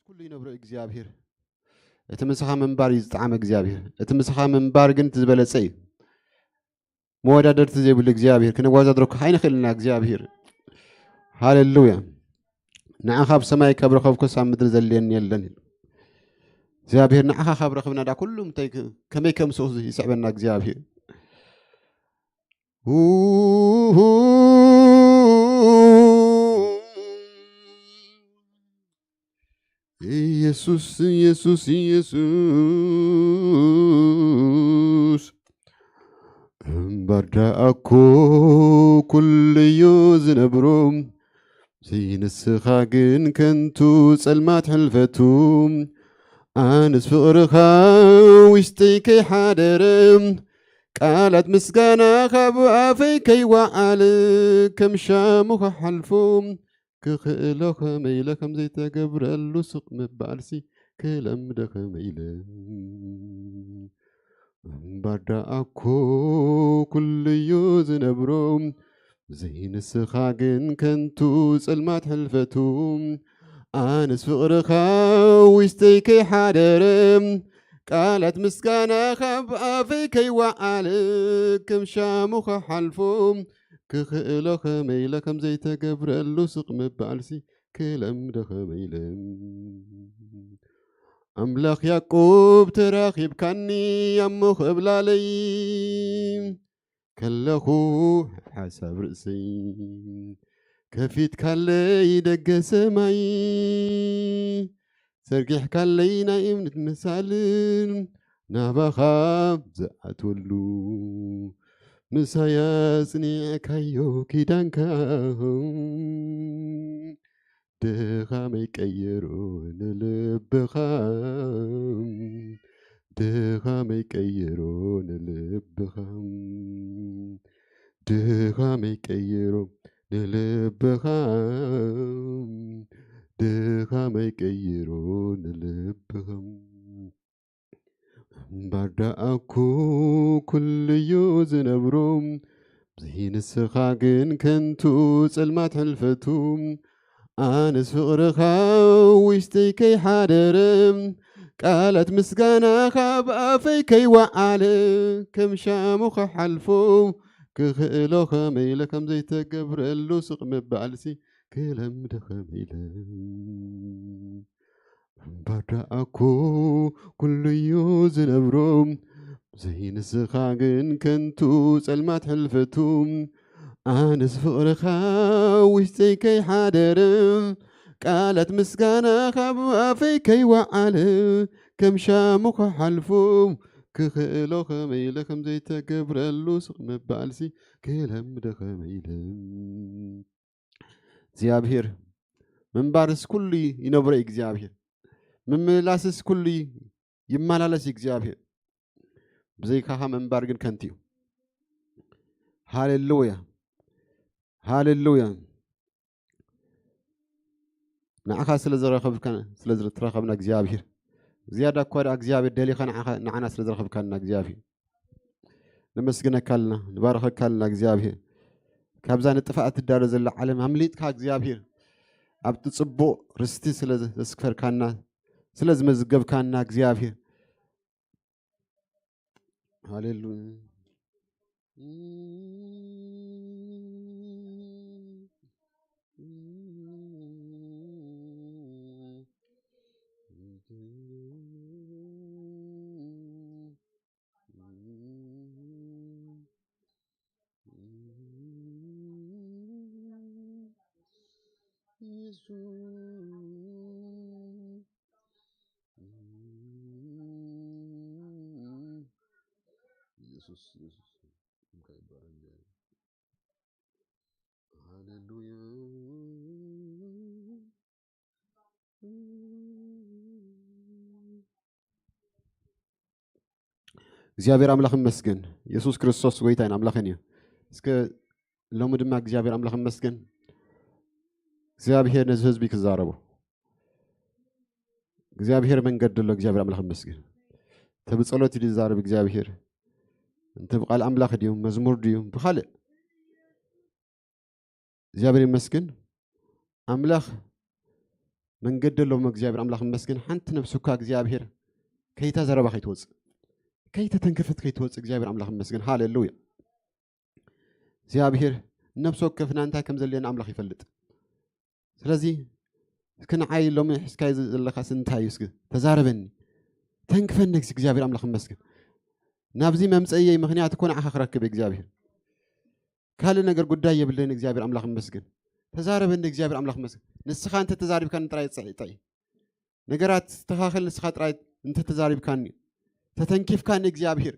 ኩሉ ይነብሮ እግዚኣብሔር። እቲ ምሳኻ ምንባር እዩ ዝጠዓመ እግዚኣብሔር። እቲ ምሳኻ ምንባር ግን እቲ ዝበለጸ እዩ። መወዳደርቲ ዘይብሉ እግዚኣብሔር፣ ክነወዳድረካ ኣይንኽእልና እግዚኣብሔር። ሃሌሉያ። ንዓኻ ኣብ ሰማይ ካብ ረኸብኩስ ኣብ ምድሪ ዘድልየኒ የለን። እግዚኣብሔር ንዓኻ ካብ ረኸብና ዳ ኩሉ እንታይ ክ-፣ ከመይ ከም ስቕ ይስዕበና እግዚኣብሔር። ኢየሱስ፣ ኢየሱስ፣ ኢየሱስ። እምበር ደኣ እኮ ኩሉ እዩ ዝነብሮ፣ ዘይንስኻ ግን ከንቱ ጸልማት ሕልፈቱ። ኣነስ ፍቕርኻ ውሽጠይ ከይሓደረ፣ ቃላት ምስጋና ካብ ኣፈይ ከይወዓለ፣ ከም ሻሙ ክሓልፎ ክኽእሎ ከመይ ኢለ ከም ዘይተገብረሉ ስቕ ምባልሲ ክለምደ ከመይ ኢለ። እምበር ደኣ እኮ ኩሉ እዩ ዝነብሮ፣ ዘይንስኻ ግን ከንቱ ጸልማት ሕልፈቱ። ኣነስ ፍቕርኻ ውሽጠይ ከይሓደረ፣ ቃላት ምስጋና ካብ ኣፈይ ከይወዓለ፣ ከም ሻሙ ክሓልፎ ክኽእሎ ከመይ ኢለ ከም ዘይተገብረሉ ስቕ ምባልሲ ክለምዶ ከመይ ኢለ። ኣምላኽ ያዕቆብ ተራኺብካኒ ኣብ ምኽብላለይ ከለኹ ሓሳብ ርእሰይ ከፊትካለይ ደገ ሰማይ ዘርጊሕካለይ ናይ እምነት ምሳልን ናባኻ ዝኣትወሉ ምሳይ ኣጽኒዕካዮ ኪዳንካ። ድኻመይ ቀይሮ ንልብኻ፣ ድኻመይ ቀይሮ ንልብኻ፣ ድኻመይ ቀይሮ ንልብኻ፣ ድኻመይ ቀይሮ ንልብኻ። እምበር ደኣ እኮ ኩሉ እዩ ዝነብሮ፣ ብዘይ ንስኻ ግን ከንቱ ጸልማት ሕልፈቱ። ኣነስ ፍቕርኻ ውሽጠይ ከይሓደረ፣ ቃላት ምስጋና ካብ ኣፈይ ከይወዓለ፣ ከም ሻሙ ክሓልፎ ክኽእሎ ከመይ ኢለ ከም ዘይተገብረሉ ስቕ ምባልሲ ክለምደ ከመይ ኢለ። እምበር ደኣ እኮ ኩሉ እዩ ዝነብሮ፣ ብዘይ ንስኻ ግን ከንቱ ጸልማት ሕልፈቱ። ኣነስ ፍቕርኻ ውሽጠይ ከይሓደረ፣ ቃላት ምስጋና ካብ ኣፈይ ከይወዓለ፣ ከም ሻሙ ክሓልፎ ክኽእሎ ከመይ ኢለ ከም ዘይተገብረሉ ስቕ ምባልሲ ክለምደ ከመይ ኢለ። እግዚኣብሔር ምንባርስ ኩሉ ይነብሮ እዩ እግዚኣብሔር። ምምልላስስ ኩሉ ይመላለስ እዩ እግዚኣብሔር። ብዘይካኻ ምንባር ግን ከንቱ እዩ። ሃሌሉያ፣ ሃሌሉያ። ንዓኻ ስለ ዝረኸብካ፣ ስለ ዝተረኸብና እግዚኣብሔር፣ ዝያዳ እኳ ደኣ እግዚኣብሔር ደሊኻ ንዓኻ፣ ንዓና ስለ ዝረኸብካና እግዚኣብሔር ነመስግነካ ኣለና፣ ንባርኸካ ኣለና እግዚኣብሔር። ካብዛ ንጥፍኣት ትዳሎ ዘላ ዓለም ኣምሊጥካ እግዚኣብሔር፣ ኣብቲ ጽቡቕ ርስቲ ስለ ዘስፈርካና፣ ስለ ዝመዝገብካና እግዚኣብሔር። ሃሌሉያ። ኢየሱስ፣ ኢየሱስ፣ ስምካ ይባረክ። ሃሌሉያ። እግዚኣብሔር ኣምላኽ ይመስገን። የሱስ ክርስቶስ ጎይታን ኣምላኽን እዩ። እስከ ሎሚ ድማ እግዚኣብሔር ኣምላኽ ይመስገን። እግዚኣብሔር ነዚ ህዝቢ ክዛረቦ እግዚኣብሔር መንገዲ ኣሎ። እግዚኣብሔር ኣምላኽ ይመስገን። እንተ ብጸሎት ድዩ ዝዛረብ እግዚኣብሔር? እንተ ብቃል ኣምላኽ ድዩ? መዝሙር ድዩ? ብኻልእ እግዚኣብሔር ይመስገን። ኣምላኽ መንገዲ ኣለዎም። እግዚኣብሔር ኣምላኽ ይመስገን። ሓንቲ ነፍሲ እኳ እግዚኣብሔር ከይተዘረባ ከይትወፅእ፣ ከይተተንከፈት ከይትወፅእ እግዚኣብሔር ኣምላኽ ይመስገን። ሃሌሉያ። እግዚኣብሔር ነፍሲ ወከፍና እንታይ ከም ዘድልየና ኣምላኽ ይፈልጥ። ስለዚ እስኪ ንዓይ ሎሚ ሒዝካዮ ዘለኻስ እንታይ እዩ? እስኪ ተዛረበኒ፣ ተንክፈኒ። እስኪ እግዚኣብሔር ኣምላኽ ይመስገን። ናብዚ መምፀእየይ ምኽንያት እኮ ንዓኻ ክረክብ እግዚኣብሔር። ካልእ ነገር ጉዳይ የብለይን። እግዚኣብሔር ኣምላኽ ይመስገን። ተዛረበኒ እግዚኣብሔር ኣምላኽ ይመስገን። ንስኻ እንተ ተዛሪብካኒ ጥራይ ይፅዕ ይጥዕ። ነገራት ዝተኻኸል ንስኻ ጥራይ እንተ ተዛሪብካኒ፣ ተተንኪፍካኒ እግዚኣብሔር።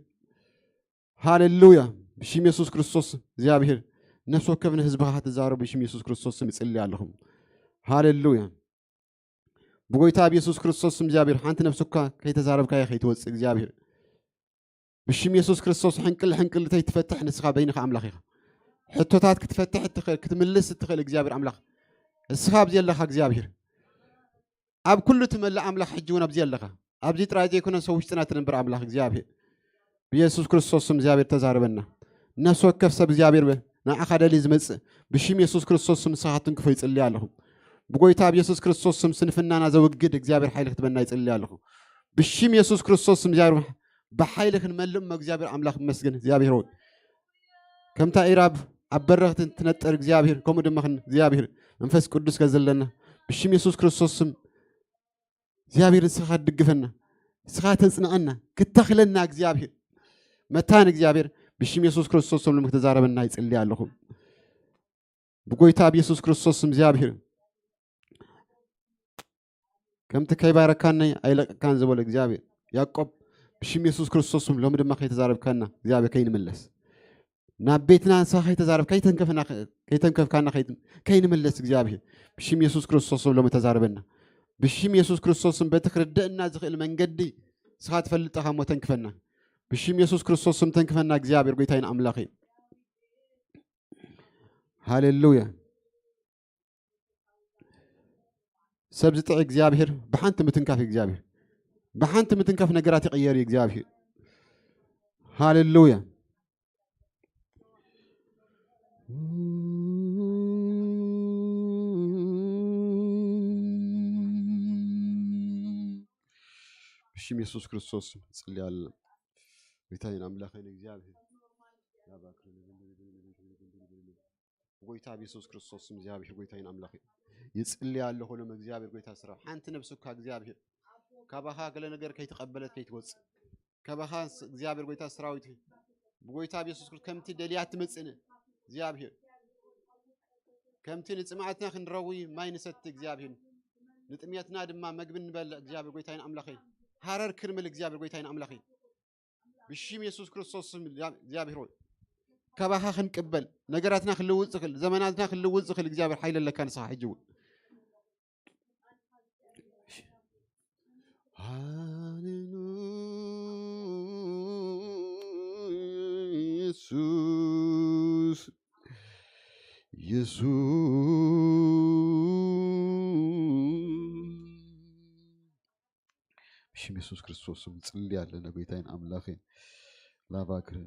ሃሌሉያ። ብሽም የሱስ ክርስቶስ እግዚኣብሔር ነፍሲ ወከፍ ንህዝብኻ ክትዛረቡ ብሽም የሱስ ክርስቶስ ስም ይጽሊ ኣለኹም። ሃሌሉያ። ብጎይታ ኣብ የሱስ ክርስቶስ ስም እግዚኣብሔር ሓንቲ ነፍሲ እኳ ከይተዛረብካያ ከይትወጽእ እግዚኣብሔር ብሽም የሱስ ክርስቶስ ሕንቅል ሕንቅል ተይትፈትሕ ንስኻ በይንኻ ኣምላኽ ኢኻ። ሕቶታት ክትፈትሕ እትኽእል፣ ክትምልስ እትኽእል እግዚኣብሔር ኣምላኽ እስኻ ኣብዚ ኣለኻ እግዚኣብሔር። ኣብ ኩሉ ትመልእ ኣምላኽ ሕጂ እውን ኣብዚ ኣለኻ። ኣብዚ ጥራይ ዘይኮነ ሰብ ውሽጥና ትነብር ኣምላኽ እግዚኣብሔር ብየሱስ ክርስቶስ ስም እግዚኣብሔር ተዛረበና። ነፍሲ ወከፍ ሰብ እግዚኣብሔር በ-፣ ንዓኻ ደልዩ ዝመጽእ ብሽም የሱስ ክርስቶስ ስም ንስኻ ትንክፎ ይጽልይ ኣለኹ። ብጎይታ ኣብ የሱስ ክርስቶስ ስም ስንፍናና ዘውግድ እግዚኣብሔር ሓይሊ ክትበና ይጽልይ ኣለኹ። ብሽም የሱስ ክርስቶስ ስም እግዚኣብሔር ብሓይሊ ክንመልእ እሞ እግዚኣብሔር ኣምላኽ ይመስገን። እግዚኣብሔር ሆይ ከምታ ኢራብ ኣብ በረኽቲ ትነጥር እግዚኣብሔር ከምኡ ድማ ክን እግዚኣብሔር መንፈስ ቅዱስ ከዘለና ብሽም የሱስ ክርስቶስ ስም እግዚኣብሔር ንስኻ ክትድግፈና፣ ንስኻ ተጽንዐና፣ ክተኽለና እግዚኣብሔር መታን እግዚኣብሔር ብሽም የሱስ ክርስቶስ ስም ሎሚ ክትዛረበና ይጽልይ ኣለኹ። ብጎይታ ኣብ የሱስ ክርስቶስ ስም እግዚኣብሔር ከምቲ ከይባረካኒ ኣይለቅካን ዝበሎ እግዚኣብሔር ያዕቆብ ብሽም የሱስ ክርስቶስ ስም ሎሚ ድማ ከይተዛረብካና እግዚኣብሔር ከይንምለስ ናብ ቤትና ንስኻ ከይተዛረብ ከይተንከፍና ከይተንከፍካና ከይት-፣ ከይንምለስ እግዚኣብሔር ብሽም የሱስ ክርስቶስ ስም ሎሚ ተዛረበና። ብሽም የሱስ ክርስቶስ ስም በቲ ክርደእና ዝኽእል መንገዲ ንስኻ ትፈልጥ ኢኻ እሞ ተንክፈና። ብሽም የሱስ ክርስቶስ ስም ተንክፈና እግዚኣብሔር ጎይታይን ኣምላኸይ። ሃሌሉያ። ሰብ ዝጥዒ እግዚኣብሔር ብሓንቲ ምትንካፍ እዩ እግዚኣብሔር። ብሓንቲ ምትንካፍ ነገራት ይቕየር እዩ እግዚኣብሔር። ሃሌሉያ። ብሽም የሱስ ክርስቶስ ጽልያለ። ጎይታዬን ኣምላኸን እግዚኣብሔር። ብጎይታ ብየሱስ ክርስቶስ ስም እግዚኣብሔር ጎይታዬን ኣምላኸ ይጽልይ ኣለኹ። ሎም እግዚኣብሔር ጎይታ ስራ ሓንቲ ነብሲ እኳ እግዚኣብሔር ካባኻ ገለ ነገር ከይተቐበለት ከይትወጽእ ካባኻ ስ-፣ እግዚኣብሔር ጎይታ ሰራዊት ብጎይታ ብየሱስ ክርስቶስ ከምቲ ደልያት ትመጽእን እግዚኣብሔር ከምቲ ንጽምኣትና ክንረዊ ማይ ንሰቲ እግዚኣብሔር ንጥምየትና ድማ መግቢ ንበልዕ እግዚኣብሔር ጎይታዬን ኣምላኸ ሃረር ክንብል እግዚኣብሔር ጎይታዬን ኣምላኸ ብሽም የሱስ ክርስቶስ ስም እግዚኣብሔር ሆይ ካባኻ ክንቅበል ነገራትና ክልውጥ ዝኽእል ዘመናትና ክልውጥ ዝኽእል እግዚኣብሔር ሓይሊ ኣለካ ንስኻ ሕጂ እውን ሃሌሉያ የሱስ የሱስ ብሽም የሱስ ክርስቶስ ስም ጽሊ ኣለና። ጎይታዬን ኣምላኸን ላባክር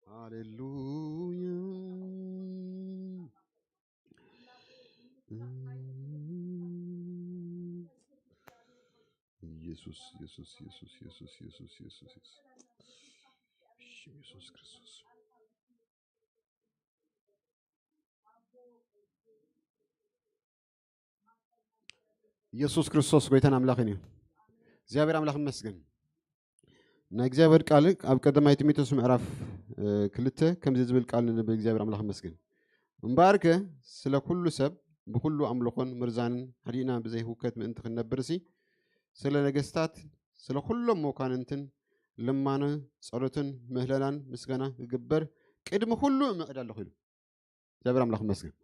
ሃሌሉያ ኢየሱስ ኢየሱስ ኢየሱስ ኢየሱስ ኢየሱስ ኢየሱስ ኢየሱስ ኢየሱስ ኢየሱስ ክርስቶስ ኢየሱስ ክርስቶስ ጎይታን ኣምላኽን እዩ። እግዚኣብሔር ኣምላኽ ይመስገን። ናይ እግዚኣብሔር ቃል ኣብ ቀዳማይ ጢሞቴዎስ ምዕራፍ፣ እ፣ ክልተ ከምዚ ዝብል ቃል ንብል። እግዚኣብሔር ኣምላኽ ይመስገን። እምበኣርከ ስለ ኩሉ ሰብ ብኹሉ ኣምልኾን ምርዛንን ሓዲእና ብዘይ ህውከት ምእንቲ ክንነብርሲ፣ ስለ ነገስታት፣ ስለ ኩሎም መኳንንትን ልማኖ፣ ጸሎትን ምህለላን ምስጋና ክግበር ቅድሚ ኩሉ እምዕድ ኣለኹ ኢሉ። እግዚኣብሔር ኣምላኽ ይመስገን።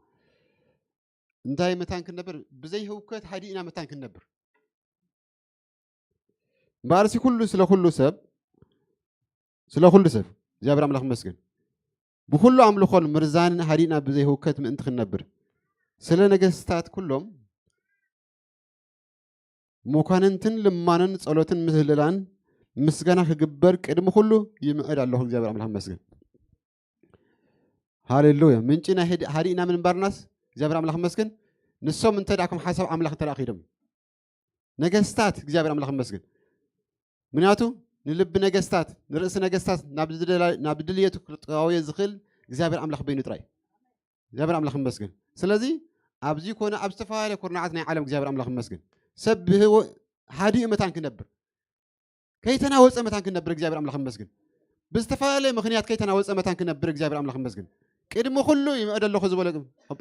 እንታይ መታን ክንነብር? ብዘይ ህውከት ሓዲእና መታን ክንነብር። እምበኣርሲ ኩሉ ስለ ኩሉ ሰብ፣ ስለ ኩሉ ሰብ፣ እግዚኣብሔር ኣምላኽ ይመስገን። ብኹሉ ኣምልኾን ምርዛንን ሓዲእና ብዘይ ህውከት ምእንቲ ክንነብር። ስለ ነገስታት ኩሎም መኳንንትን ልማንን ጸሎትን ምህልላን ምስጋና ክግበር ቅድሚ ኩሉ ይምዕድ ኣለኹ። እግዚኣብሔር ኣምላኽ መስገን። ሃሌሉያ። ምንጪ ናይ ህድ- ሃዲእና ምንባርናስ እግዚኣብሔር ኣምላኽ መስገን። ንሶም እንተ ደኣ ከም ሓሳብ ኣምላኽ እንተ ደኣ ከይዶም ነገስታት እግዚኣብሔር ኣምላኽ መስገን። ምክንያቱ ንልቢ ነገስታት ንርእሲ ነገስታት ናብ ዝደላ- ናብ ድልየቱ ክጠዋውዮ ዝኽእል እግዚኣብሔር ኣምላኽ በይኑ ጥራይ። እግዚኣብሔር ኣምላኽ መስገን። ስለዚ ኣብዚ ኮነ ኣብ ዝተፈላለየ ኩርናዓት ናይ ዓለም እግዚኣብሔር ኣምላኽ መስገን። ሰብ ብህይወ- ሃዲኡ መታን ክነብር ከይተናወፀ መታን ክነብር እግዚኣብሔር ኣምላኽ መስገን። ብዝተፈላለየ ምኽንያት ከይተናወፀ መታን ክነብር እግዚኣብሔር ኣምላኽ መስገን። ቅድሚ ኩሉ ይምዕድ ኣለኹ ዝበለ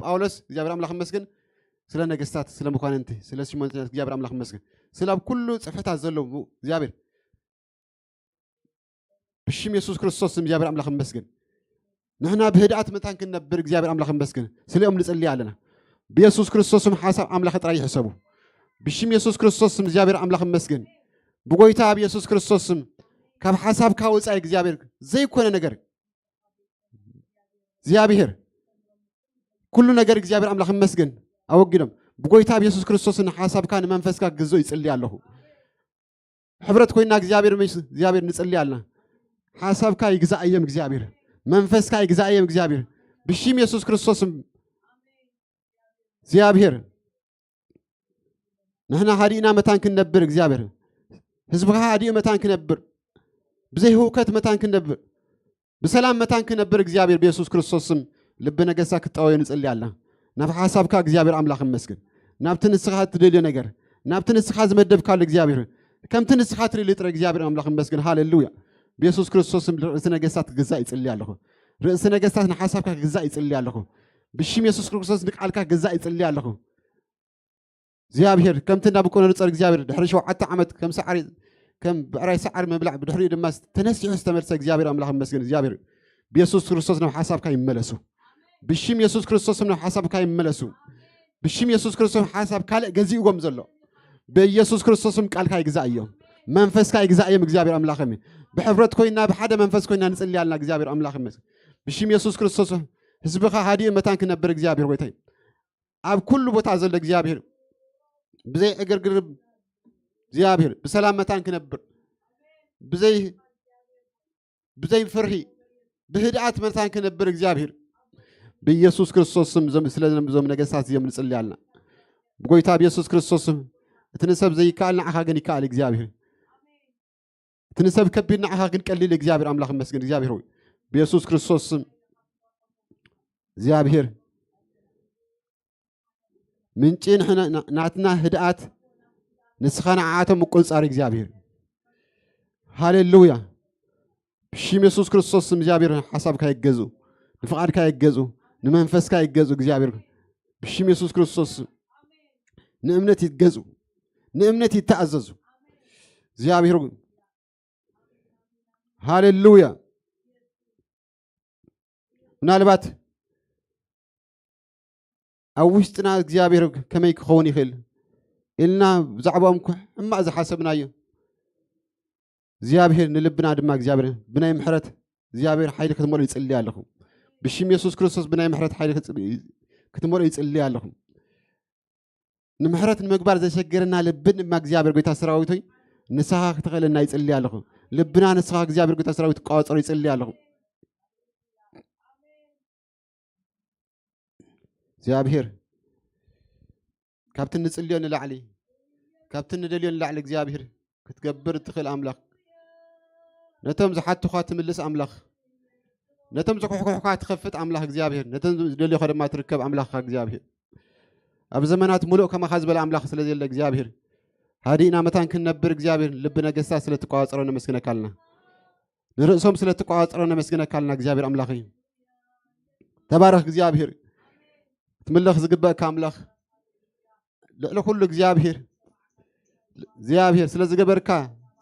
ጳውሎስ እግዚኣብሔር ኣምላኽ መስገን። ስለ ነገስታት፣ ስለ መኳንንቲ፣ ስለ ሽሞንትነት እግዚኣብሔር ኣምላኽ መስገን። ስለ ኣብ ኩሉ ፅፍሕታት ዘለዉ እግዚኣብሔር ብሽም የሱስ ክርስቶስ ስም እግዚኣብሔር ኣምላኽ መስገን። ንሕና ብህድኣት መታን ክንነብር እግዚኣብሔር ኣምላኽ መስገን። ስለኦም ንጽሊ ኣለና። ብየሱስ ክርስቶስ ስም ሓሳብ ኣምላኽ ጥራይ ይሕሰቡ። ብሽም የሱስ ክርስቶስ ስም እግዚኣብሔር ኣምላኽ መስገን። ብጎይታ ኣብ የሱስ ክርስቶስ ስም ካብ ሓሳብካ ወጻኢ እግዚኣብሔር ዘይኮነ ነገር እግዚኣብሔር ኩሉ ነገር እግዚኣብሔር ኣምላኽ መስገን ኣወጊዶም ብጎይታ ኣብ የሱስ ክርስቶስ ንሓሳብካ ንመንፈስካ ክግዝኦ ይጽሊ ኣለኹ። ሕብረት ኮይና እግዚኣብሔር ምስ እግዚኣብሔር ንጽሊ ኣለና። ሓሳብካ ይግዛእየም እግዚኣብሔር፣ መንፈስካ ይግዛእየም እግዚኣብሔር። ብሽም የሱስ ክርስቶስ ስም እግዚኣብሔር ንሕና ሃዲእና መታን ክንነብር እግዚኣብሔር ህዝብኻ ሃዲኡ መታን ክነብር ብዘይ ህውከት መታን ክንነብር ብሰላም መታን ክነብር እግዚኣብሔር ብየሱስ ክርስቶስ ስም ልቢ ነገሳ ክጣወዮ ንጽሊ ኣላ። ናብ ሓሳብካ እግዚኣብሔር ኣምላኽ እመስግን። ናብቲ ንስኻ እትደልዮ ነገር ናብቲ ንስኻ ዝመደብካሉ እግዚኣብሔር ከምቲ ንስኻ ትርኢ ጥረ እግዚኣብሔር ኣምላኽ እመስግን። ሃሌሉያ። ብየሱስ ክርስቶስ ስም ርእሲ ነገስታት ክግዛእ ይጽሊ ኣለኹ። ርእሲ ነገስታት ንሓሳብካ ክግዛእ ይጽሊ ኣለኹ። ብሽም የሱስ ክርስቶስ ንቃልካ ክግዛእ ይጽሊ ኣለኹ። እግዚኣብሔር ከምቲ ናቡከደነፆር እግዚኣብሔር ድሕሪ ሸውዓተ ዓመት ከም ሰዓሪ ከም ብዕራይ ሰዓሪ ምብላዕ ብድሕሪኡ ድማ ተነሲሑ ዝተመልሰ እግዚኣብሔር ኣምላኽ መስገን። እግዚኣብሔር ብየሱስ ክርስቶስ ናብ ሓሳብካ ይመለሱ። ብሽም የሱስ ክርስቶስም ናብ ሓሳብካ ይመለሱ። ብሽም የሱስ ክርስቶስ ሓሳብ ካልእ ገዚእዎም ዘሎ ብኢየሱስ ክርስቶስም ቃልካ ይግዛእ እዮም። መንፈስካ ይግዛእ እዮም። እግዚኣብሔር ኣምላኽ ብሕብረት ኮይና ብሓደ መንፈስ ኮይና ንጽሊ ኣልና እግዚኣብሔር ኣምላኽ መስገን። ብሽም የሱስ ክርስቶስ ህዝብኻ ሃዲኡ መታን ክነብር እግዚኣብሔር ጎይታይ ኣብ ኩሉ ቦታ ዘሎ እግዚኣብሔር ብዘይ ዕግርግር እግዚኣብሔር ብሰላም መታን ክነብር ብዘይ ብዘይ ፍርሂ ብህድኣት መታን ክነብር እግዚኣብሔር ብኢየሱስ ክርስቶስ ስም ዘም- ስለ ዘም- ዞም ነገስታት እዚኦም ንጽሊ ኣልና። ብጎይታ ብየሱስ ክርስቶስ ስም እቲ ንሰብ ዘይከኣል ንዓኻ ግን ይከኣል እግዚኣብሔር። እቲ ንሰብ ከቢድ ንዓኻ ግን ቀሊል እግዚኣብሔር ኣምላኽ መስገን እግዚኣብሔር ሆይ ብየሱስ ክርስቶስ ስም እግዚኣብሔር ምንጪ ንሕና- ና- ናትና ህድኣት ንስኻ ንዓኣቶም ምቁንጻር እግዚኣብሔር። ሃሌሉያ። ብሽም የሱስ ክርስቶስ ስም እግዚኣብሔር ሓሳብካ ይገዙ፣ ንፍቓድካ ይገዙ፣ ንመንፈስካ ይገዙ እግዚኣብሔር። ብሽም የሱስ ክርስቶስ ስም ንእምነት ይገዙ፣ ንእምነት ይተኣዘዙ እግዚኣብሔር። ሃሌሉያ። ምናልባት ኣብ ውሽጥና እግዚኣብሔር ከመይ ክኸውን ይኽእል ኢልና ብዛዕባኦም ሕማቕ ዝሓሰብናዮ እግዚኣብሔር ንልብና ድማ እግዚኣብሔር ብናይ ምሕረት እግዚኣብሔር ሓይሊ ክትመልኦ ይጽሊ ኣለኹ። ብሽም የሱስ ክርስቶስ ብናይ ምሕረት ሓይሊ ክትጽ- ክትመልኦ ይጽሊ ኣለኹ። ንምሕረት ንምግባር ዘሸገረና ልብን እማ እግዚኣብሔር ጎይታ ሰራዊት ሆይ ንስኻ ክትኽእለና ይጽሊ ኣለኹ። ልብና ንስኻ እግዚኣብሔር ጎይታ ሰራዊት ትቋወጸሩ ይጽሊ ኣለኹ። እግዚኣብሔር ካብቲ ንጽልዮ ንላዕሊ ካብቲ ንደልዮ ንላዕሊ እግዚኣብሔር ክትገብር እትኽእል ኣምላኽ ነቶም ዝሓትኻ ትምልስ ኣምላኽ ነቶም ዝኩሕኩሕካ ትኸፍት ኣምላኽ እግዚኣብሔር ነቶም ዝደልዮኻ ድማ ትርከብ ኣምላኽካ እግዚኣብሔር ኣብ ዘመናት ሙሉእ ከማኻ ዝበለ ኣምላኽ ስለ ዘለ እግዚኣብሔር ሃዲእና መታን ክንነብር እግዚኣብሔር ልቢ ነገስታት ስለ ትቋጸሮ ነመስግነካ ኣለና ንርእሶም ስለ ትቋጸሮ ነመስግነካ ኣለና እግዚኣብሔር ኣምላኽ እዩ ተባረኽ እግዚኣብሔር ክትምለኽ ዝግበእካ ኣምላኽ ልዕሊ ኩሉ እግዚኣብሔር እግዚኣብሔር ስለ ዝገበርካ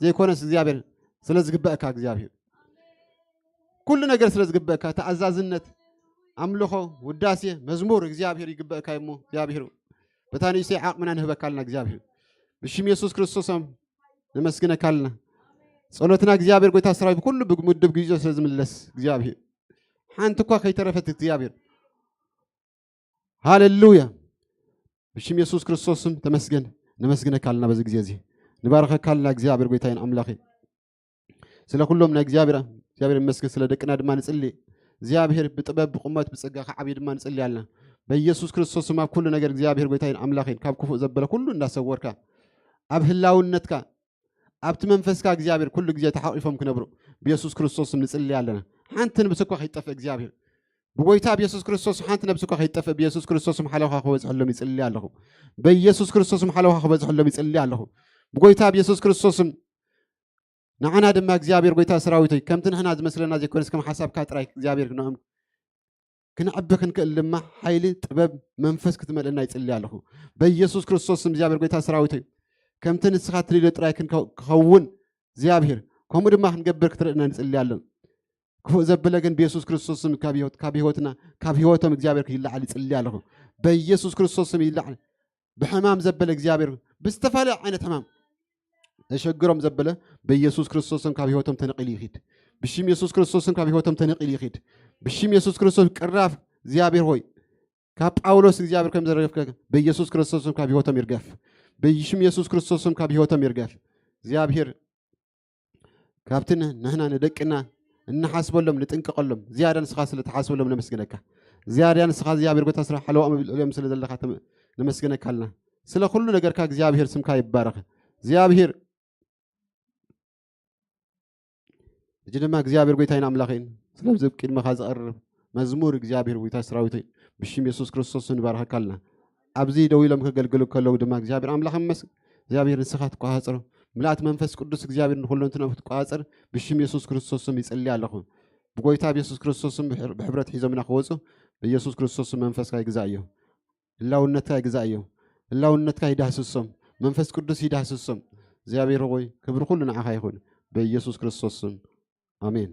ዘይኮነስ እግዚኣብሔር ስለ ዝግበእካ እግዚኣብሔር ኩሉ ነገር ስለ ዝግበእካ ተኣዛዝነት ኣምልኾ ውዳሴ መዝሙር እግዚኣብሔር ይግበእካ እሞ እግዚኣብሔር በታ ንእሽተይ ዓቕምና ንህበካ ኣለና እግዚኣብሔር ብሽም የሱስ ክርስቶሶም ነመስግነካ ኣለና ጸሎትና እግዚኣብሔር ጎይታ ሰራዊት ኩሉ ብምድብ ግዜ ስለ ዝምለስ እግዚኣብሔር ሓንቲ እኳ ከይተረፈት እግዚኣብሔር ብሽም የሱስ ክርስቶስ ስም ተመስገን። ነመስግነካ ኣለና በዚ ግዜ እዚ። ንባረኸካ ኣለና እግዚኣብሔር ጎይታይን ኣምላኸይ። ስለ ኩሎም ናይ እግዚኣብሔር፣ እግዚኣብሔር ይመስገን። ስለ ደቅና ድማ ንጽሊ። እግዚኣብሔር ብጥበብ፣ ብቁመት፣ ብጸጋ ክዓብዩ ድማ ንጽሊ ኣለና። በኢየሱስ ክርስቶስ ስም ኣብ ኩሉ ነገር እግዚኣብሔር ጎይታይን ኣምላኸይን ካብ ክፉእ ዘበለ ኩሉ እንዳሰወርካ፣ ኣብ ህላውነትካ፣ ኣብቲ መንፈስካ እግዚኣብሔር ኩሉ ግዜ ተሓቂፎም ክነብሩ ብየሱስ ክርስቶስ ስም ንጽሊ ኣለና። ሓንቲ ነብሲ እኳ ከይጠፍእ እግዚኣብሔር፣ ብጎይታ ብየሱስ ክርስቶስ ሓንቲ ነብሲ እኳ ከይጠፍእ ብየሱስ ክርስቶስ ስም ሓለውኻ ክበጽሐሎም ይጽሊ ኣለኹ። በኢየሱስ ክርስቶስ ስም ሓለውኻ ክበጽሐሎም ይጽሊ ኣለኹ። ብጎይታ ብየሱስ ክርስቶስ ስም ንዓና ድማ እግዚኣብሔር ጎይታ ሰራዊት ሆይ፣ ከምቲ ንሕና ዝመስለና ዘይኮነስ ከም ሓሳብካ ጥራይ እግዚኣብሔር ንዕም ክንዕቢ ክንክእል ድማ ሓይሊ፣ ጥበብ፣ መንፈስ ክትመልእና ይጽሊ ኣለኹ። በኢየሱስ ክርስቶስ ስም እግዚኣብሔር ጎይታ ሰራዊት ሆይ፣ ከምቲ ንስኻ ትደልዮ ጥራይ ክንከ-፣ ክኸውን እግዚኣብሔር፣ ከምኡ ድማ ክንገብር ክትርእና ንጽሊ ኣለና። ክፉእ ዘበለ ግን ብየሱስ ክርስቶስ ስም ካብ ህይወት-፣ ካብ ህይወትና፣ ካብ ህይወቶም እግዚኣብሔር ይለዓል ይጽሊ ኣለኹ። በኢየሱስ ክርስቶስ ስም ይለዓል። ብሕማም ዘበለ እግዚኣብሔር፣ ብዝተፈላለየ ዓይነት ሕማም ተሸግሮም ዘበለ በኢየሱስ ክርስቶስ ስም ካብ ህይወቶም ተነቒሉ ይኺድ። ብሽም የሱስ ክርስቶስ ስም ካብ ህይወቶም ተነቒሉ ይኺድ። ብሽም የሱስ ክርስቶስ ቅራፍ እግዚኣብሔር ሆይ፣ ካብ ጳውሎስ እግዚኣብሔር ከም ዘረገፍከ በኢየሱስ ክርስቶስ ስም ካብ ህይወቶም ይርገፍ። ብሽም የሱስ ክርስቶስ ስም ካብ ህይወቶም ይርገፍ። እግዚኣብሔር ካብቲ ን-፣ ንሕና ንደቅና እንሓስበሎም፣ ንጥንቀቐሎም፣ ዝያዳ ንስኻ ስለ ትሓስበሎም ነመስግነካ። ዝያዳ ንስኻ እግዚኣብሔር ጎይታ ስለ ሓለዋኦም ልዕሊኦም ስለ ዘለኻ ተመ-፣ ነመስግነካ ኣለና። ስለ ኩሉ ነገርካ እግዚኣብሔር ስምካ ይባረኽ። እግዚኣብሔር፣ እዚ ድማ እግዚኣብሔር ጎይታይን ኣምላኸይን፣ ስለዚ ቅድመኻ ዝቐርብ መዝሙር እግዚኣብሔር ጎይታ ሰራዊት ሆይ፣ ብሽም የሱስ ክርስቶስ ንባርኸካ ኣለና። ኣብዚ ደው ኢሎም ከገልግሉ ከለዉ ድማ እግዚኣብሔር ኣምላኽ ይመስገን። እግዚኣብሔር ንስኻ ትቆጻጸሮ። ምልኣት መንፈስ ቅዱስ እግዚኣብሔር ንኹለንትናኦም ክትቆጻጸር ብሽም የሱስ ክርስቶስ ስም ይጽሊ ኣለኹ። ብጎይታ ብየሱስ ክርስቶስ ስም ብሕር-፣ ብሕብረት ሒዞምና ክወጹ ብየሱስ ክርስቶስ ስም መንፈስካ ይግዛእ እዩ። ህላውነትካ ይግዛእ እዩ። ህላውነትካ ይዳህስሶም። መንፈስ ቅዱስ ይዳህስሶም። እግዚኣብሔር ሆይ ክብሪ ኩሉ ንዓኻ ይኹን። በኢየሱስ ክርስቶስ ስም ኣሜን።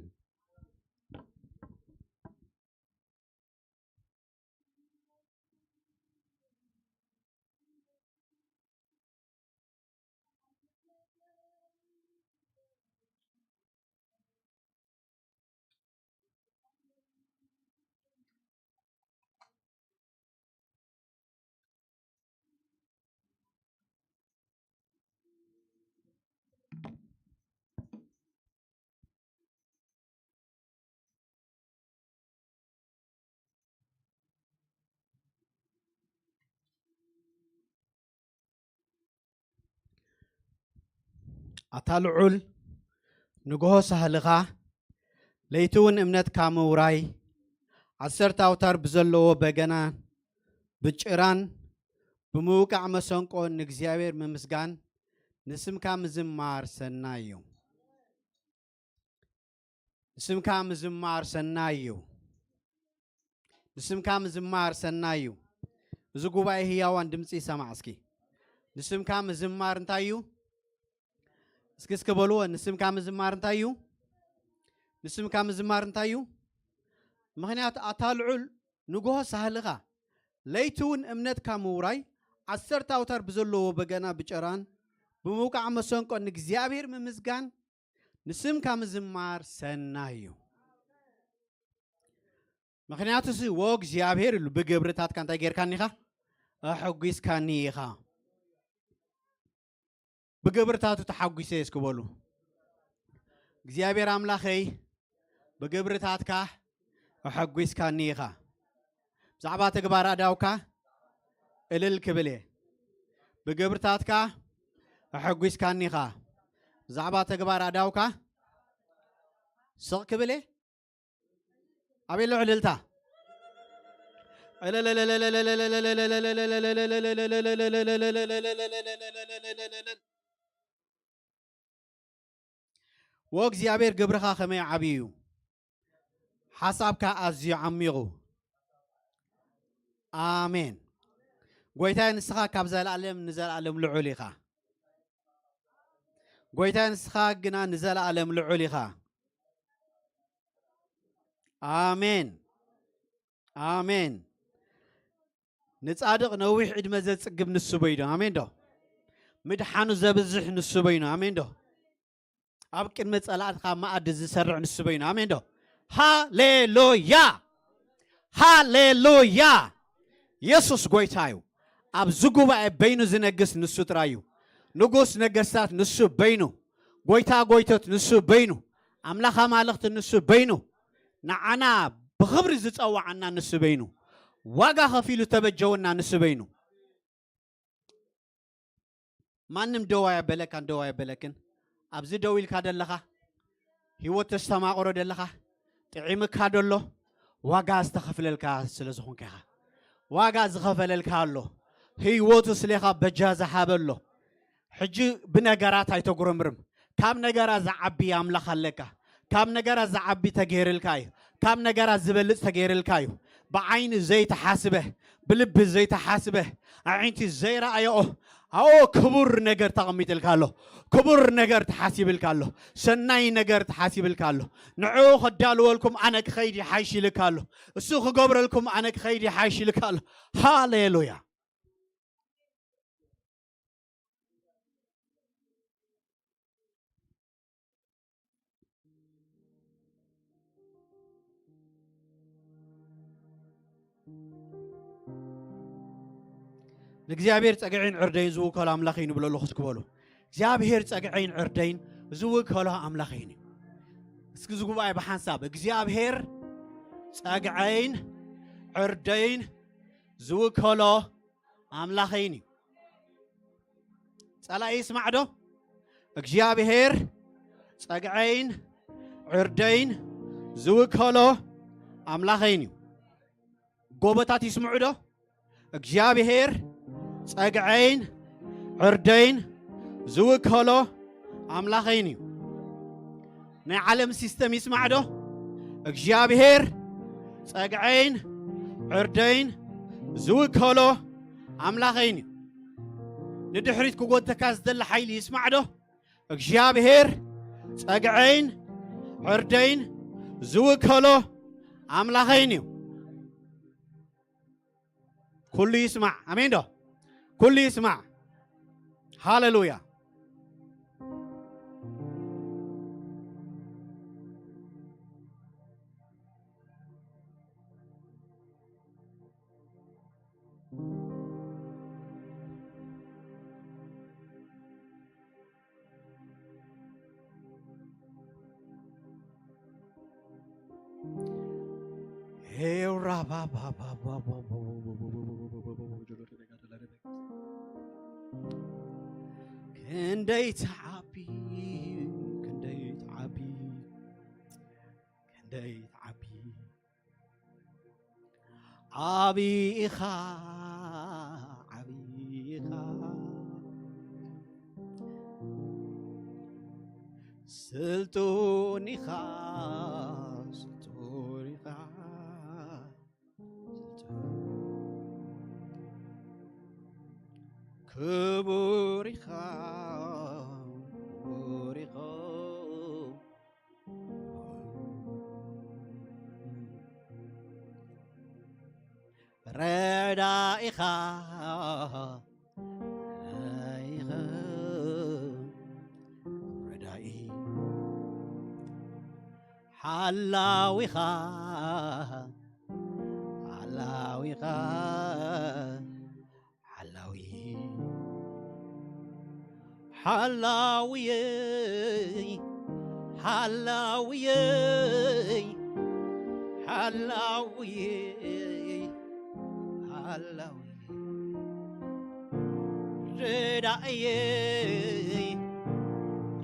ኣታ ልዑል ንግሆ ሳህልኻ፣ ለይቲ እውን እምነትካ ምውራይ፣ ዓሰርተ ኣውታር ብዘለዎ በገና ብጭራን ብምውቃዕ መሰንቆ ንእግዚኣብሔር ምምስጋን፣ ንስምካ ምዝማር ሰናይ እዩ። ንስምካ ምዝማር ሰናይ እዩ። ንስምካ ምዝማር ሰናይ እዩ። እዚ ጉባኤ ህያዋን ድምፂ ይሰማዕ እስኪ። ንስምካ ምዝማር እንታይ እዩ? እስኪ እስኪ በልዎ፣ ንስምካ ምዝማር እንታይ እዩ? ንስምካ ምዝማር እንታይ እዩ? ምኽንያቱ ኣታ ልዑል ንግሆ ሳህልኻ፣ ለይቲ እውን እምነትካ ምውራይ፣ ዓሰርተ ኣውታር ብዘለዎ በገና ብጨራን ብምውቃዕ መሰንቆ ንእግዚኣብሔር ምምዝጋን፣ ንስምካ ምዝማር ሰናይ እዩ። ምኽንያቱሲ፣ ወ እግዚኣብሔር ኢሉ፣ ብግብርታትካ እንታይ ጌርካኒ ኢኻ? ኣሐጒስካኒ ኢኻ። ብግብርታቱ ተሓጒሰ እስኪ በሉ። እግዚኣብሔር ኣምላኸይ፣ ብግብርታትካ ኣሐጒስካኒ ኢኻ። ብዛዕባ ተግባር ኣእዳውካ እልል ክብል እየ። ብግብርታትካ ኣሐጒስካኒ ኢኻ። ብዛዕባ ተግባር ኣእዳውካ ስቕ ክብል እየ። ኣበይ ኣሎ ዕልልታ? ወእግዚኣብሔር፣ ግብርኻ ከመይ ዓብዩ እዩ! ሓሳብካ ኣዝዩ ዓሚቑ። ኣሜን። ጎይታይ፣ ንስኻ ካብ ዘለኣለም ንዘለኣለም ልዑል ኢኻ። ጎይታይ፣ ንስኻ ግና ንዘለኣለም ልዑል ኢኻ። ኣሜን። ኣሜን። ንጻድቕ ነዊሕ ዕድመ ዘጽግብ ንሱ በይኑ። ኣሜን ዶ? ምድሓኑ ዘብዝሕ ንሱ በይኑ። ኣሜን ዶ? ኣብ ቅድሚ ጸላእትኻ መኣዲ ዝሰርዕ ንሱ በይኑ። ኣሜን ዶ? ሃሌሉያ! ሃሌሉያ! የሱስ ጎይታ እዩ። ኣብዚ ጉባኤ በይኑ ዝነግስ ንሱ ጥራይ እዩ። ንጉስ ነገስታት ንሱ በይኑ፣ ጎይታ ጎይቶት ንሱ በይኑ፣ ኣምላኽ ኣማልኽቲ ንሱ በይኑ፣ ንዓና ብኽብሪ ዝጸዋዓና ንሱ በይኑ፣ ዋጋ ከፊሉ ተበጀወና ንሱ በይኑ። ማንም ደው ኣየበለካን፣ ደው ኣየበለክን። ኣብዚ ደው ኢልካ ደለኻ፣ ህይወት ተስተማቕሮ ደለኻ፣ ጥዒምካ ደሎ፣ ዋጋ ዝተኸፍለልካ ስለ ዝኾንካ ኢኻ። ዋጋ ዝኸፈለልካ ኣሎ። ህይወቱ ስሌኻ በጃ ዝሃበ ኣሎ። ሕጂ ብነገራት ኣይተጉረምርም። ካብ ነገራት ዝዓቢ ኣምላኽ ኣለካ። ካብ ነገራት ዝዓቢ ተገይርልካ እዩ። ካብ ነገራት ዝበልጽ ተገይርልካ እዩ። ብዓይኒ ዘይተሓስበ፣ ብልቢ ዘይተሓስበ፣ ኣዒንቲ ዘይረኣየኦ፣ ኣዎ ክቡር ነገር ተቐሚጥልካ ኣሎ። ክቡር ነገር ተሓሲብልካ ኣሎ። ሰናይ ነገር ተሓሲብልካ ኣሎ። ንዕኡ ከዳልወልኩም ኣነ ክኸይድ ይሓይሽ ኢልካ ኣሎ። እሱ ክገብረልኩም ኣነ ክኸይድ ይሓይሽ ኢልካ ኣሎ። ሃሌሉያ። ንእግዚኣብሔር ጸግዐይን ዕርደይን ዝውከሉ ኣምላኽ እዩ ንብሎ ኣለኹ። እስኪ በሉ፣ እግዚኣብሔር ጸግዐይን ዕርደይን ዝውከሎ ኣምላኽ እዩ። እስኪ እዚ ጉባኤ ብሓንሳብ፣ እግዚኣብሔር ጸግዐይን ዕርደይን ዝውከሎ ኣምላኸይን እዩ። ጸላኢ ይስማዕ ዶ? እግዚኣብሔር ጸግዐይን ዕርደይን ዝውከሎ ኣምላኸይን እዩ። ጎቦታት ይስምዑ ዶ? እግዚኣብሔር ጸግዐይን ዕርደይን ዝውከሎ ኣምላኸይን እዩ። ናይ ዓለም ሲስተም ይስማዕ ዶ? እግዚኣብሔር ጸግዐይን ዕርደይን ዝውከሎ ኣምላኸይን እዩ። ንድሕሪት ክጎተካ ዝደሊ ሓይሊ ይስማዕ ዶ? እግዚኣብሔር ጸግዐይን ዕርደይን ዝውከሎ ኣምላኸይን እዩ። ኩሉ ይስማዕ። ኣሜን ዶ? ኩሉ ይስማዕ። ሃሌሉያ። ክንደይ ትዓቢ፣ ክንደይ ትዓቢ፣ ክንደይ ትዓቢ። ዓቢ ኢኻ፣ ዓቢ ኢኻ። ስልጡን ኢኻ፣ ስልጡን ኢኻ። ስልጡን። ክቡር ኢኻ፣ ክቡር ኢኻ። ረዳኢኻ ኢኻ፣ ረዳኢ። ሓላዊኻ፣ ሓላዊኻ፣ ሓላዊ። ሓላውየይ፣ ሓላውየይ፣ ሓላውየይ፣ ሓላውየይ። ረዳእየይ፣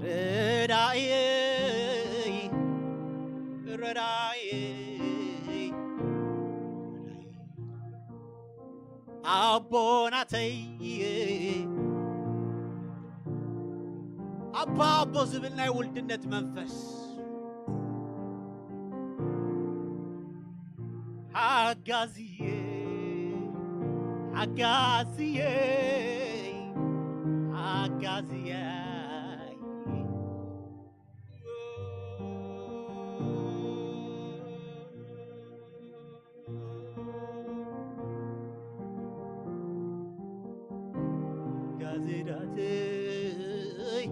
ረዳእየይ፣ ረዳእየይ። ኣቦ ናተይ፣ ኣባ ኣቦ ዝብል ናይ ውልድነት መንፈስ። ሓጋዝየ፣ ሓጋዝየ፣ ሓጋዝየ። ጋዜዳተይ፣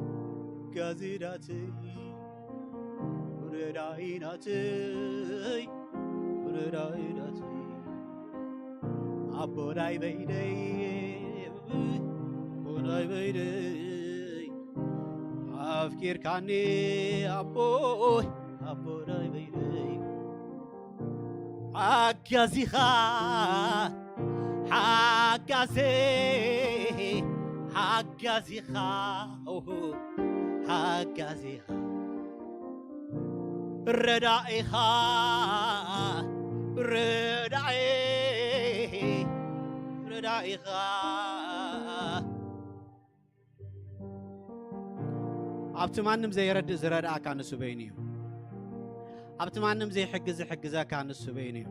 ጋዜዳተይ፣ ረዳኢ ናተይ፣ ረዳኢ ናተይ፣ ኣቦ ናይ በይነይ። በይደይ ኣፍቂርካኒ ኣቦይ ኣቦ ናይ በይደይ ሓጋዚኻ ሓጋዜ ሓጋዚኻ ኦሆ፣ ሓጋዚኻ ረዳኢኻ ረዳኢ ረዳኢኻ ኣብቲ ማንም ዘይረድእ ዝረድኣካ ንሱ በይኑ እዩ። ኣብቲ ማንም ዘይሕግዝ ዝሕግዘካ ንሱ በይኑ እዩ።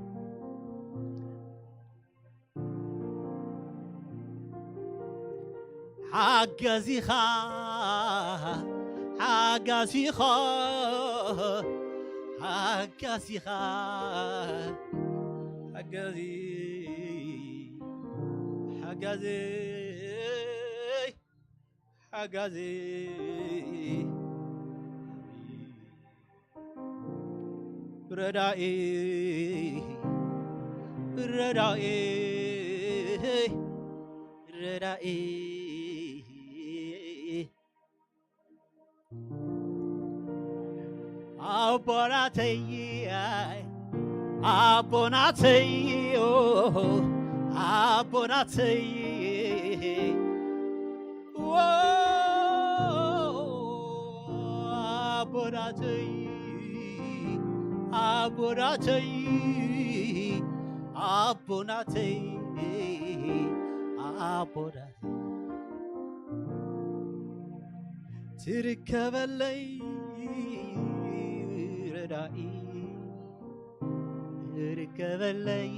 ሓጋዚኻ ሓጋዚኻ ሓጋዚኻ ሓጋዚ ሓጋዚ ሓጋዚ ረዳኢ ረዳኢ ረዳኢ ኣቦናተይ ኣቦናተይ ኣቦናተይ ኣቦናተይ ኣቦናተይ ኣቦናተይ ኣቦናተይ ትርከበለይ ረዳኢ ትርከበለይ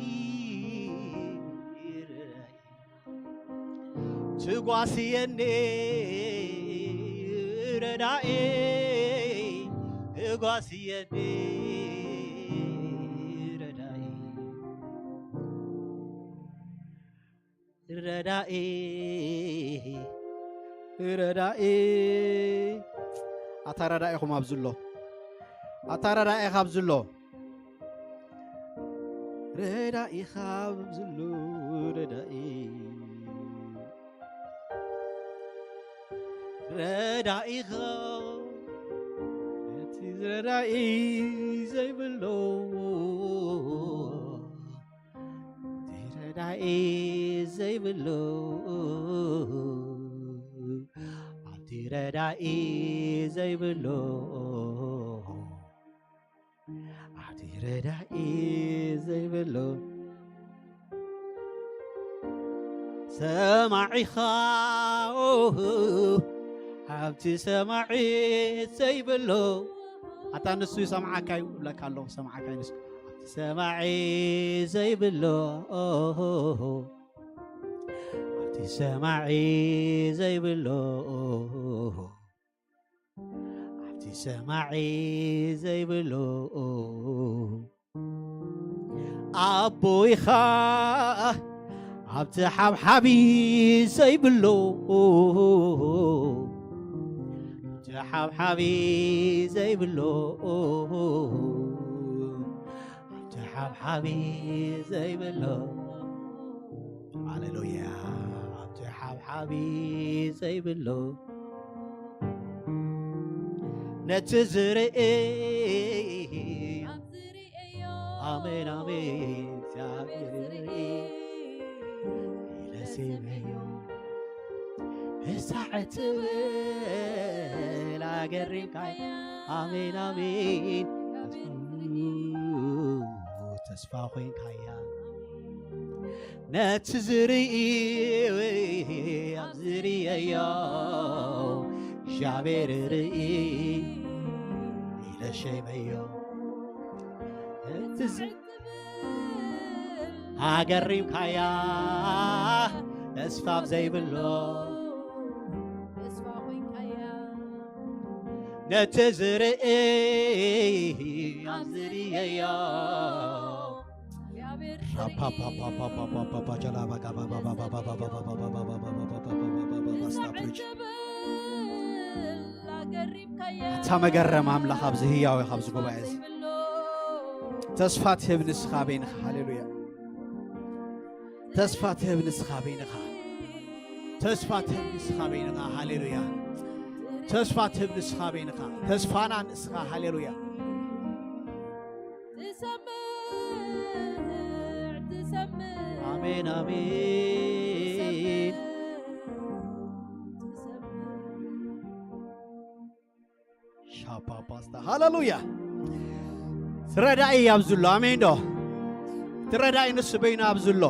ረዳኢ ትጓስየኒ ረዳኢ ትጓስየኒ ረዳኢ ረዳኢ ረዳኢ ኣታ ረዳኢኹም ኣብዚ ኣሎ ኣታ ረዳኢኻ ኣብዚ ኣሎ ረዳኢኻ ኣብዚ ኣሎ ረዳኢ ረዳኢኻ እቲ ረዳኢ ዘይብሎ እቲ ረዳኢ ዘይብሎ ኣብቲ ረዳኢ ዘይብሎ ኣብቲ ረዳኢ ዘይብሎ ሰማዒኻ ኣብቲ ሰማዒ ዘይብሎ ኣታ ንሱ ይሰምዓካ እዩ እብለካ ኣለኹ ሰምዓካ እዩ ንሱ ኣብቲ ሰማዒ ዘይብሎ ኣብቲ ሰማዒ ዘይብሎ ኣብቲ ሰማዒ ዘይብሎ ኣቦይኻ ኣብቲ ሓብሓቢ ዘይብሎ ኣብቲ ሓብሓቢ ዘይብሎ ኣብቲ ሓብሓቢ ዘይብሎ ሃሌሉያ ኣብቲ ሓብሓቢ ዘይብሎ ነቲ ዝርኢ ኣሜን ኣሜን እግዚኣብሔር ዝርኢ ኢለሴበዮ እሳዕ ትብል ኣገሪምካያ ኣሜን ኣሜን ተስፋ ኮይንካያ ነቲ ዝርኢ ኣብ ዝርእዮ እግዚኣብሔር ርኢ ኢለ ሸይመዮ እቲ ዝ- ኣገሪምካያ ተስፋ ኣብ ዘይብሎ ነቲ ዝርኢ ኣብ ዝርእዮ እታ መገረም ኣምላኽ ኣብዚ ህያው ኢኻ ኣብዚ ጉባኤ እዚ ተስፋ ትህብ ንስኻ በይንኻ ሃሌሉያ ተስፋ ትህብ ንስኻ በይንኻ ተስፋ ትህብ ንስኻ በይንኻ። ሃሌሉያ። ተስፋ ትህብ ንስኻ በይንኻ። ተስፋና ንስኻ። ሃሌሉያ። ኣሜን፣ ኣሜን። ሻፓፓስታ። ሃሌሉያ። ትረዳኢ ኣብዚ ኣሎ። ኣሜን ዶ? ትረዳኢ ንሱ በይኑ ኣብዚ ኣሎ።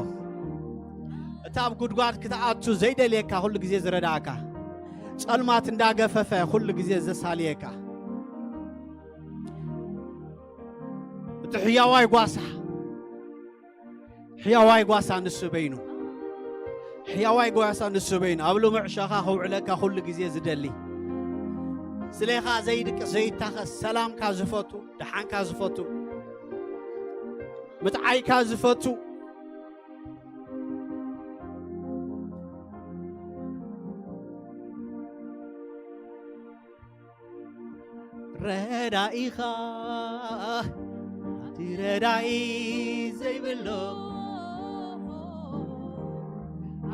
እቲ ኣብ ጉድጓድ ክትኣቱ ዘይደልየካ ኩሉ ግዜ ዝረዳእካ፣ ጸልማት እንዳገፈፈ ኩሉ ግዜ ዘሳልየካ፣ እቲ ሕያዋይ ጓሳ፣ ሕያዋይ ጓሳ ንሱ በይኑ፣ ሕያዋይ ጓሳ ንሱ በይኑ፣ ኣብ ልሙዕ ሸኻ ከውዕለካ ኩሉ ግዜ ዝደሊ፣ ስሌኻ ዘይድቅስ ዘይታኸስ፣ ሰላምካ ዝፈቱ፣ ደሓንካ ዝፈቱ፣ ምጥዓይካ ዝፈቱ፣ ረዳኢኻ ኣብቲ ረዳኢ ዘይብሎ፣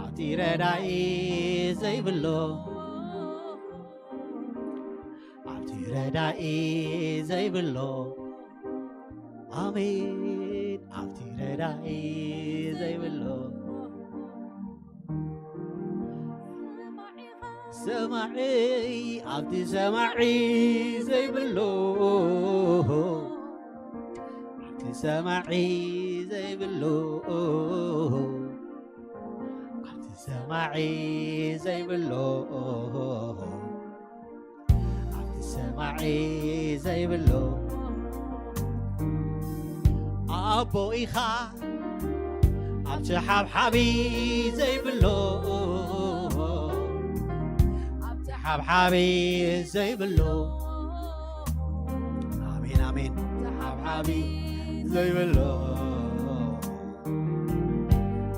ኣብቲ ረዳኢ ዘይብሎ፣ ኣብቲ ረዳኢ ዘይብሎ፣ ኣሜን፣ ኣብቲ ረዳኢ ዘይብሎ፣ ሰማዒ ኣብቲ ሰማዒ ዘይብሎ፣ ኣብቲ ሰማዒ ዘይብሎ፣ ኣብቲ ሰማዒ ዘይብሎ፣ ኣብቲ ሰማዒ ዘይብሎ፣ ኣቦ ኢኻ ኣብቲ ሓብሓቢ ዘይብሎ፣ ኣብቲ ሓብሓቢ ዘይብሎ፣ ኣሜን፣ ኣሜን። ኣብቲ ሓብሓቢ ዘይብሎ፣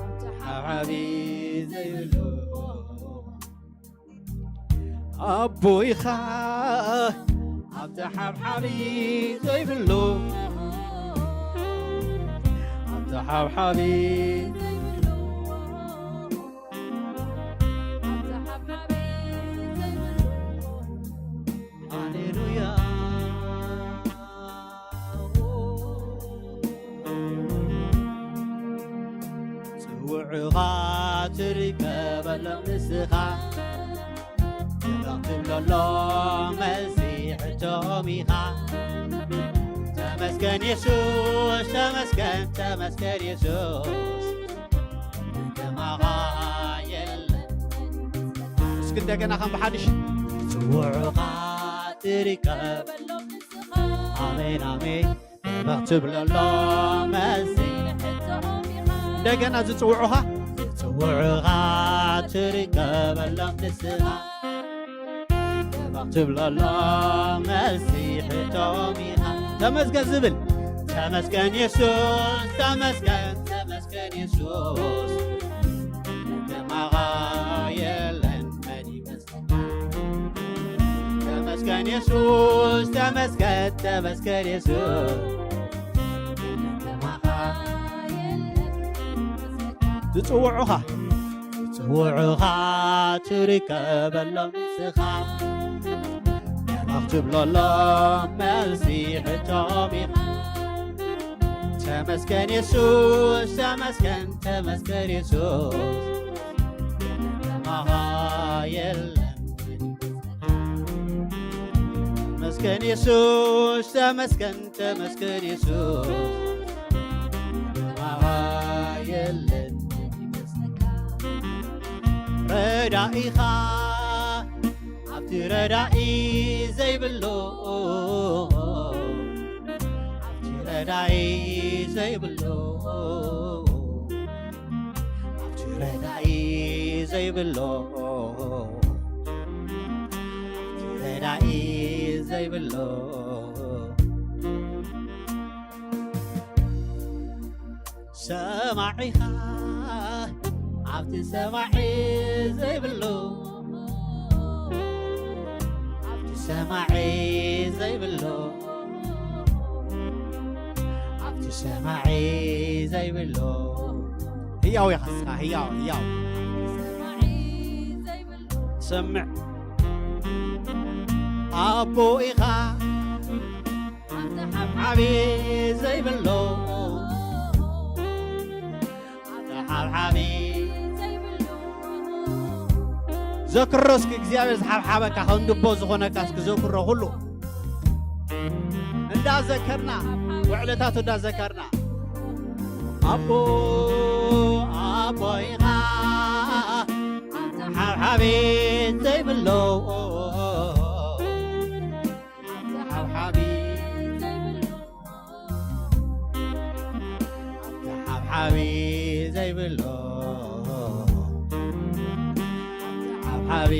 ኣብቲ ሓብሓቢ ዘይብሎ፣ ኣቦ ኢኻ ኣብቲ ሓብሓቢ ዘይብሎ፣ ኣብቲ ሓብሓቢ ዘይብሎ፣ ኣብቲ ሓብሓቢ ዘይብሎ። ሃሌሉያ። ጽውዕኻ ትርከበሎም ንስኻ፣ ጽብቕ ትብለሎም መልሲ ሕቶኦም ኢኻ። ተመስገን የሱስ፣ ተመስገን፣ ተመስገን የሱስ፣ ከማኻ የለን። እስኪ እንደገና ከም ብሓድሽ። ጽውዕኻ ትርከበሎም ንስኻ፣ ኣሜን፣ ኣሜን። ጽብቕ ትብለሎም መልሲ። እንደገና ዝጽውዑኻ፣ ዝጽውዑኻ ትርከበሎም ንስኻ። ጽብቕ ትብለሎም መልሲ ሕቶኦም ኢኻ። ተመስገን ዝብል፣ ተመስገን የሱስ፣ ተመስገን፣ ተመስገን የሱስ። ከማኻ የለን መን ይመስል። ተመስገን የሱስ፣ ተመስገን፣ ተመስገን የሱስ። ዝጽውዑኻ፣ ዝጽውዑኻ ትርከበሎም ንስኻ። ደመኽ ትብለሎም መልሲ ሕቶኦም ኢኻ። ተመስገን የሱስ፣ ተመስገን፣ ተመስገን የሱስ። ከማኻ የለን። ተመስገን የሱስ፣ ተመስገን፣ ተመስገን የሱስ። ከማኻ የለን። ረዳኢኻ ኣብቲ ረዳኢ ዘይብሎ፣ ኣብቲ ረዳኢ ዘይብሎ፣ ኣብቲ ረዳኢ ዘይብሎ፣ ኣብቲ ረዳኢ ዘይብሎ፣ ሰማዒኻ ኣብቲ ሰማዒ ዘይብሎ፣ ኣብቲ ሰማዒ ዘይብሎ፣ ኣብቲ ሰማዒ ዘይብሎ። ህያው ኢኻ ንስኻ፣ ህያው፣ ህያው። ሰምዕ ኣቦ ኢኻ ሓብሓቢ ዘይብሎ ሓብሓቢ ዘክሮ እስኪ እግዚኣብሔር ዝሓብሓበካ ከም ድቦ ዝኾነካ እስኪ ዘክሮ ኩሉ እንዳዘከርና ውዕለታቱ እንዳዘከርና ኣቦ ኣቦ ኢኻ ሓብሓቢ ዘይብሎ ሓብሓቢ ሓብሓቢ ዘይብሎ ሓብሓቢ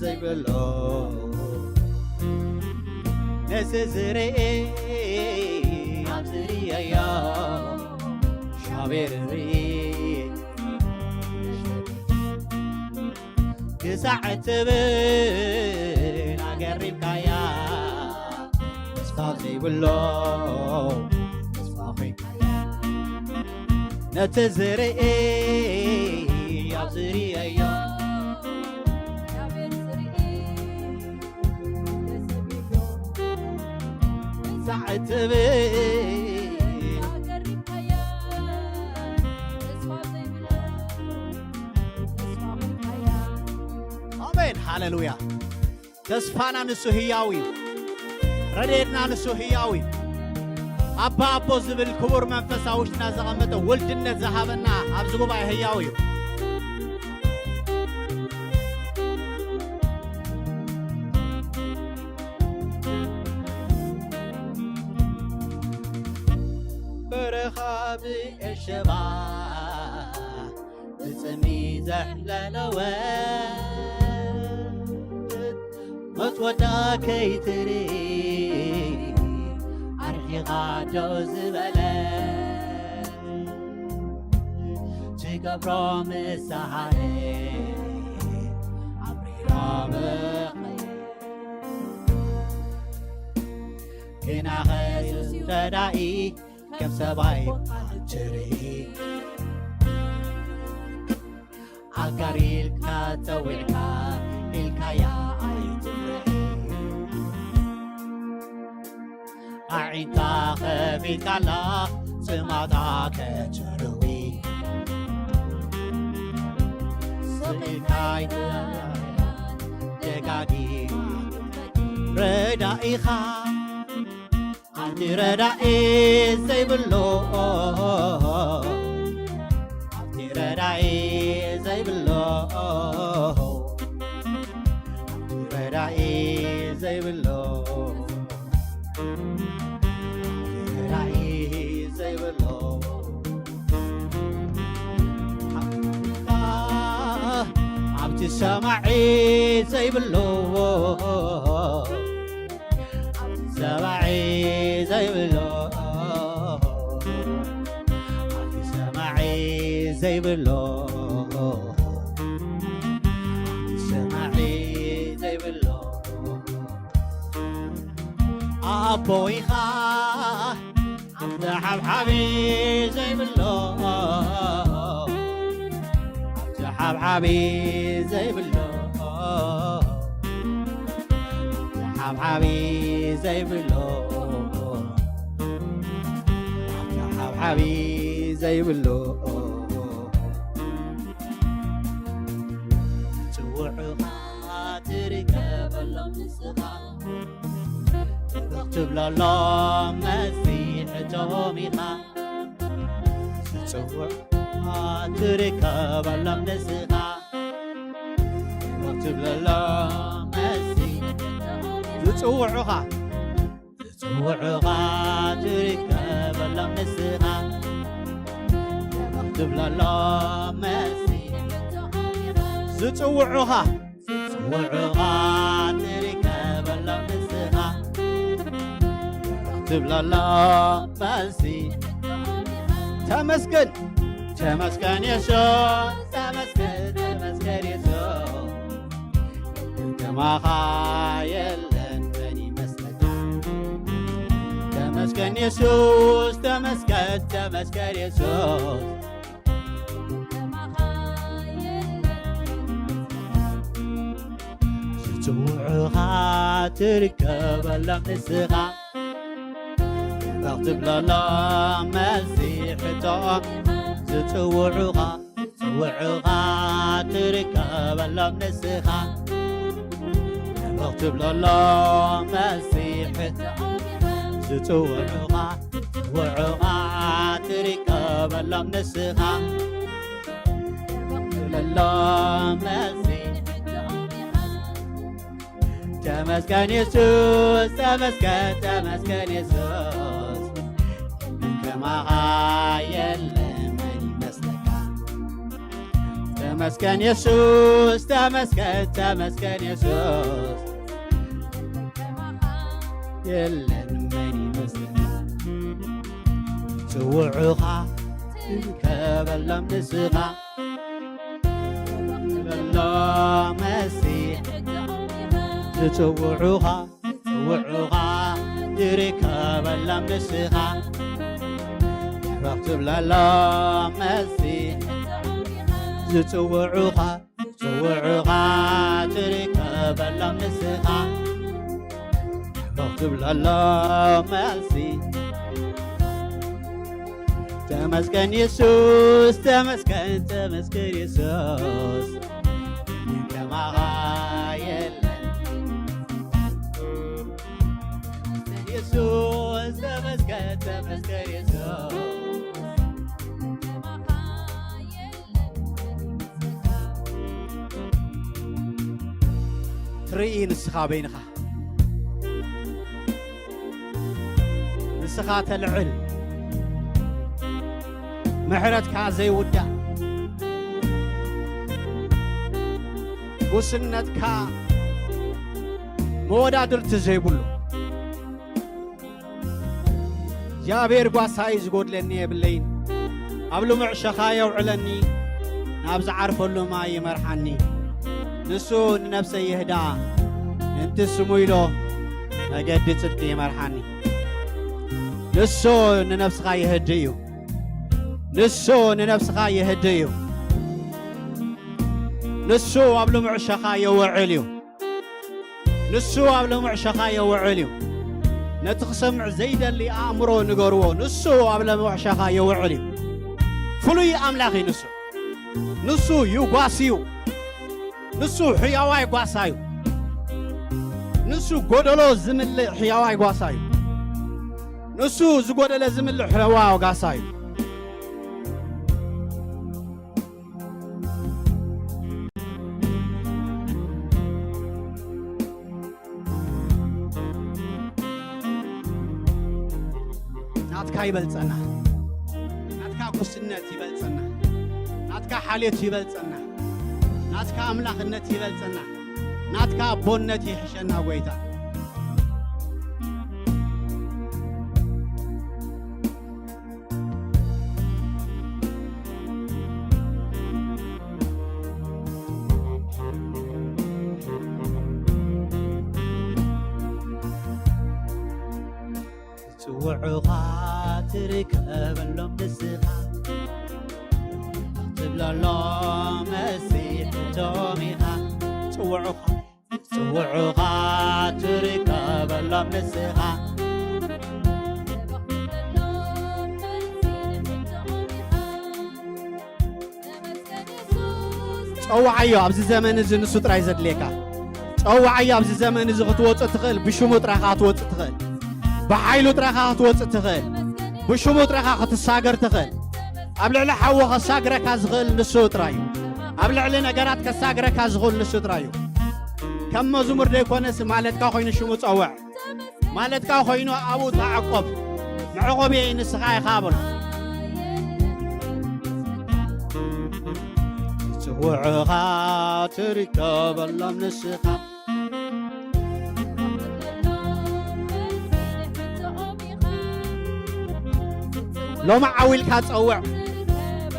ዘይብሎ ነዚ ዝርኢ ኣብዚ ርእዮ ሻቤር ርኢ ክሳዕ እትብል ኣገሪምካያ ተስፋ ዘይብሎ ተስፋ ኮይንካያ ነቲ ዝርኢ ኣብ ዝርእዮ ክሳዕ እትብል ኣሜን ሃሌሉያ ተስፋና ንሱ ህያው እዩ ረድኤትና ንሱ ህያው እዩ ኣባ ኣቦ ዝብል ክቡር መንፈስ ኣብ ውሽጥና ዘቐመጠ ውልድነት ዝሃበና ኣብዚ ጉባኤ ህያው እዩ በረኻ ብኤሸባ ብጽሚ ዘሕለለወ መትወዳ ከይትርኢ ኣርሒቓ ደው ዝበለ ትገብሮ ምሳሓረ ኣምሪራ መኸየ ግና ኸሱስ ረዳኢ ከም ሰብኣይ ትርኢ ኣጋር ኢልካ ጸዊዕካ ኢልካያ ኣይትፍርሒ ኣዒንታ ከፊትካላ ጽማታ ከተርዊ ስቕ ኢልካ ኣይትፍርሒ ደጋጊ ረዳኢኻ ኣንቲ ረዳኢ ዘይብሎ ኣንቲ ረዳኢ ዘይብሎ ኣንቲ ረዳኢ ዘይብሎ ኣንቲ ረዳኢ ዘይብሎ ኣብቲ ሰማዒ ዘይብሎ ሰማዒ ዘይብሎ ኣብቲ ሰማዒ ዘይብሎ ኣብቲ ሰማዒ ዘይብሎ ኣቦ ኢኻ ኣብቲ ሓብሓቢ ዘይብሎ ኣብቲ ሓብሓቢ ዘይብሎ ሓብሓቢ ዘይብሎ ሓብሓቢ ዘይብሎ ጽውዑኻ ትርከበሎም ንስኻ ትብለሎም መሲሕቶም ኢኻ ዝጽውዑኻ ትርከበሎም ንስኻ ትብለሎም መሲ ዝጽውዑኻ ዝጽውዑኻ ትርከበሎም ንስኻ ትብለሎም መሲ ዝጽውዑኻ ዝጽውዑኻ ትርከበሎም ንስኻ ትብለሎም መልሲ ተመስገን ተመስገን የሱስ ተመስገን ተመስገን የሱስ ከማኻ የለን መን ይመስለካ ተመስገን የሱስ ተመስገን ተመስገን የሱስ ከማኻ የለን መን ይመስለካ ዝጽውዑኻ ትርከበሎም ንስኻ። ሕበቕ ትብለሎም መልሲ ሕቶኦም። ዝጽውዑኻ፣ ዝጽውዑኻ ትርከበሎም ንስኻ። ሕበቕ ትብለሎም መልሲ ሕቶኦም። ዝጽውዑኻ፣ ዝጽውዑኻ ትርከበሎም ንስኻ። ሕበቕ ትብለሎም መልሲ ተመስገን የሱስ፣ ተመስገን፣ ተመስገን የሱስ። ከማኻ የለን፣ መን ይመስለካ? ተመስገን የሱስ፣ ተመስገን፣ ተመስገን የሱስ። የለን፣ መን ይመስለካ? ዝጽውዑኻ ትርከበሎም ንስኻ። በሎ መሲሕ ዝጽውዑኻ፣ ዝጽውዑኻ ትርከበሎም ንስኻ። ሕበቕ ትብለሎም መሲሕ ዝጽውዑኻ፣ ዝጽውዑኻ ትርከበሎም ንስኻ። ሕበቕ ትብለሎም መልሲ ተመስገን የሱስ፣ ተመስገን፣ ተመስገን የሱስ። ከማኻ የለን። የሱስ፣ ተመስገን፣ ተመስገን የሱስ። ትርኢ ንስኻ በይንኻ። ንስኻ ተልዕል። ምሕረትካ ዘይውዳእ፣ ጉስነትካ መወዳድርቲ ዘይብሉ። እግዚኣብሔር ጓሳይ፣ ዝጎድለኒ የብለይን። ኣብ ልሙዕ ሸኻ የውዕለኒ፣ ናብ ዝዓርፈሉ ማይ ይመርሓኒ። ንሱ ንነፍሰይ ይህዳ፣ ምእንቲ ስሙ ኢሎ መገዲ ጽድቂ ይመርሓኒ። ንሱ ንነፍስኻ ይህድእ እዩ። ንሱ ንነፍስኻ ይህድእ እዩ። ንሱ ኣብ ልሙዕ ሸኻ የውዕል እዩ። ንሱ ኣብ ልሙዕ ሸኻ የውዕል እዩ። ነቲ ክሰምዕ ዘይደሊ ኣእምሮ ንገርዎ። ንሱ ኣብ ልሙዕ ሸኻ የውዕል እዩ። ፍሉይ ኣምላኽ እዩ ንሱ። ንሱ እዩ ጓስ እዩ። ንሱ ሕያዋይ ጓሳ እዩ። ንሱ ጎደሎ ዝምልእ ሕያዋይ ጓሳ እዩ። ንሱ ዝጎደለ ዝምልእ ሕያዋይ ጓሳ እዩ። ናትካ ይበልጸና። ናትካ ጉስነት ይበልጸና። ናትካ ሓልዮት ይበልጸና። ናትካ ኣምላኽነት ይበልጸና። ናትካ ኣቦነት ይሕሸና ጎይታ። ዝጽውዑኻ ትርከበሎም ንስኻ፣ ትብለሎም መሲሕቶም ኢኻ። ዝጽውዑኻ፣ ዝጽውዑኻ ትርከበሎም ንስኻ። ጸውዓዮ፣ ኣብዚ ዘመን እዚ ንሱ ጥራይ ዘድልየካ። ጸውዓዮ፣ ኣብዚ ዘመን እዚ ክትወጽእ ትኽእል፣ ብሽሙ ጥራይ ኢኻ ክትወጽእ ትኽእል። ብሓይሉ ጥራይ ኢኻ ክትወጽእ ትኽእል። ብሽሙ ጥራይ ኢኻ ክትሳገር ትኽእል። ኣብ ልዕሊ ሓዊ ከሳግረካ ዝኽእል ንሱ ጥራይ እዩ። ኣብ ልዕሊ ነገራት ከሳግረካ ዝኽእል ንሱ ጥራይ እዩ። ከም መዝሙር ዘይኮነስ ማለትካ ኮይኑ ሽሙ ጸውዕ። ማለትካ ኮይኑ ኣብኡ ተዓቆብ። መዕቆብየይ ንስኻ ኢኻ በሎ። ዝጽውዑኻ ትርከበሎም ንስኻ። ሎሚ ዓው ኢልካ ጸውዕ።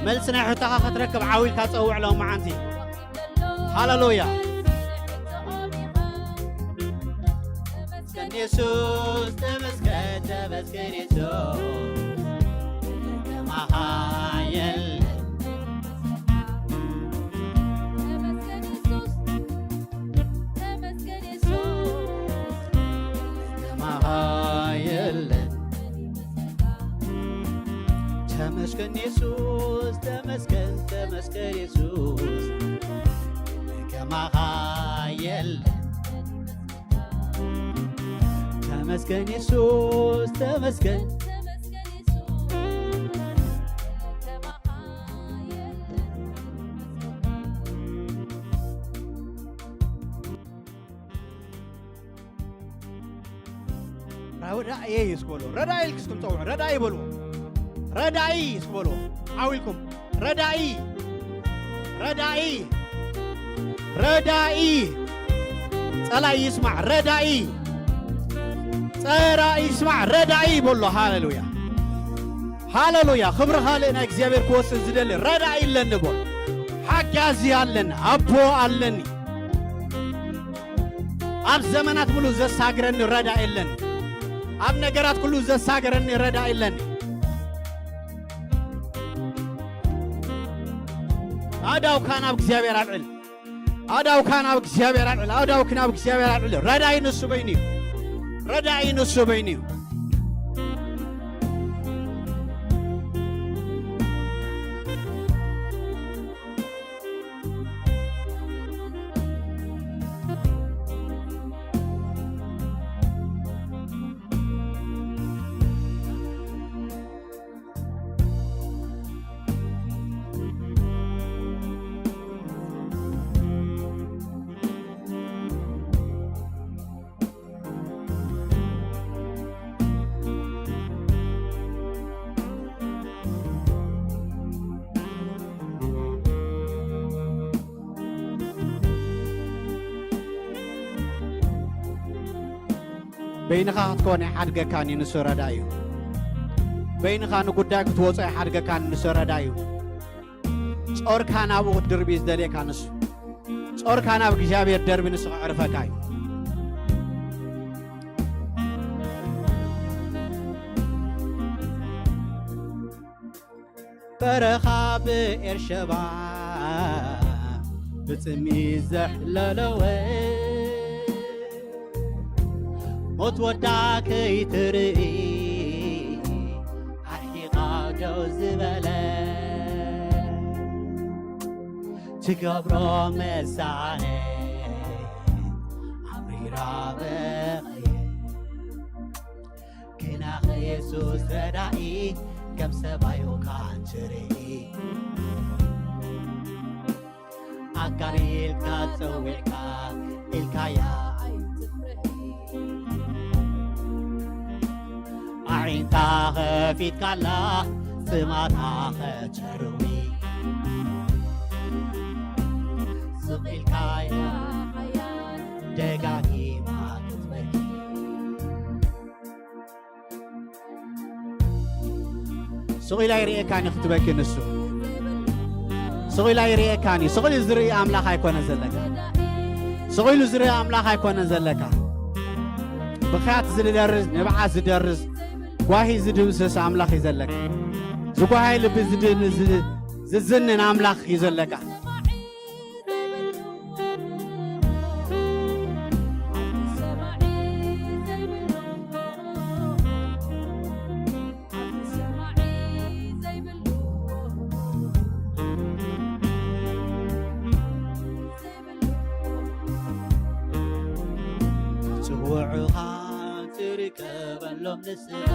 መልሲ ናይ ሕቶኻ ክትረክብ ዓው ኢልካ ጸውዕ ሎሚ መዓንቲ። ሃሌሉያ። ተመስገን የሱስ፣ ተመስገን፣ ተመስገን የሱስ። ከማኻ የለን። ተመስገን የሱስ፣ ተመስገን የሱስ ከማኻ የለን። ተመስገን የሱስ ተመስገን። ረዳኢ እስኪ በሉ። ረዳኢ ኢልክ እስኩም ጸውዑ። ረዳኢ በሉ። ረዳኢ እስኪ በሉ። ዓው ኢልኩም። ረዳኢ፣ ረዳኢ፣ ረዳኢ። ጸላኢ ይስማዕ። ረዳኢ፣ ጸላኢ ይስማዕ። ረዳኢ በሎ። ሃሌሉያ፣ ሃሌሉያ። ክብሪ ካልእ ናይ እግዚኣብሔር ክወስድ ዝደሊ ረዳኢ ኣለኒ በሎ። ሓጋዚ ኣለኒ፣ ኣቦ ኣለኒ። ኣብ ዘመናት ሙሉ ዘሳግረኒ ረዳኢ ኣለኒ። ኣብ ነገራት ኩሉ ዘሳግረኒ ረዳኢ ኣለኒ። ኣእዳውካ ናብ እግዚኣብሔር ኣልዕል። ኣእዳውካ ናብ እግዚኣብሔር ኣልዕል። ኣእዳውኪ ናብ እግዚኣብሔር ኣልዕል። ረዳኢ ንሱ በይኑ እዩ። ረዳኢ ንሱ በይኑ እዩ። በይንኻ ክትኮን ኣይሓድገካን እዩ፣ ንሱ ረዳኢ እዩ። በይንኻ ንጉዳይ ክትወጾ ኣይሓድገካን፣ ንሱ ረዳኢ እዩ። ጾርካ ናብኡ ክትድርቢ እዩ ዝደልየካ ንሱ። ጾርካ ናብ እግዚኣብሔር ደርቢ፣ ንሱ ከዕርፈካ እዩ። በረኻ ብኤርሸባ ብጽምኢ ዘሕለለወ፣ ሞት ወዳ ከይትርኢ ኣርሒቓ ደው ዝበለ፣ ትገብሮ መሳነ ኣምሪራ በኸየ። ግናኸ የሱስ ረዳኢ፣ ከም ሰብኣዩ ካን ትርኢ። ኣጋር ኢልካ ጸዊዕካ ኢልካያ ኣይትፍርሒ። ኣዒንታ ኸፊትካላ ጽማታ ኸትርዊ። ስቕ ኢልካያ ሓያል ደጋጊማ ክትበኪ። ስቕ ኢላ ይርእየካን እዩ ክትበኪ ንሱ። ስቕ ኢላ ይርእየካን እዩ። ስቕ ኢሉ ዝርኢ ኣምላኽ ኣይኮነ ዘለካ። ስቕ ኢሉ ዝርኢ ኣምላኽ ኣይኮነ ዘለካ። ብኽያት ዝደርዝ፣ ንብዓት ዝደርዝ፣ ጓሂ ዝድምስስ ኣምላኽ እዩ ዘለካ። ዝጓሃይ ልቢ ዝድ-፣ ዝ-፣ ዝዝንን ኣምላኽ እዩ ዘለካ። ጽውዑኻ ትርከበሎም ንስኻ።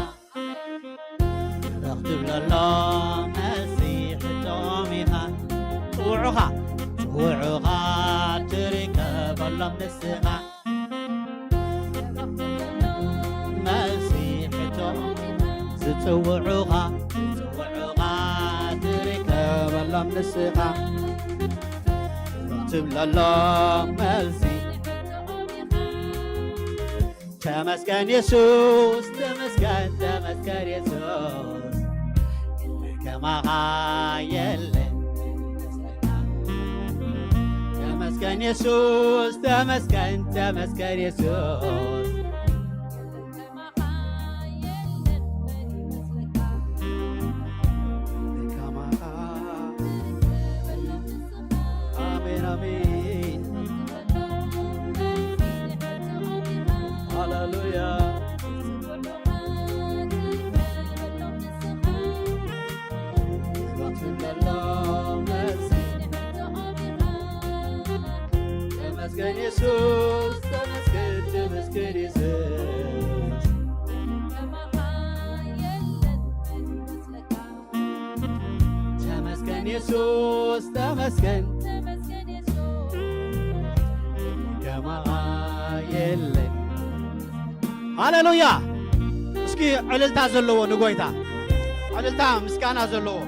ብኽ ትብለሎም መልሲ ሕቶኦም ኢኻ። ጽውዑኻ፣ ጽውዑኻ ትርከበሎም ንስኻ። መልሲ ሕቶኦም ዝጽውዑኻ፣ ዝጽውዑኻ ትርከበሎም ንስኻ። ብኽ ትብለሎም መልሲ ተመስገን የሱስ፣ ተመስገን፣ ተመስገን የሱስ፣ ከማኻ የለን። ተመስገን የሱስ፣ ተመስገን፣ ተመስገን የሱስ። ከማኻ። ኣሜን፣ ኣሜን። ሃሌሉያ። ተመስገን የሱስ፣ ተመስገን፣ ተመስገን የሱስ። ተመስገን የሱስ፣ ተመስገን። ከማኻ የለን። ሃሌሉያ። እስኪ ዕልልታ ዘለዎ ንጎይታ፣ ዕልልታ ምስጋና ዘለዎ።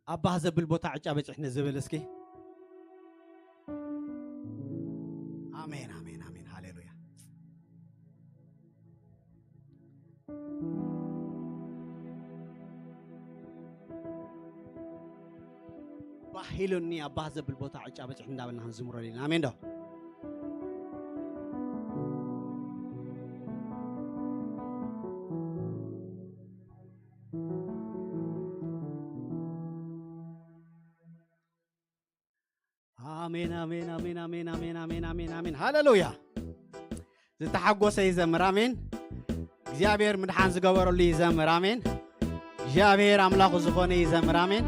ኣብ ባህ ዘብል ቦታ ዕጫ በጺሕኒ ዝብል እስኪ። ኣሜን፣ ኣሜን፣ ኣሜን። ሃሌሉያ። ባህ ኢሉኒ ኣብ ባህ ዘብል ቦታ ዕጫ በጺሕ እንዳበልና ክንዝምሮ ኣለና። ኣሜን ዶ? ኣሜን፣ ኣሜን፣ ኣሜን፣ ኣሜን፣ ኣሜን፣ ኣሜን፣ ኣሜን፣ ኣሜን፣ ኣሜን። ሃሌሉያ። ዝተሓጎሰ ይዘምር። ኣሜን። እግዚኣብሔር ምድሓን ዝገበረሉ ይዘምር። ኣሜን። እግዚኣብሔር ኣምላኹ ዝኾነ ይዘምር። ኣሜን።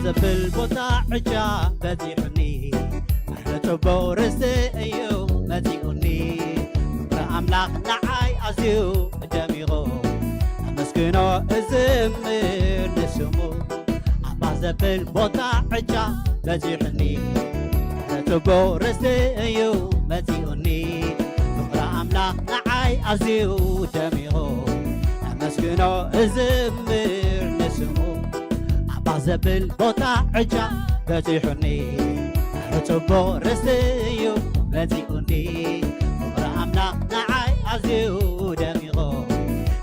ዘብል ቦታ ዕጫ በጺሑኒ፣ ኣረ ጽቡቕ ርስቲ እዩ መጺኡኒ። ፍቕሪ ኣምላኽ ንዓይ ኣዝዩ ደሚቑ፣ ኣመስግኖ እዝምር ንስሙ። ኣባ ዘብል ቦታ ዕጫ በጺሑኒ፣ ኣረ ጽቡቕ ርስቲ እዩ መጺኡኒ። ፍቕሪ ኣምላኽ ንዓይ ኣዝዩ ደሚቑ፣ ኣመስግኖ እዝምር ንስሙ። ኣባ ዘብል ቦታ ዕጫ በጺሑኒ፣ ኣረ ጽቡቕ ርስቲ እዩ መጺኡኒ። ፍቕሪ ኣምላኽ ንዓይ ኣዝዩ ደሚቑ፣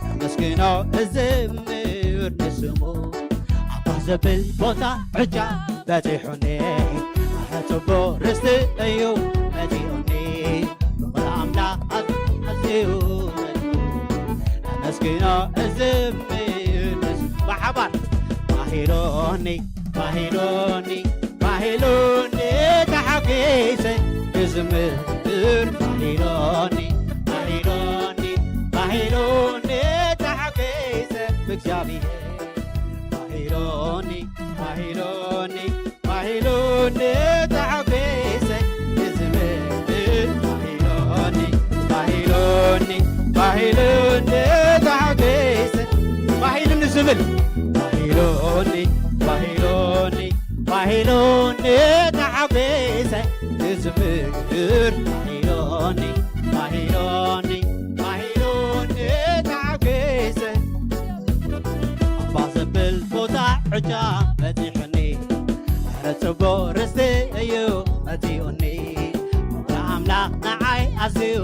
ኣመስግኖ እዝምር ንስሙ። ኣባ ዘብል ቦታ ዕጫ በጺሑኒ፣ ኣረ ጽቡቕ ርስቲ እዩ መጺኡኒ። ፍቕሪ ኣምላኽ ኣዝዩ ኣመስግኖ እዝምር ንስሙ። ብሓባር ባሂሎኒ፣ ባሂሎኒ፣ ባሂሎኒ ተሓጒሰ እዝምር። ባሂሎኒ፣ ባሂሎኒ፣ ባሂሎኒ ተሓጒሰ ብእግዚኣብሔር። ባሂሎኒ፣ ባሂሎኒ፣ ባሂሎኒ ተሓጒሰ እዝምር። ባሂሎኒ፣ ባሂሎኒ፣ ባሂሎኒ ተሓጒሰ። ባሂሉኒ ዝብል። ባሂሎኒ፣ ባሂሎኒ፣ ባሂሎኒ ተሓጒሰ እዝምር። ባሂሎኒ፣ ባሂሎኒ፣ ባሂሎኒ ተሓጒሰ። ኣባ ዘብል ቦታ ዕጫ በጺሑኒ፣ ኣረ ጽቡቕ ርስቲ እዩ መጺኡኒ። ፍቕሪ ኣምላኽ ንዓይ ኣዝዩ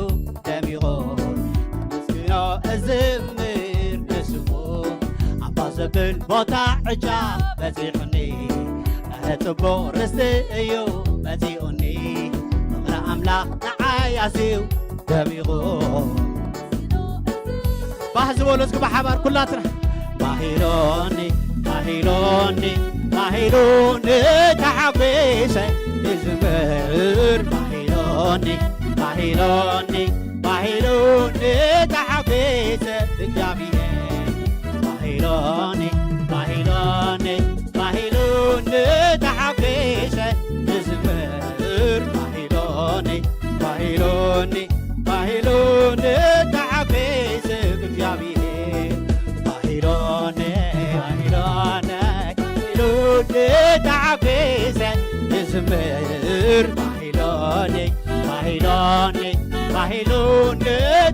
ደሚቑ፣ ኣመስግኖ እዝምር ንስሙ። ኣባ ዘብል ቦታ ዕጫ በጺሑኒ፣ ኣረ ጽቡቕ ርስቲ እዩ መጺኡኒ። ፍቕሪ ኣምላኽ ንዓይ ኣዝዩ ደሚቑ። ባህ ዝበሎ እስኪ ብሓባር ኩላትና። ማሂሎኒ፣ ማሂሎኒ፣ ማሂሎኒ ተሓጒሰ ይዝምር። ማሂሎኒ፣ ማሂሎኒ፣ ማሂሎኒ ተሓጒሰ እግዚኣብሔር። ማሂሎኒ፣ ማሂሎኒ፣ ማሂሎኒ ተሓጒሰ ይዝምር። ማሂሎኒ፣ ማሂሎኒ፣ ማሂሎኒ ተሓጒሰ እግዚኣብሔር። ማሂሎኒ፣ ማሂሎኒ፣ ማሂሎኒ ተሓጒሰ ምር ባሂሎኒ፣ ባሂሎኒ፣ ባሂሎኒ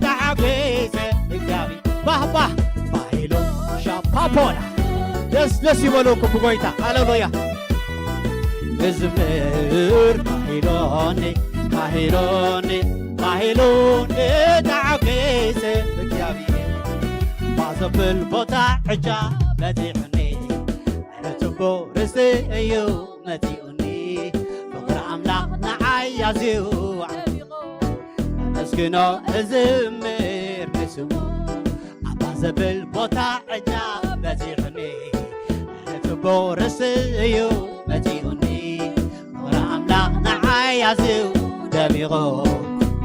ተዓጊሰ እግዚኣብሔር። ባህ፣ ባህ፣ ባሂሎ ሻፓፖላ። ደስ፣ ደስ ይበለኩም ብጎይታ። ሃሌሉያ። እዝምር ባሂሎኒ፣ ባሂሎኒ፣ ባሂሎኒ ተዓጊሰ እግዚኣብሔር። ባዘብል ቦታ ዕጃ በጺሑኒ። ርትቦ ርእሲ እዩ መጺኡኒ፣ ፍቕሪ ኣምላኽ ንዓይ ኣዝዩ ዓሚቑ። ኣመስግኖ እዝምር ንስሙ፣ ኣባ ዘብል ቦታ ዕጃ በጺሑኒ። ርትቦ ርእሲ እዩ መጺኡኒ፣ ፍቕሪ ኣምላኽ ንዓይ ኣዝዩ ደሚቑ።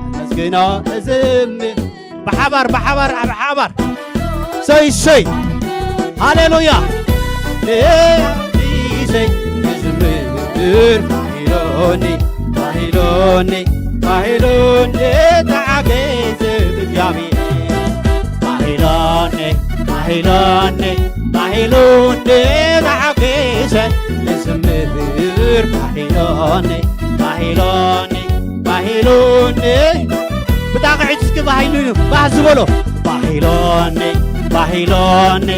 ኣመስግኖ እዝምር ብሓባር፣ ብሓባር፣ ብሓባር። ሰይ፣ ሰይ። ሃሌሉያ። ሰይ፣ ዝምር ባሂሎኒ፣ ባሂሎኒ፣ ባሂሎኒ፣ ተዓገዘ ብእግዚኣብሔር። ባሂሎኒ፣ ባሂሎኒ፣ ባሂሎኒ፣ ተዓገዘ ዝምር ባሂሎኒ፣ ባሂሎኒ፣ ባሂሎኒ። ብጣቕዒት እስኪ ባሂሉ እዩ። ባህ ዝበሎ። ባሂሎኒ፣ ባሂሎኒ፣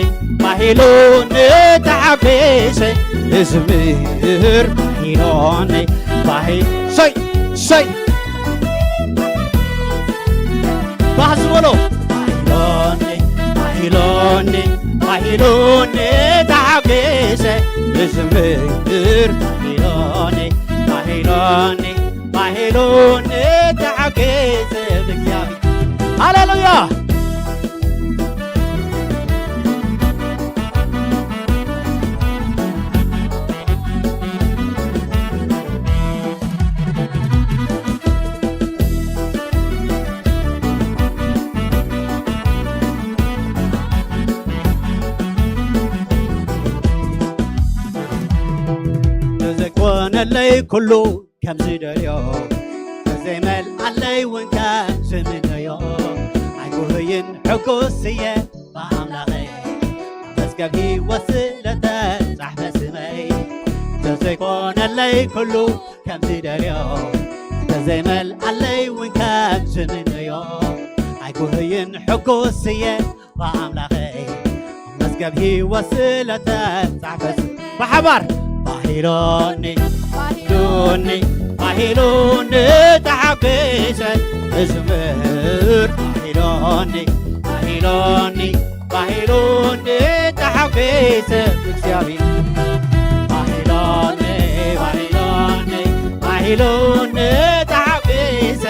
ባሂሎኒ ተዓገሰ እዝምር ባሂሎኒ፣ ባሂ-፣ ሰይ፣ ሰይ። ባህ ዝበሎ። ባሂሎኒ፣ ባሂሎኒ፣ ባሂሎኒ ተዓገሰ እዝምር ባሂሎኒ፣ ባሂሎኒ፣ ባሂሎኒ ተዓገሰ ብእግዚኣብሔር። ሃሌሉያ። ንዘይኮነለይ ኩሉ ከም ዝደልዮ፣ ዘይመልኣለይ እውን ከም ዝምነዮ፣ ኣይጉህይን ሕጉስ እየ ብኣምላኸይ። መዝገብ ህይወት ስለተጻሕፈ ስመይ፣ ተዘይኮነለይ ኩሉ ከም ዝደልዮ፣ ተዘይመልኣለይ እውን ከም ዝምነዮ፣ ኣይጉህይን ሕጉስ እየ ብኣምላኸይ። መዝገብ ህይወት ስለተጻሕፈ ስ-፣ ብሓባር ባሂሎኒ፣ ባሂሎኒ፣ ባሂሎኒ ተዓገሰ እዝምር። ባሂሎኒ፣ ባሂሎኒ፣ ባሂሎኒ ተዓገሰ እግዚኣብሔር። ባሂሎኒ፣ ባሂሎኒ፣ ባሂሎኒ ተዓገሰ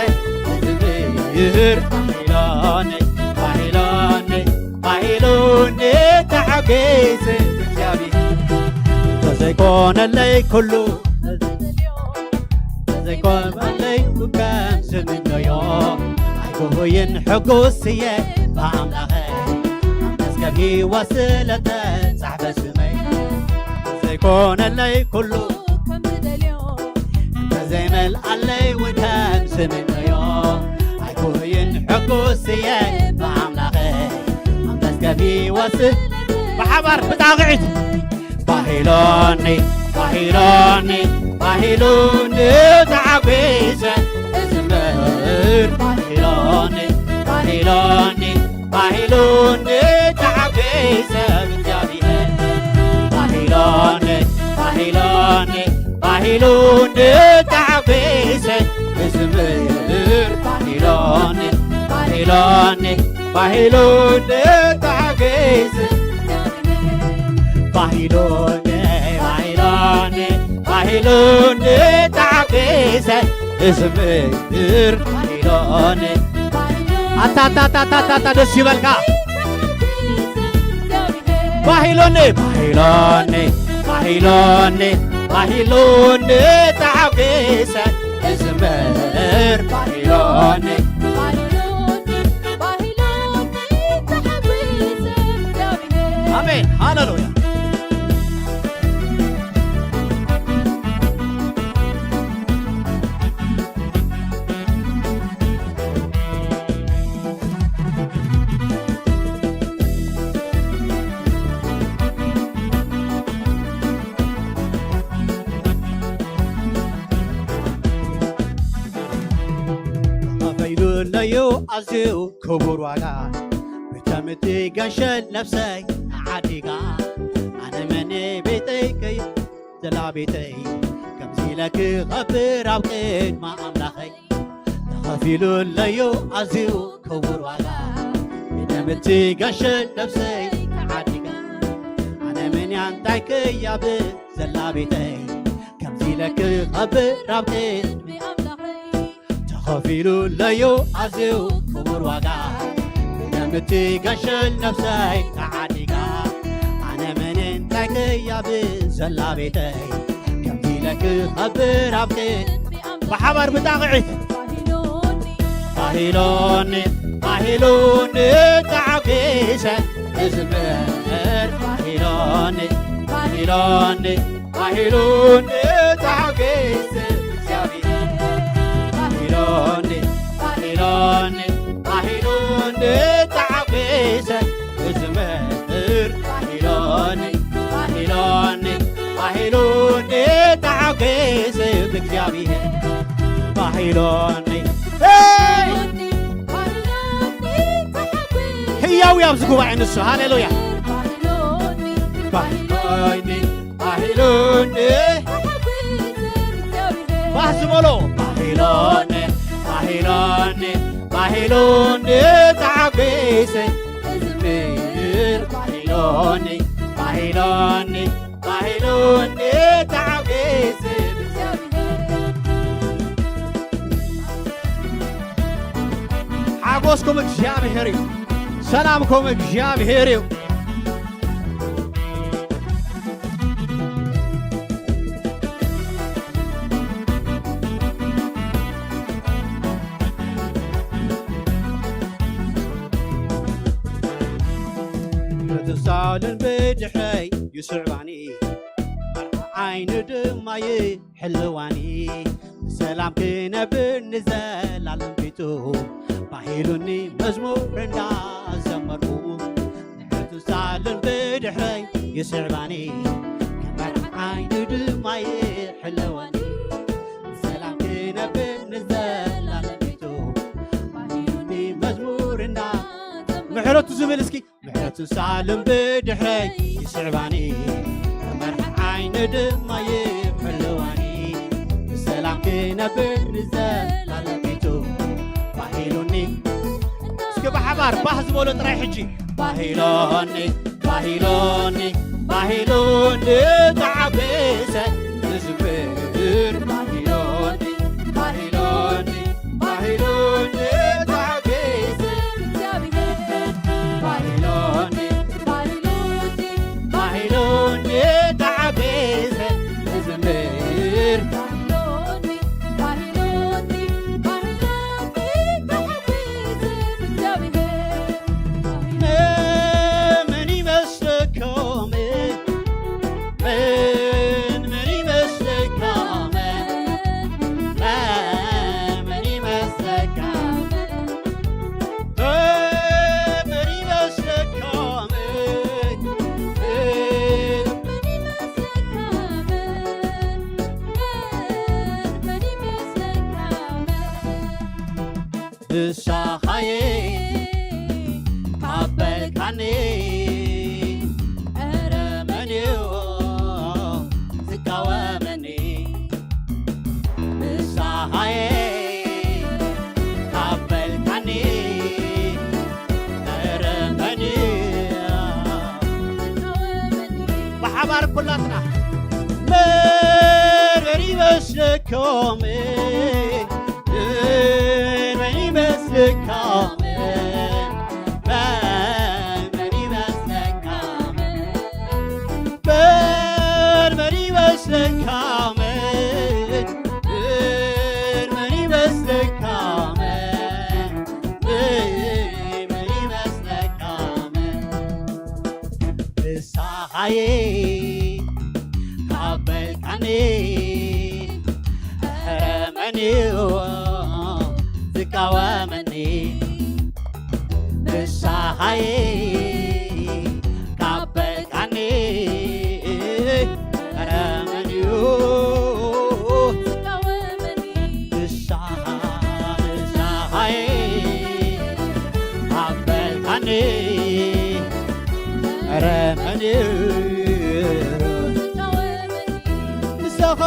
እዝምር። ባሂሎኒ፣ ባሂሎኒ፣ ባሂሎኒ ተዓገሰ እግዚኣብሔር። ተዘይኮነለይ ኩሉ፣ ተዘይኮነለይ ከም ዝምነዮ፣ ኣይጉህይን ሕጉስ እየ ብኣምላኸይ። መዝገብ ህይወት ስለተጻሕፈ ስመይ፣ ተዘይኮነለይ ኩሉ ከም ዝደልዮ፣ እንተዘይመልኣለይ እውን ከም ዝምነዮ፣ ኣይጉህይን ሕጉስ እየ ብኣምላኸይ። መዝገብ ህይወት ብሓባር ብጣቕዒት ባሂሎኒ፣ ባሂሎኒ፣ ባሂሎኒ ተዓጊሰ እዝምር። ባሂሎኒ፣ ባሂሎኒ፣ ባሂሎኒ ተዓጊሰ ብእግዚኣብሔር። ባሂሎኒ፣ ባሂሎኒ፣ ባሂሎኒ ተዓጊሰ እዝምር። ባሂሎኒ፣ ባሂሎኒ፣ ባሂሎኒ ተዓጊሰ ባሂሎኒ፣ ባሂሎኒ፣ ባሂሎኒ ተዓጊሰ እዝምር። ባሂሎኒ፣ ኣታ፣ ኣታ፣ ኣታ፣ ኣታ፣ ኣታ፣ ደስ ይበልካ። ባሂሎኒ፣ ባሂሎኒ፣ ባሂሎኒ፣ ባሂሎኒ ተዓጊሰ እዝምር። ባሂሎኒ፣ ኣሜን፣ ሃሌሉያ። ለዩ ኣዝዩ ክቡር ዋጋ ብተምቲ ገንሸል ነፍሰይ ተዓዲጋ። ኣነ መን ቤተይ ከይ ዘላ ቤተይ ከምዚ ኢለ ክኸብር ኣብ ቅድሚ ኣምላኸይ። ተኸፊሉለዩ ኣዝዩ ክቡር ዋጋ ብደምቲ ገንሸል ነፍሰይ ተዓዲጋ። ኣነ መን እያ እንታይ ከያብ ዘላ ቤተይ ከምዚ ኢለ ክኸብር ኣብ ቅድሚ ኣምላኸይ። ተኸፊሉለዩ ኣዝዩ ክቡር ዋጋ ብደምቲ ገንሸል ነፍሰይ ተዓዲጋ። ኣነ መን እንታይ ከያብ ዘላ ቤተይ ከምዚ ኢለ ክኸብር ኣብ ቅድሚ ኣምላኸይ። ብሓባር ብጣቕዒት ባሂሎኒ ባሂሎኒ ተዓጊሰ እዝምር ባሂሎኒ ባሂሎኒ ባሂሎኒ ተዓጊሰ እግዚኣብሔር ባሂሎኒ ባሂሎኒ ባሂሎኒ ተዓጊሰ እዝምር ባሂሎኒ ባሂሎኒ ባሂሎኒ ተዓጊሰ ብእግዚኣብሔር ባሂሎኒ። ሄይ! ህያው እዩ ኣብዚ ጉባኤ ንሱ። ሃሌሉያ። ባሂሎኒ ባሂሎኒ ባህ ዝበሎ ባሂሎኒ ባሂሎኒ ባሂሎኒ ተዓጊሰ እዝምር ባሂሎኒ ባሂሎኒ ባሂሎኒ ተዓጊሰ ብእግዚኣብሔር። ሓጎስኩም እግዚኣብሔር እዩ። ሰላምኩም እግዚኣብሔር እዩ። ብትሳልን ብድሕረይ ይስዕባኒ፣ መርዓ ዓይኒ ድማ ይሕልዋኒ። ብሰላም ክነብር ንዘላለም ቤቱ፣ ባሂሉኒ መዝሙር እንዳዘመርኩ። ብትሳልን ብድሕረይ ይስዕባኒ፣ መርዓ ዓይኒ ድማ ይሕልዋኒ። ብሰላም ክነብር ንዘላለም ቤቱ፣ ባሂሉኒ መዝሙር እንዳ ምሕረቱ ዝብል እስኪ ምሕረቱ ሳልም ብድሕረይ ይስዕባኒ፣ መርሒ ዓይኒ ድማ ይሕልዋኒ። ብሰላም ክነብር ንዘላለም ቤቱ ባሂሉኒ። እስኪ ብሓባር ባህ ዝበሎ ጥራይ ሕጂ። ባሂሎኒ፣ ባሂሎኒ፣ ባሂሎኒ ተዓቢሰ ዝዝምር። ባሂሎኒ፣ ባሂሎኒ፣ ባሂሎኒ ተዓቢሰ። ባሂሎኒ፣ ባሂሎኒ፣ ባሂሎኒ ተዓቢሰ ዝዝምር። መን ይመስለካ መን? መን፣ መን ይመስለካ መን? መን፣ መን ይመስለካ መን? መን፣ መን ይመስለካ መን? መን፣ ንስኻየ ካብ በልካኒ፣ ኧረ መን እዩ ዝቃወመኒ? ንስኻየ ካብ በልካኒ፣ ኧረ መን እዩ ዝቃወመኒ? ብሓባር ኩላትና መርበሪ መስለኮም መርበሪ መስለኮም መርበሪ መስለኮም መርበሪ መስለኮም መርበሪ መስለኮም መርበሪ መስለኮም ንስኻየ ካብ በልካኒ፣ ኧረ መን እዩ ዝቃወመኒ? ንስኻየ ካብ በልካኒ፣ ኧረ መን እዩ ዝቃወመኒ? ንስኻ፣ ንስኻየ ምሳኻ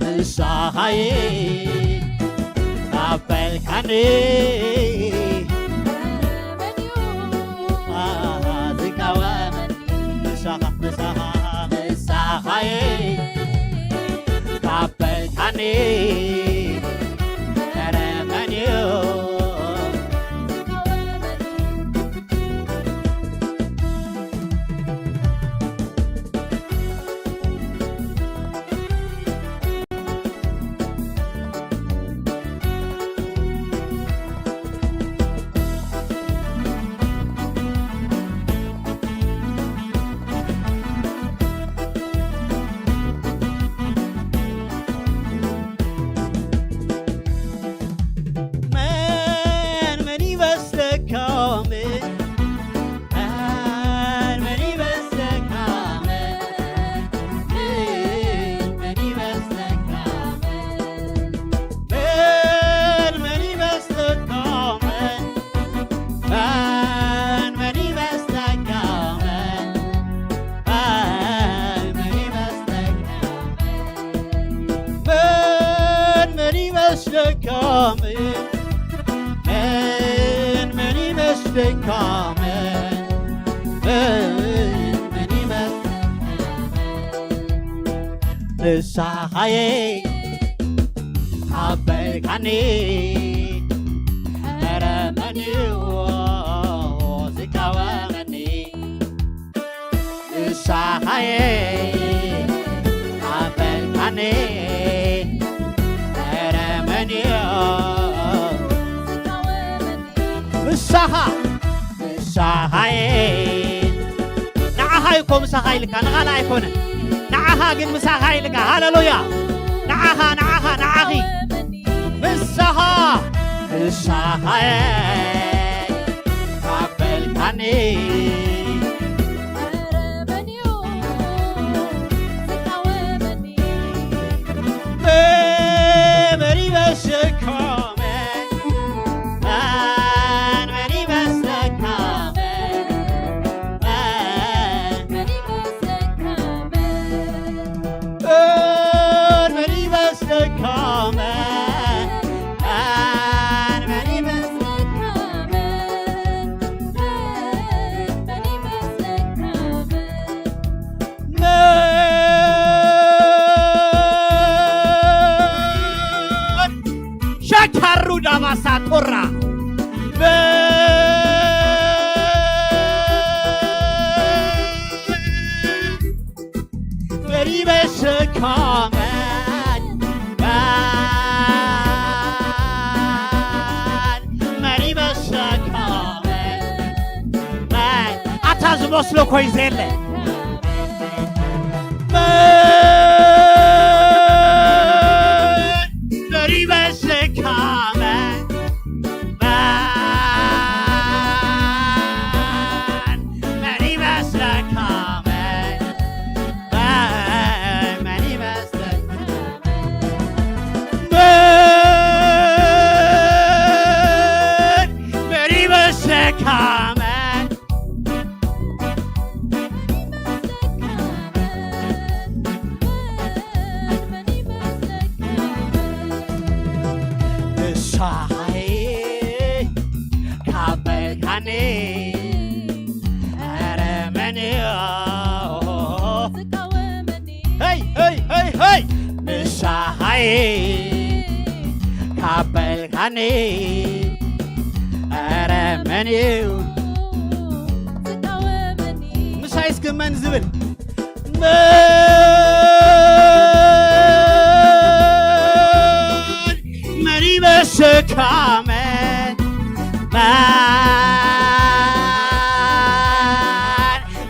ምሳኻየ ኣበልካኒ ዝቃወመኒ ምሳኻ ምሳኻ ምሳኻየ ኣበልካኒ ኧረ መን እዩ መን መን ይመስለካ መን መን ይመስለካ መን መን ይመስለካ መን መን ይመስለካ መን መን መን ይመስለካ መን መን መን ይመስለካ መን መን ይመስለካ መን መን መን ይመስለካ መን መን መን ይመስለካ ንስኻየ ኣበልካኒ ኧረ መን እዩ ዝቃወመኒ ንስኻየ ኣበልካኒ ኧረ መን እዩ ንስኻ ንስኻየ ንዓኻ እኮ ምሳኻ ኢልካ ንኻልእ ኣይኮነ ንዓኻ ግን ምሳኻ ኢልካ ሃሌሉያ ንዓኻ ንዓኻ ንዓኺ ምሳኻ ምሳኻየ ኣበልካኒ መን ይመስለካ መን መን ይመስለካ መን መን ይመስለካ መን መን ይመስለካ መን መን ይመስለካ መን መን ይመስለካ መን መን ሻካሩ ዳባሳ ቶራ መን ይመስለካ መን መን መን ይመስለካ መን መን ኣታ ዝመስሎ ኮይን ዘየለ መን መን ይመስለካ መን መን መን ይመስለካ መን መን መን ይመስለካ መን መን ይመስለካ መን ንስኻይ ካብ በልካኒ፣ ኧረ መን እዩ ዝቃወመኒ? ሄይ፣ ሄይ፣ ሄይ፣ ሄይ! ንስኻይ ካብ በልካኒ፣ ኧረ መን እዩ ዝቃወመኒ? ምሳይ እስኪ መን ዝብል? መን፣ መን ይመስለካ መን? መን፣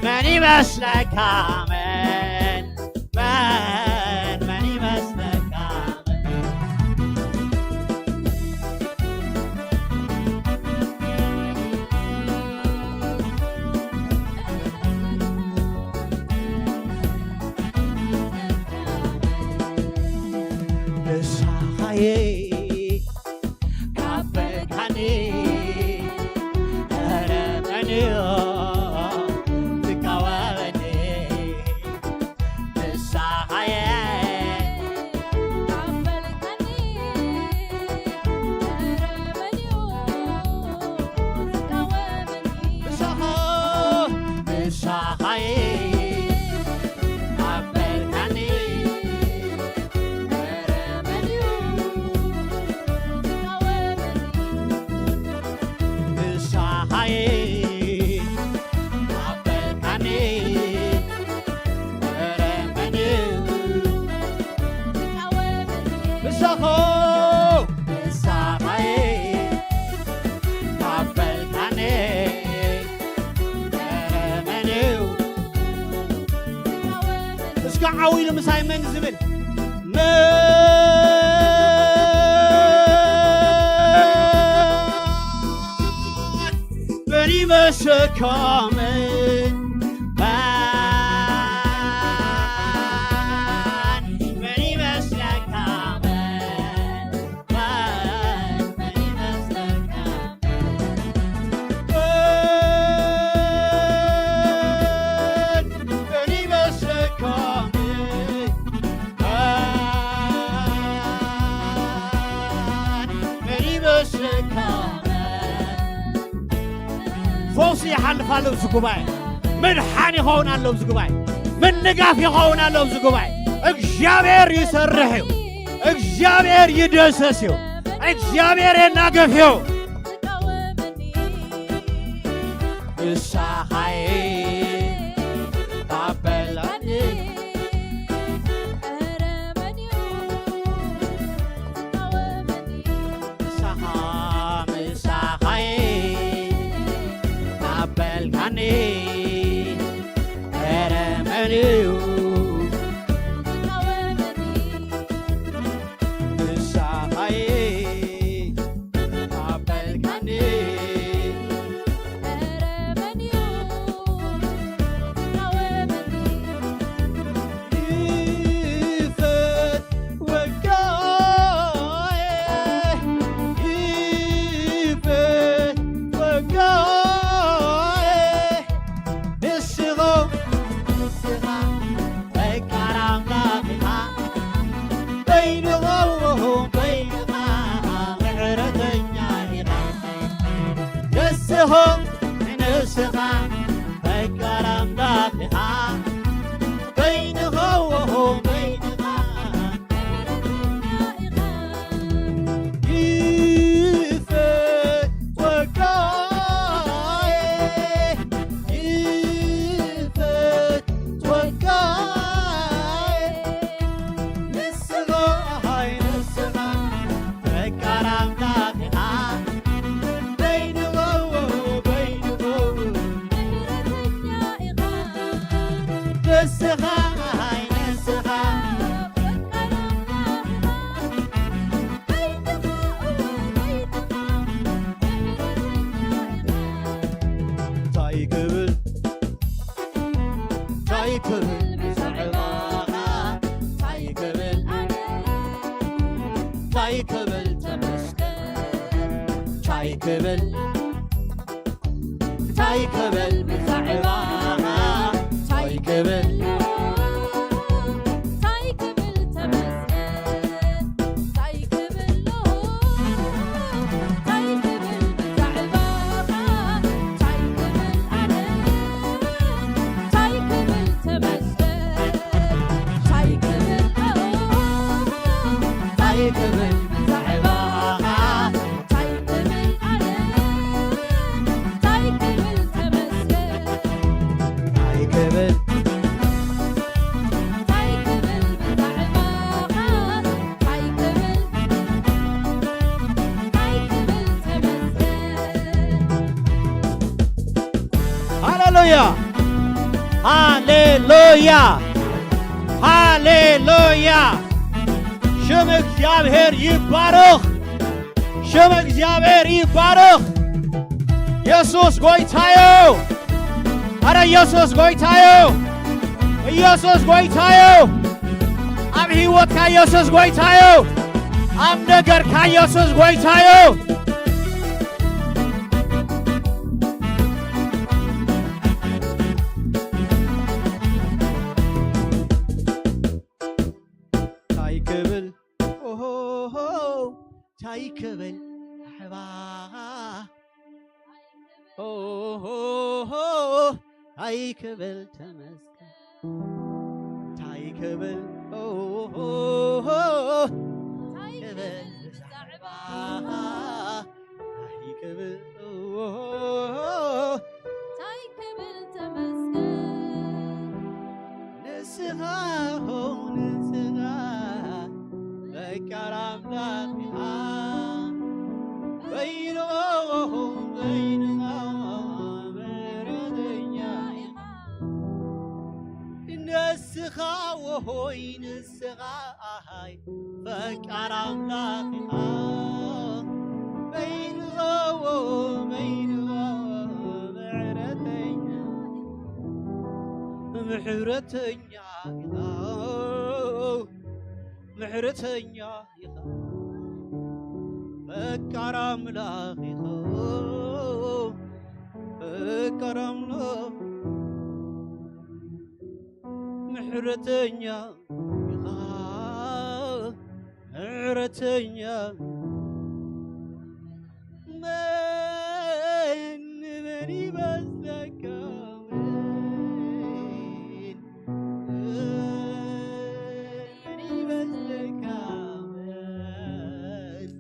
መን ይመስለካ መን? መን፣ መን ይመስለካ መን? ንስኻየ ካብ በልካኒ፣ ኧረ መን እዩ ዝቃወመኒ? ንስኻ ንስኻይ ካብ በልካኒ፣ ኧረ መን እዩ? እስከ ዓው ኢሉ ምሳይ መን ዝብል? መን ይመስለካ መን? መን ይመስለካ መን? መን ይመስለካ መን? መን ይመስለካ መን? መን ይመስለካ መን? ፈውሲ ይሓልፍ ኣሎ ኣብዚ ጉባኤ። ምድሓን ይኸውን ኣሎ ኣብዚ ጉባኤ። ምንጋፍ ይኸውን ኣሎ ኣብዚ ጉባኤ። እግዚኣብሔር ይሰርሕ እዩ። እግዚኣብሔር ይደሰስ እዩ። እግዚኣብሔር የናገፍ እዩ። ንስኻይ ካብ በላኒ፣ ንስኻ ምሳኻይ ካብ በልካኒ፣ ኧረ መን እዩ? ንስኻይ ካብ በልካኒ፣ ይፈትወካ፣ ይፈትወካ። ንስኻ፣ ንስኻ ፈቃር ኣምላኽ ኢኻ። በይንኻ፣ በይንኻ ምሕረተኛ ኢኻ። ንስኻ፣ ንስኻ ፈቃር ኣምላኽ ኢኻ። በይንኻ፣ በይንኻ እንታይ ክብል፣ እንታይ ክብል ብዛዕባኻ፣ እንታይ ክብል፣ እንታይ ክብል ተመስገን፣ እንታይ ክብል፣ እንታይ ክብል ብዛዕባኻ፣ እንታይ ክብል፣ እንታይ ክብል ተመስገን፣ እንታይ ክብል፣ እንታይ ክብል ብዛዕባኻ፣ እንታይ ክብል ኣነ፣ እንታይ ክብል ተመስገን፣ እንታይ ክብል፣ እንታይ ክብል ብዛዕባኻ፣ እንታይ ክብል ኣነ፣ እንታይ ክብል ተመስገን፣ እንታይ ክብል፣ እንታይ ክብል ብዛዕባኻ፣ እንታይ ክብል፣ እንታይ ክብል ተመስገን። ሃሌሉያ! ሃሌሉያ! ሃሌሉያ! ሽም እግዚኣብሔር ይባረኽ! ሽም እግዚኣብሔር ይባረኽ! ኢየሱስ ጎይታ እዩ! ኣረ ኢየሱስ ጎይታ እዩ! ኢየሱስ ጎይታ እዩ! ኣብ ህይወትካ ኢየሱስ ጎይታ እዩ! ኣብ ነገርካ ኢየሱስ ጎይታ እዩ! እንታይ ክብል፣ ኦሆሆ፣ እንታይ ክብል ኣሕባኻ፣ ኦሆሆ፣ እንታይ ክብል ተመስገን፣ እንታይ ክብል፣ ኦሆሆ፣ እንታይ ክብል ብዛዕባኻ፣ እንታይ ክብል፣ ኦሆሆ፣ እንታይ ክብል ተመስገን። ንስኻ ሆ ንስኻ በቃ ፈቃር ኣምላኽ ኢኻ፣ በይንኻ፣ በይንኻ ምሕረተኛ ኢኻ። ንስኻ ወሆይ፣ ንስኻ ኣሃይ፣ ፈቃር ኣምላኽ ኢኻ፣ በይንኻ፣ በይንኻ ምሕረተኛ፣ ምሕረተኛ ኢኻ፣ ምሕረተኛ ኢኻ፣ ፈቃር ኣምላኽ ኢኻ፣ ፈቃር ኣምላኽ፣ ምሕረተኛ ኢኻ፣ ምሕረተኛ። መን፣ መን ይመስለካ? መን፣ መን ይመስለካ? መን፣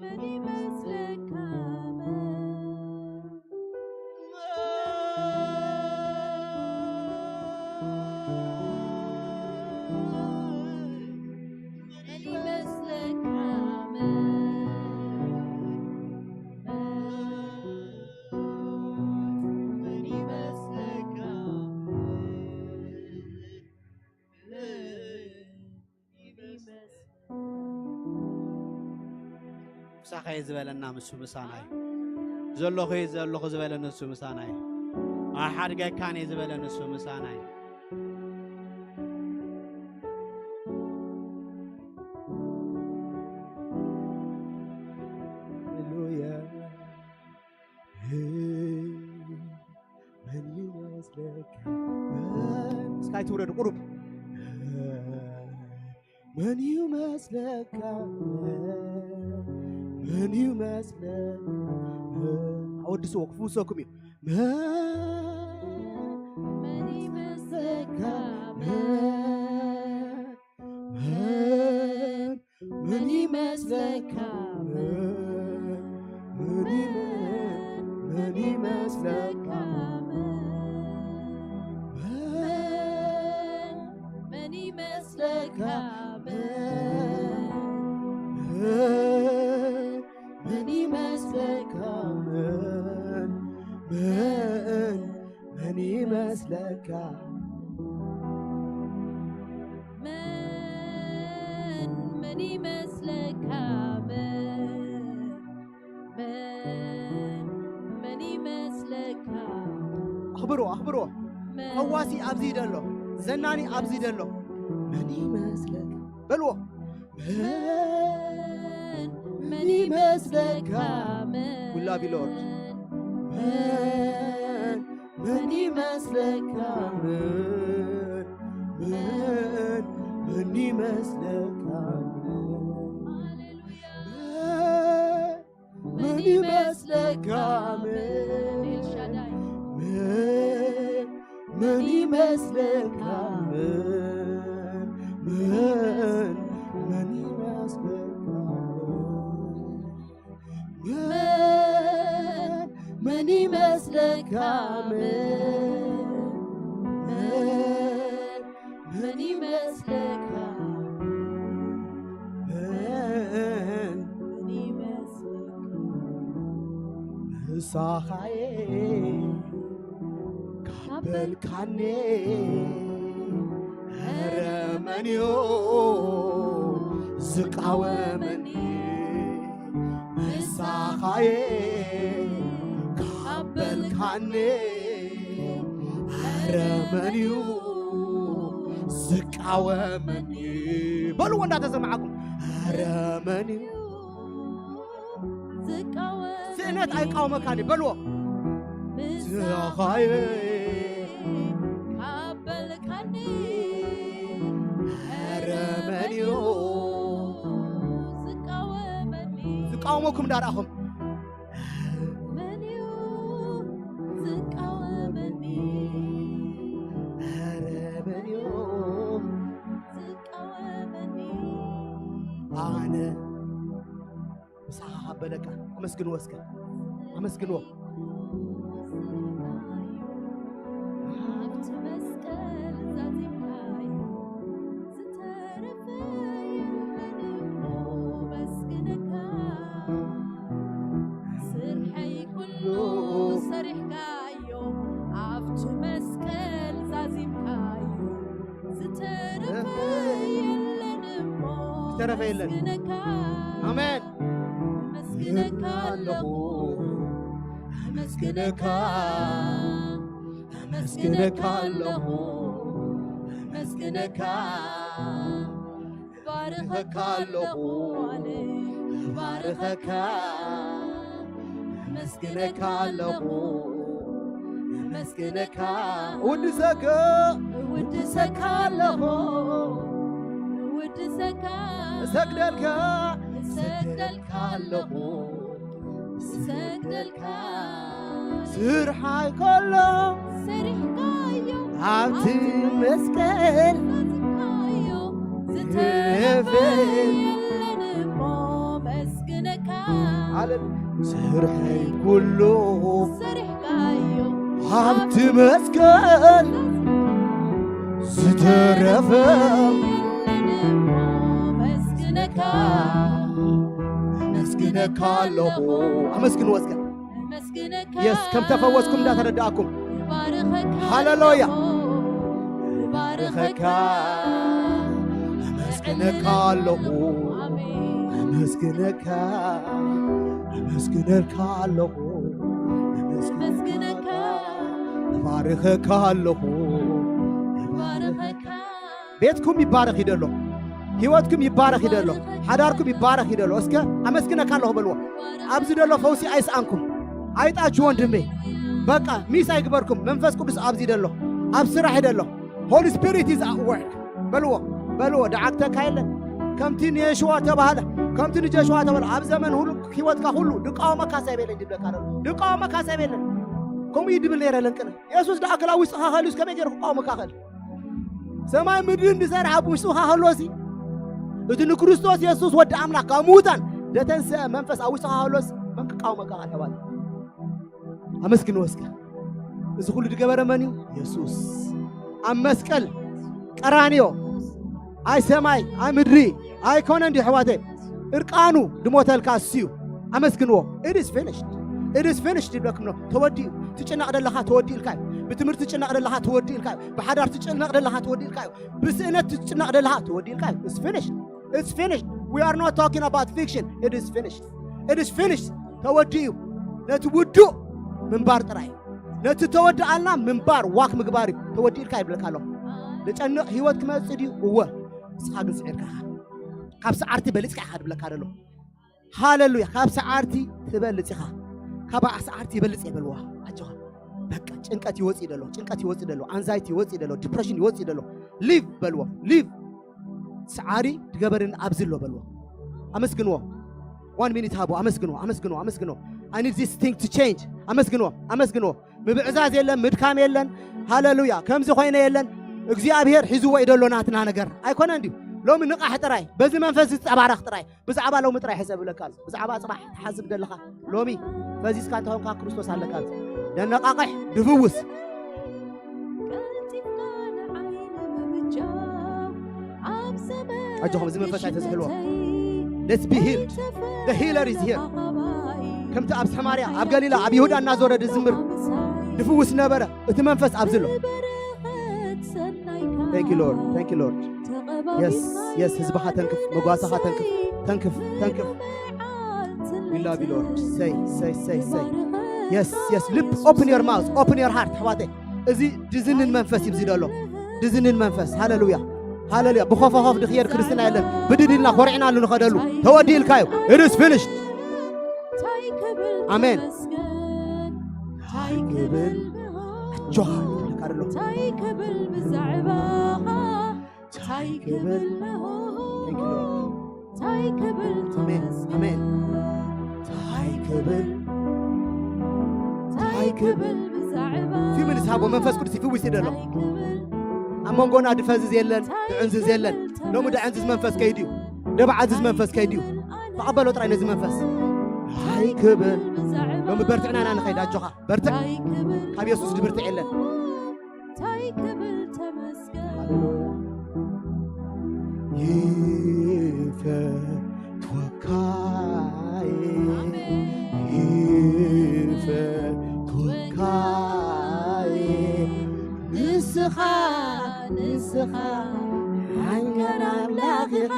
መን ይመስለካ? መን፣ መን ይመስለካ? መን፣ መን ይመስለካ? ምሳኻ እየ ዝበለና፣ ምስ ምሳና እዩ። ዘለኹ እየ ዘለኹ ዝበለኒ፣ ንሱ ምሳና እዩ። ኣይሓድገካን እየ ዝበለኒ፣ ንሱ ምሳና እዩ። ሃሌሉያ። መን ይመስለካ? እስካይ ትውረድ ቁሩብ። መን ይመስለካ? መን ይመስለካ? ኣወድስዎ፣ ክፍውሰኩም እዩ። መን፣ መን ይመስለካ? መን፣ መን፣ መን ይመስለካ? መን፣ መን ይመ-፣ መን ይመስለካ? መን፣ መን ይመስለካ? መን፣ መን ይመስለካ? መን፣ መን፣ መን ይመስለካ? መን፣ መን ይመስለካ? መን፣ መን፣ መን ይመስለካ? ኣኽብርዎ፣ ኣኽብርዎ። መን፣ ፈዋሲ ኣብዚ ደሎ፣ ዘናኒ ኣብዚ ደሎ። መን ይመስለካ? በልዎ። መን፣ መን ይመስለካ? መን፣ We love you, Lord። መን፣ መን ይመስለካ? መን፣ መን፣ መን ይመስለካ? መን፣ ሃሌሉያ። መን፣ መን ይመስለካ? መን፣ ኤልሻዳይ። መን፣ መን ይመስለካ? መን፣ መን፣ መን ይመስለካ? መን፣ መን ይመስለካ? መን፣ መን፣ መን ይመስለካ? መን፣ መን ይመስለካ? ምሳኻየ ካብ በልካኒ፣ ኧረ መንዮ ዝቃወመኒ? ምሳኻየ ካብ በልካኒ፣ ኧረ መንዩ ዝቃወመኒ? በልዎ እንዳተሰማዓኩም፣ ኧረ መንዩ ዝቃወመኒ? ስእነት ኣይቃወመካን እዩ፣ በልዎ። ምሳኻየ ካብ በልካኒ፣ ኧረ መንዩ ዝቃወመኒ? ዝቃወመኩም እንዳርኣኹም፣ መንዩ ዝቃወመኒ? ኧረ መንዩ ዝቃወመኒ? ኣነ ምሳኻ ካብ በለካ ኣመስግንዎ፣ እስከ ኣመስግንዎ። ኣብቲ መስቀል ዛዚምካዮ፣ ዝተረፈ ተረፈ የለን። ኣሜን። ኣመስግነካ ኣለኹ፣ ኣመስግነካ፣ ኣመስግነካ ኣለኹ፣ ኣመስግነካ፣ እባርኸካ ኣለኹ፣ እባርኸካ፣ ኣመስግነካ ኣለኹ፣ ኣመስግነካ፣ እውድሰካ፣ እውድሰካ ኣለኹ፣ እውድሰካ፣ እሰግደልካ፣ እሰግደልካ ኣለኹ፣ እሰግደልካ። ስርሓይ ከሎ ሰሪሕካዮ፣ ኣብቲ መስቀል ዝረፈ ዝተረፈ የለን እሞ መስግነካ። ሃሌሉያ። ስርሐይ ኩሉ ሰሪሕካዮ፣ ኣብቲ መስቀል ዝተረፈ የለን እሞ መስግነካ። ኣመስግነካ ኣለኹ። ኣመስግንዎ እስከ። ኣመስግነካ። የስ፣ ከም ተፈወስኩም እንዳተረዳእኩም። እባርኸካ ሃሌሉያ። ኣለኹ፣ እባርኸካ። ኣመስግነካ ኣለኹ። ኣሜን። ኣመስግነካ፣ ኣመስግነካ ኣለኹ። ኣመስግነካ። እባርኸካ ኣለኹ። እባርኸካ። ቤትኩም ይባረኽ ይደሎ፣ ህይወትኩም ይባረኽ ይደሎ፣ ሓዳርኩም ይባረኽ ይደሎ። እስከ ኣመስግነካ ኣለኹ በልዎ። ኣብዚ ደሎ ፈውሲ ኣይስኣንኩም። ኣይጣችሁ ወንድሜ፣ በቃ ሚስ ኣይግበርኩም። መንፈስ ቅዱስ ኣብዚ ደሎ፣ ኣብ ስራሕ ደሎ። Holy Spirit is at work በልዎ፣ በልዎ። ደዓግተካ የለን። ከምቲ ንየሽዋ ተባህለ፣ ከምቲ ንጀሽዋ ተባህለ፣ ኣብ ዘመን ሁሉ ህይወትካ ሁሉ ድቃወመካ ሰብ የለን ድብለካ ኣሎ። ድቃወመካ ሰብ የለን። ከምኡ እዩ ድብል ነይረ ለንቅነ። የሱስ ደኣ ክላ ውሽጥኻ ከልዩስ ከመይ ገይሩ ክቃወመካ ኸእል? ሰማይ ምድርን ዝሰርሐ ኣብ ውሽጥኻ ከሎሲ፣ እቲ ንክርስቶስ የሱስ ወዲ ኣምላኽ ካብ ምዉታን ዘተንስአ መንፈስ ኣብ ውሽጥኻ ከሎስ መን ክቃወመካ ኸእል ተባለ? ኣመስግንዎ እስከ። እዚ ኩሉ ዝገበረ መን እዩ? የሱስ። ኣብ መስቀል ቀራንዮ፣ ኣይ ሰማይ፣ ኣይ ምድሪ፣ ኣይኮነን ድዩ ኣሕዋተይ? እርቃኑ ድሞተልካ እሱ እዩ። ኣመስግንዎ። It is finished። It is finished ይብለኩም ነው። ተወዲኡ። ትጭነቕ ደለኻ ተወዲእልካ እዩ። ብትምህርቲ ትጭነቕ ደለኻ ተወዲእልካ እዩ። ብሓዳር ትጭነቕ ደለኻ ተወዲእልካ እዩ። ብስእነት ትጭነቕ ደለኻ ተወዲእልካ እዩ። It's finished። It's finished። We are not talking about fiction. It is finished። It is finished። ተወዲኡ እዩ። ነቲ ውዱእ ምንባር ጥራይ እዩ። ነቲ ተወድኣልና ምንባር ዋክ ምግባር እዩ። ተወዲእልካ ይብለካ ኣለኹ። ንጨንቕ ህይወት ክመጽእ ድዩ? እወ። ንስኻ ግን ስዒርካ ኢኻ። ካብ ሰዓርቲ በሊጽካ ኢኻ ድብለካ ደሎ። ሃሌሉያ። ካብ ሰዓርቲ ትበልጽ ኢኻ። ካብ ሰዓርቲ ይበልጽ እየ በልዋ። ኣጆኻ። በቃ ጭንቀት ይወጽእ ደሎ። ጭንቀት ይወጽእ ደሎ። ኣንዛይቲ ይወጽእ ደሎ። ዲፕሬሽን ይወጽእ ደሎ። ሊቭ በልዎ። ሊቭ። ሰዓሪ ድገበርን ኣብዚ ኣሎ በልዎ። ኣመስግንዎ። One minute ሃቦ። ኣመስግንዎ። ኣመስግንዎ። ኣመስግንዎ። I need this thing to change። ኣመስግንዎ። ኣመስግንዎ። ምብዕዛዝ የለን፣ ምድካም የለን። ሃሌሉያ። ከምዚ ኮይነ የለን። እግዚኣብሔር ሒዝዎ እዩ ደሎ ናትና ነገር። ኣይኮነን ድዩ? ሎሚ ንቓሕ ጥራይ። በዚ መንፈስ ዝጸባረኽ ጥራይ። ብዛዕባ ሎሚ ጥራይ ሕሰብ እብለካ ኣሎ። ብዛዕባ ጽባሕ ትሓስብ ደለኻ። ሎሚ ፈዚዝካ እንተ ኾንካ ክርስቶስ ኣለካ ኣብዚ። ደነቓቕሕ፣ ድፍውስ። ኣጆኹም፣ እዚ መንፈስ ኣይተዝሕልዎ። Let's be healed. The healer is here. ከምቲ ኣብ ሰማርያ፣ ኣብ ገሊላ፣ ኣብ ይሁዳ እናዞረ ዝዝምር ድፍውስ ነበረ። እቲ መንፈስ ኣብዚ ኣሎ። Thank you, Lord. Thank you, Lord. Yes, yes, ህዝብኻ ተንክፍ፣ መጓሰኻ ተንክፍ፣ ተንክፍ፣ ተንክፍ። We love you, Lord. Say, say, say, say. Yes, yes. ልብ፣ open your mouth, open your heart. ኣሕዋተይ፣ እዚ ድዝንን መንፈስ እዩ ኣብዚ ዘሎ። ድዝንን መንፈስ። ሃሌሉያ። ሃሌሉያ። ብኾፈኾፍ ድኽየድ ክርስትና የለን። ብድድ ኢልና ኮሪዕናሉ ንኸደሉ። ተወዲእልካ እዩ። It is finished። ኣሜን። ኣጆኻ። ታይ ክብል ብዛዕባኻ? ታይ ክብል? Thank you, Lord. ታይ ክብል? ኣሜን፣ ኣሜን። ታይ ክብል? ታይ ክብል ብዛዕባ? Few minutes ሃቦ፣ መንፈስ ቅዱስ ይፍውስ እዩ ደሎ። ታይ ክብል? ኣብ መንጎና ድፈዝዝ የለን፣ ድዕንዝዝ የለን። ሎሚ ድዕንዝዝ መንፈስ ከይዱ እዩ። ደባዓዝዝ መንፈስ ከይዱ እዩ። ተቐበሎ ጥራይ ነዚ መንፈስ። ታይ ክብል? ሎሚ በርቲዕና ኢና ንኸይድ፣ ኣጆኻ። በርትዕ። ካብ የሱስ ድብርትዕ የለን። ታይ ክብል ተመስገን። ይፈትወካ፣ ይፈትወካ። ንስኻ፣ ንስኻ ሓያል ኣምላኽ ኢኻ።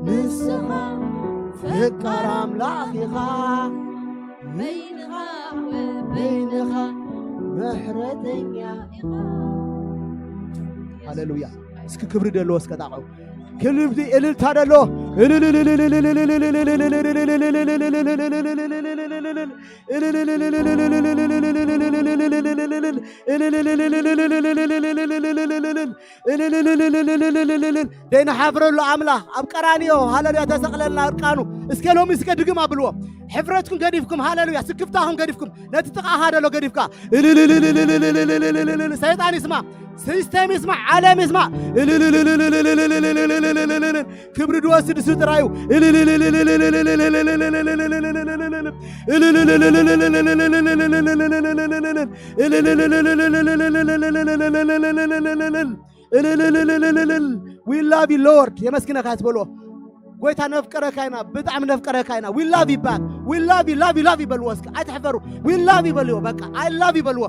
ንስኻ ፈቃር ኣምላኽ ኢኻ፣ በይንኻ ወበይንኻ ምሕረተኛ ኢኻ። ሃሌሉያ። እስኪ ክብሪ ደለዎ እስከ ጣቕዑ። ክልብቲ እልልታ ደሎ። ደይንሓፍረሉ ኣምላኽ ኣብ ቀራንዮ ሃለሉያ ተሰቕለልና እርቃኑ። እስከ ሎሚ እስከ ድግም ኣብልዎ። ሕፍረትኩም ገዲፍኩም፣ ሃለሉያ፣ ስክፍታኹም ገዲፍኩም፣ ነቲ ጥቓኻ ደሎ ገዲፍካ። ሰይጣን ይስማ፣ ሲስተም ይስማ፣ ዓለም ይስማ። ክብሪ ድወስድ እሱ ጥራዩ። We love you Lord። የመስግነካ ትበሎ። ጎይታ ነፍቅረካ ኢና፣ ብጣዕሚ ነፍቅረካ ኢና። We love you back። We love you, love you, love you በልዎ እስኪ። ኣይትሕፈሩ። We love you በልዎ። በቃ I love you በልዎ።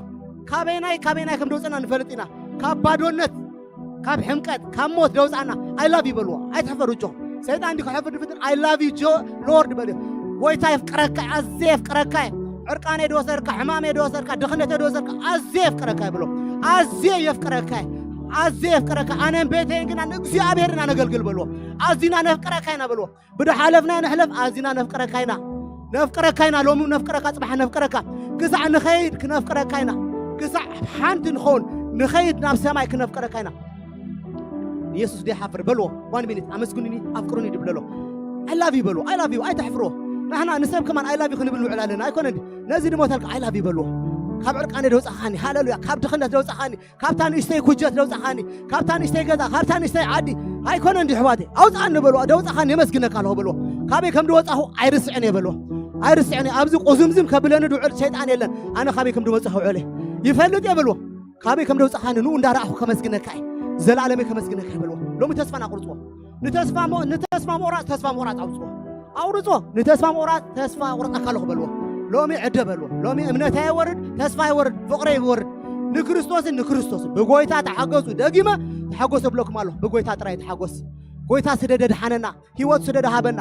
ካበይናይ ካበይናይ ከም ደውፅና ንፈልጥ ኢና። ካብ ባዶነት፣ ካብ ሕምቀት፣ ካብ ሞት ደውፃና። I love you በልዎ። ኣይትሕፈሩ እጆ። ሰይጣን እንዲ ክሕፍር ድፍትን I love you ጆ ሎርድ በልዎ። ጎይታ የፍቅረካ፣ ኣዘ የፍቅረካ። ዕርቃነ ደወሰርካ፣ ሕማመ ደወሰርካ፣ ድኽነተ ደወሰርካ፣ ኣዘ የፍቅረካ ይብሎ። ኣዘ የፍቅረካ፣ ኣዘ የፍቅረካ። ኣነን ቤተይን ግና ንእግዚኣብሔር ኢና ነገልግል በልዎ። ኣዚና ነፍቅረካ ኢና በልዎ። ብድሓለፍና ንሕለፍ፣ ኣዚና ነፍቅረካ ኢና። ነፍቅረካ ኢና፣ ሎሚ ነፍቅረካ፣ ጽባሕ ነፍቅረካ። ክሳዕ ንኸይድ ክነፍቅረካ ኢና። ክሳዕ ሓንቲ ንኸውን ንኸይድ ናብ ሰማይ ክነፍቅረካ ኢና። ኢየሱስ ደይሓፍር በልዎ። One minute ኣመስግኑኒ ኣፍቅሩኒ ድብለሎ። I love you በልዎ። I love you ኣይተሕፍርዎ። ንሕና ንሰብ ከማን I love you ክንብል ንውዕል ኣለና። ኣይኮነን ድዩ? ነዚ ድሞተልካ I love you በልዎ። ካብ ዕርቃነ ደውጻኻኒ፣ ሃለሉያ፣ ካብ ድኽነት ደውጻኻኒ፣ ካብታ ንእሽተይ ኩጀት ደውጻኻኒ፣ ካብታ ንእሽተይ ገዛ፣ ካብታ ንእሽተይ ዓዲ። ኣይኮነን ድዩ ኣሕዋተይ? ኣውጻኣኒ በልዎ። ደውጻኻኒ የመስግነካ ኣለኹ በልዎ። ካበይ ከም ድወጻኹ ኣይርስዕን እየ በልዎ። ኣይርስዕን እየ። ኣብዚ ቁዝምዝም ከብለኒ ድውዕል ሰይጣን የለን። ኣነ ካበይ ከም ድወጻኹ ውዕል እየ። ይፈልጥ እየ በልዎ። ካበይ ከም ደውጻኻኒ ንኡ እንዳረኣኹ ከመስግነካ እየ። ዘላለመይ ከመስግነካ እየ በልዎ። ሎሚ ተስፋ ናቁርጽዎ። ንተስፋ ሞ-፣ ንተስፋ ምቑራጽ ተስፋ ምቑራጽ ኣውጽዎ። ኣውርጾ። ንተስፋ ምቑራጽ ተስፋ ቁረጸካ ኣለኹ በልዎ። ሎሚ ዕደ በልዎ። ሎሚ እምነተይ ኣይወርድ፣ ተስፋ ኣይወርድ፣ ፍቕረይ ይወርድ። ንክርስቶስን ንክርስቶስን ብጎይታ ተሓገሱ። ደጊመ ተሓገሱ እብለኩም ኣለኹ። ብጎይታ ጥራይ ተሓጎስ። ጎይታ ስለ ደድሓነና፣ ህይወት ስለ ደሃበና፣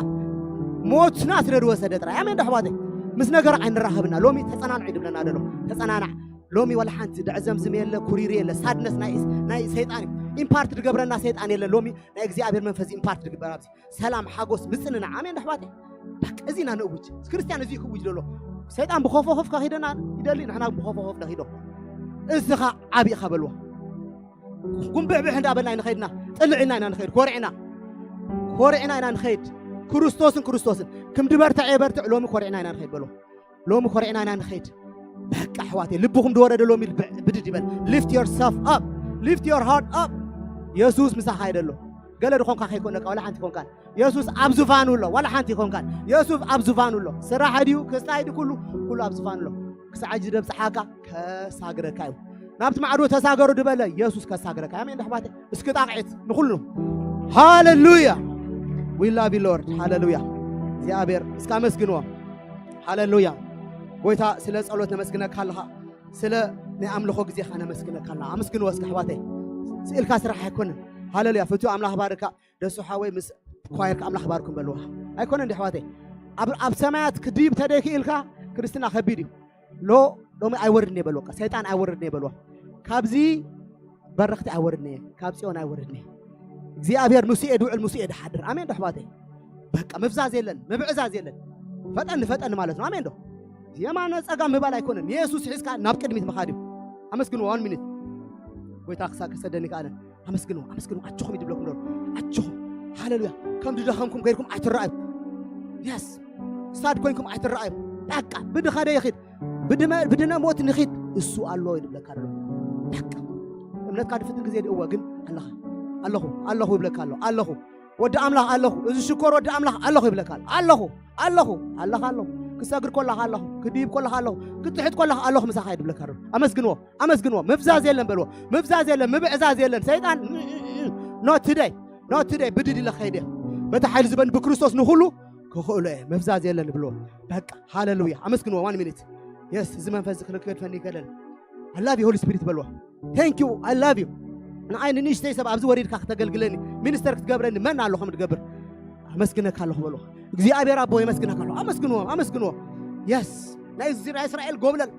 ሞትና ስለ ድወሰደ ጥራይ። ኣሜን ዶ ኣሕዋተይ? ምስ ነገር ኣይንራኸብና። ሎሚ ተጸናንዑ ድብለና ደሎ። ተጸናናዕ። ሎሚ ዋላ ሓንቲ ደዕዘምዝም የለ፣ ኩሪሪ የለ፣ ሳድነስ ናይ፣ ናይ ሰይጣን እዩ። ኢምፓርት ድገብረና ሰይጣን የለ። ሎሚ ናይ እግዚኣብሔር መንፈስ ኢምፓርት ድግበር ኣብዚ። ሰላም፣ ሓጎስ፣ ምጽንናዕ። ኣሜን ዶ ኣሕዋተይ? በቃ እዚ ኢና ንእውጅ። ክርስትያን እዚ ክእውጅ ደሎ። ሰይጣን ብኸፎኸፍ ከኺደና ይደሊ፣ ንሕና ብኸፎኸፍ ነኺዶ። እስኻ ዓቢ ኢኻ በልዎ። ጉንብዕብዕ እንዳበልና ንኸይድና፣ ጥልዕ ኢልና ኢና ንኸይድ፣ ኮርዕና። ኮርዕና ኢና ንኸይድ። ክርስቶስን ክርስቶስን። ክም ድበርትዕ የበርትዕ፣ ሎሚ ኮርዕና ኢና ንኸይድ በልዎ። ሎሚ ኮርዕና ኢና ንኸይድ። በቃ ኣሕዋተይ፣ ልብኹም ድወረደ ሎሚ ልብ-፣ ብድድ ይበል። Lift yourself up. Lift your heart up. የሱስ ምሳኻ ይደሎ። ገለ ድኾንካ ከይኮነካ፣ ዋላ ሓንቲ ይኮንካን። የሱስ ኣብ ዙፋኑ ኣሎ፣ ዋላ ሓንቲ ይኮንካን። የሱስ ኣብ ዙፋኑ ኣሎ። ስራሕ ድዩ፣ ክስታይ ድዩ፣ ኩሉ፣ ኩሉ ኣብ ዙፋኑ ኣሎ። ክሳዕ ሕጂ ደብጽሓካ ከሳግረካ እዩ። ናብቲ ማዕዶ ተሳገሩ ድበለ፣ የሱስ ከሳግረካ። ኣሜን ዶ ኣሕዋተይ? እስኪ ጣቕዒት ንኹሉ። ሃሌሉያ። We love you Lord። ሃሌሉያ። እግዚኣብሔር እስኪ ኣመስግንዎ። ሃሌሉያ። ጎይታ ስለ ጸሎት ነመስግነካ ኣለኻ። ስለ ናይ ኣምልኾ ግዜ ኸዓ ነመስግነካ ኣለና። ኣመስግንዎ እስኪ ኣሕዋተይ። ስኢልካ ስራሕ ኣይኮነን። ሃሌሉያ። ፍትው ኣምላኽ ባርካ። ደሱ ሓወይ ምስ ኳየርካ ኣምላኽ ባርኩም በልዋ። ኣይኮነን ዲ ኣሕዋተይ? ኣብ፣ ኣብ ሰማያት ክድይብ ተደይክኢልካ ክርስትና ከቢድ እዩ። ሎ፣ ሎሚ ኣይወርድን እየ በልዎ። ሰይጣን ኣይወርድን እየ በልዎ። ካብዚ በረኽቲ ኣይወርድን እየ። ካብ ጽዮን ኣይወርድን እየ። እግዚኣብሔር ምስኡ እየ ድውዕል፣ ምስኡ እየ ድሓድር። ኣሜን ዶ ኣሕዋተይ? በቃ ምፍዛዝ የለን፣ ምብዕዛዝ የለን። ፈጠን ፈጠን ማለት ነው። ኣሜን ዶ? የማነ ጸጋም ምባል ኣይኮነን። ንየሱስ ሒዝካ ናብ ቅድሚት ምኻድ እዩ። ኣመስግንዎ። One minute። ጎይታ ክሳብ ክሰደኒ ከኣለ። ኣመስግንዎ፣ ኣመስግንዎ። ኣጆኹም እዩ ድብለኩም ዘሎ። ኣጆኹም። ሃሌሉያ። ከም ድደኸምኩም ገይርኩም ኣይትረኣዩ። የስ። ሳድ ኮይንኩም ኣይትረኣዩ። በቃ ብድኸደ ይኺድ። ብድመ-፣ ብድነ ሞት ንኺድ። እሱ ኣሎ እዩ ድብለካ ዘሎ። በቃ። እምነትካ ድፍትን ግዜ ድእወ ግን ኣለኻ። ኣለኹ፣ ኣለኹ ይብለካ ኣሎ። ኣለኹ። ወዲ ኣምላኽ ኣለኹ። እዚ ሽኮር ወዲ ኣምላኽ ኣለኹ ይብለካ ኣሎ። ኣለኹ፣ ኣለኹ፣ ኣለኻ ኣለኹ። ክሰግድ ከለኻ ኣለኹ፣ ክድይብ ከለኻ ኣለኹ፣ ክትሕት ከለኻ ኣለኹ ምሳኻ ይድብለካ ኣሎ። ኣመስግንዎ፣ ኣመስግንዎ። ምፍዛዝ የለን በልዎ። ምፍዛዝ የለን፣ ምብዕዛዝ የለን። ሰይጣን not today፣ not today። ብድድ ኢለ ክኸይድ እየ። በቲ ሓይሊ ዝበን ብክርስቶስ ንኹሉ ክኽእሎ እየ። ምፍዛዝ የለን ብልዎ። በቃ፣ ሃሌሉያ። ኣመስግንዎ። One minute። የስ፣ እዚ መንፈስ እዚ ክንክገድፈኒ ይከለል። I love you Holy Spirit በልዎ። Thank you፣ I love you። ንዓይ ንንእሽተይ ሰብ ኣብዚ ወሪድካ ክተገልግለኒ፣ ሚኒስተር ክትገብረኒ መን ኣሎ ከም ትገብር? የመስግነካ ኣለኹ በልዎ። እግዚኣብሔር ኣቦ የመስግነካ ኣለኹ። ኣመስግንዎም፣ ኣመስግንዎም። የስ ናይ እዚ ናይ እስራኤል ጎብለል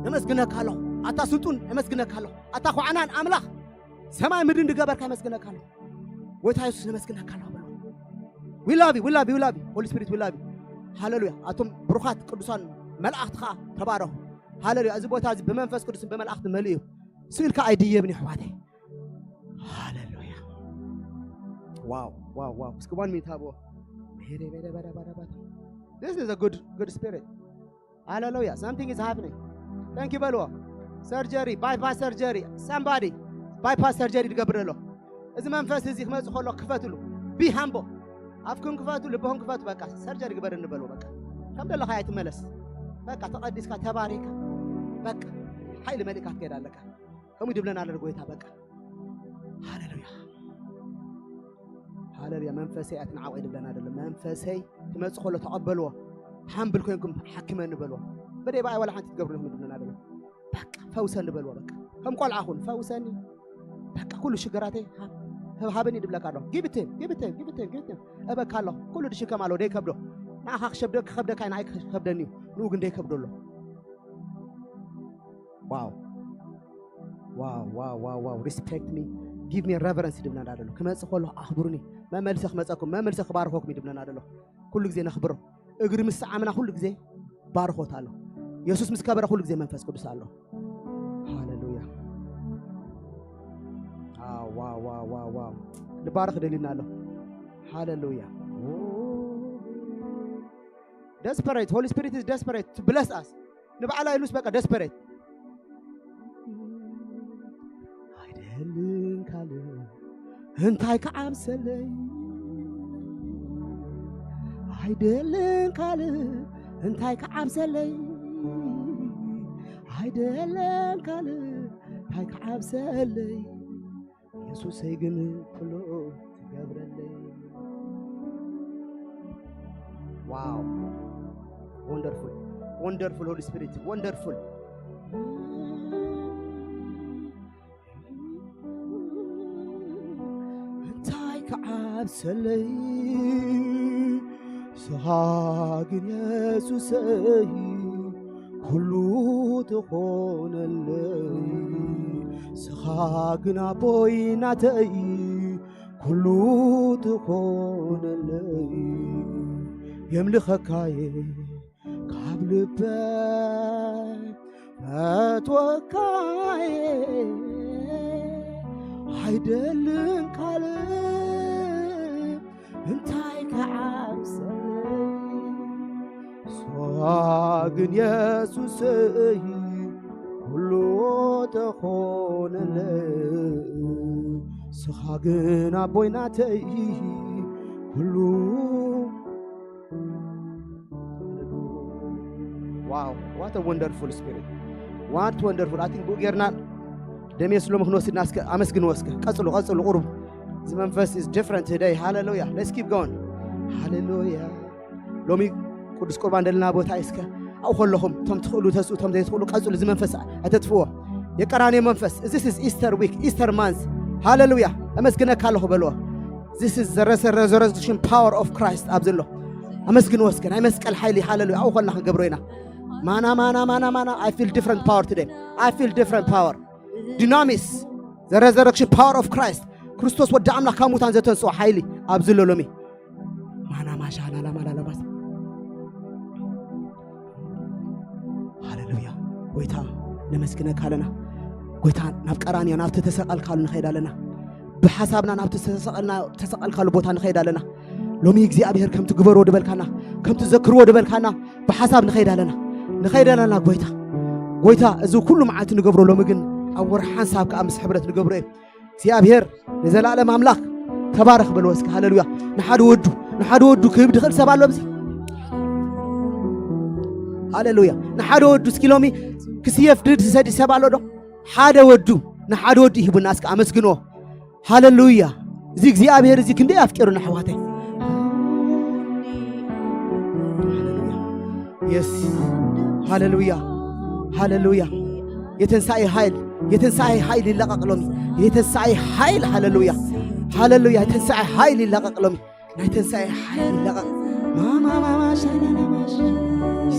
የመስግነካ ኣለኹ። ኣታ ስልጡን የመስግነካ ኣለኹ። ኣታ ኳዕናን ኣምላኽ ሰማይ ምድሪ እንድገበርካ የመስግነካ ኣለኹ። ጎይታ የሱስ የመስግነካ ኣለኹ በልዎ። We love you, we love you, we love you. Holy Spirit, we love you. ሃሌሉያ። ኣቶም ብሩኻት ቅዱሳን መላእኽቲ ከዓ ተባረኹ። ሃሌሉያ። እዚ ቦታ እዚ ብመንፈስ ቅዱስን ብመላእኽቲ መሊኡ እዩ። ስኢልካ ኣይድየብን እዩ ኣሕዋተይ። ሃሌሉያ። ዋው ዋው ዋው። እስኪ ዋን ሚኒት ሃብዎ። This is a good, good spirit. ሃሌሉያ። Something is happening. Thank you በልዎ። Surgery, bypass surgery. Somebody bypass surgery ዝገብር ዘሎ እዚ መንፈስ እዚ ክመጽእ ከሎ ክፈትሉ። Be humble. ኣፍኩም ክፈቱ፣ ልብኹም ክፈቱ። በቃ ሰርጀሪ ግበርኒ በልዎ። በቃ ከም ዘለኻ ኣይትመለስ። በቃ ተቐዲስካ ተባሪካ በቃ ሓይሊ መሊእካ ትከይድ ኣለካ። ከምኡ ድብለና ኣሎ ጎይታ። በቃ ሃሌሉያ፣ ሃሌሉያ። መንፈሰይ ኣትንዓቆ ድብለና ደሎ። መንፈሰይ ክመጽእ ከሎ ተቐበልዎ። ሓምብል ኮይንኩም ሓክመኒ በልዎ። በደይ በኣይ ዋላ ሓንቲ ትገብሩ ኢኹም ድብለና ደሎ። በቃ ፈውሰኒ በልዎ። በቃ ከም ቆልዓ ኩን ፈውሰኒ። በቃ ኩሉ ሽገራተይ ሃብ- ሃብ- ሃበኒ ድብለካ ኣለኹ። Give it to him, give it to him, give it to him, give it to him። እበካ ኣለኹ። ኩሉ ድሽከም ኣለዎ ደይከብዶ። ንኣኻ ክሸብደ ክኸብደካ ንኣይ ክኸብደኒ እዩ። ንኡ ግን ደይከብዶ ኣሎ። ዋው ዋው ዋው ዋው ዋው። Respect me, give me reverence ድብለና ደሎ። ክመጽእ ከሎ ኣኽብሩኒ። መመልሰ ክመጸኩም፣ መመልሰ ክባርኸኩም እዩ ድብለና ደሎ። ኩሉ ግዜ ነኽብሮ። እግሪ ምስ ሰዓምና ኩሉ ግዜ ባርኾት ኣሎ። የሱስ ምስ ከበረ ኩሉ ግዜ መንፈስ ቅዱስ ኣሎ። ሃሌሉያ። ዋው ዋው ዋው ዋው ዋው። ንባረኽ ደሊና ኣሎ። ሃሌሉያ። Desperate, Holy Spirit is desperate to bless us. ንባዕላ ኢሉስ በቃ desperate። ኣይደልን ካልእ እንታይ ክዓብሰለይ፣ ኣይደልን ካልእ እንታይ ክዓብሰለይ፣ ኣይደልን ካልእ እንታይ ክዓብሰለይ፣ የሱሰይ ግን ኩሉ ትገብረለይ። ዋው። Wonderful, wonderful Holy Spirit, wonderful። እንታይ ክዓብሰለይ፣ ስኻ ግን የሱሰይ ኩሉ ትኾነለይ። ስኻ ግን ኣቦይ ናተይ ኩሉ ትኾነለይ። የምልኸካየ ካብ ልበይ ፈትወካየ፣ ኣይደልን ካልእ እንታይ ክዓብሰለይ። ስኻ ግን የሱሰይ ኩሉ ተኾነለይ። ስኻ ግን ኣቦይ ናተይ ኩሉ። Wow, what a wonderful spirit. What wonderful. I think ብኡ ጌርና ደሜ ስሎም ክንወስድና እስከ ኣመስግንዎ እስከ። ቀጽሉ፣ ቀጽሉ፣ ቁሩብ። እዚ መንፈስ is different today. ሃሌሉያ። Let's keep going. ሃሌሉያ። ሎሚ ቅዱስ ቁርባን ደለና ቦታ እስከ ኣብኡ ከለኹም እቶም ትኽእሉ ተስኡ፣ እቶም ዘይትኽእሉ ቀጽሉ። እዚ መንፈስ ኣይተጥፍዎ። የቀራንዮ መንፈስ። This is Easter week, Easter month. ሃሌሉያ። ኣመስግነካ ኣለኹ በልዎ። This is the res- resurrection power of Christ ኣብዚ ኣሎ። ኣመስግንዎ እስከ። ናይ መስቀል ሓይሊ። ሃሌሉያ። ኣብኡ ከለና ክንገብሮ ኢና። ማና ማና ማና ማና። I feel different power today. I feel different power. Dunamis, the resurrection power of Christ. ክርስቶስ ወዲ ኣምላኽ ካብ ሙታን ዘተንስኦ ሓይሊ ኣብዚ ኣሎ ሎሚ። ማና ማሻ ላላ ማላ ለባስ። ሃሌሉያ። ጎይታ ነመስግነካ ኣለና። ጎይታ ናብ ቀራንዮ ናብቲ ተሰቀልካሉ ንኸይድ ኣለና። ብሓሳብና ናብቲ ዝተሰቐልና- ተሰቐልካሉ ቦታ ንኸይድ ኣለና። ሎሚ እግዚኣብሔር ከምቲ ግበርዎ ድበልካና፣ ከምቲ ዘክርዎ ድበልካና ብሓሳብ ንኸይድ ኣለና። ንኸይድ ኣለና ጎይታ። ጎይታ እዚ ኩሉ መዓልቲ ንገብሮ ሎሚ ግን ኣብ ወርሒ ሓንሳብ ከኣ ምስ ሕብረት ንገብሮ እዩ። እግዚኣብሔር ንዘላለም ኣምላኽ ተባረኽ በልዎ እስከ። ሃሌሉያ። ንሓደ ወዱ፣ ንሓደ ወዱ ክህብ ድኽእል ሰብ ኣሎ ኣብዚ? ሃሌሉያ። ንሓደ ወዱ እስኪ ሎሚ ክስየፍ ድድ ዝሰዲ ሰብ ኣሎ ዶ? ሓደ ወዱ፣ ንሓደ ወዱ ይህቡና እስከ ኣመስግንዎ። ሃሌሉያ። እዚ እግዚኣብሔር እዚ ክንደይ ኣፍቂሩና ኣሕዋተይ። የስ። ሃሌሉያ። ሃሌሉያ። የትንሳኤ ኃይል፣ የትንሳኤ ኃይል ይለቀቅ ሎሚ። የትንሳኤ ኃይል፣ ሃሌሉያ። ሃሌሉያ። የትንሳኤ ኃይል ይለቀቅ ሎሚ። ናይ ትንሳኤ ሓይሊ ይለቐቕ። ማማማማ ሻናናማሽ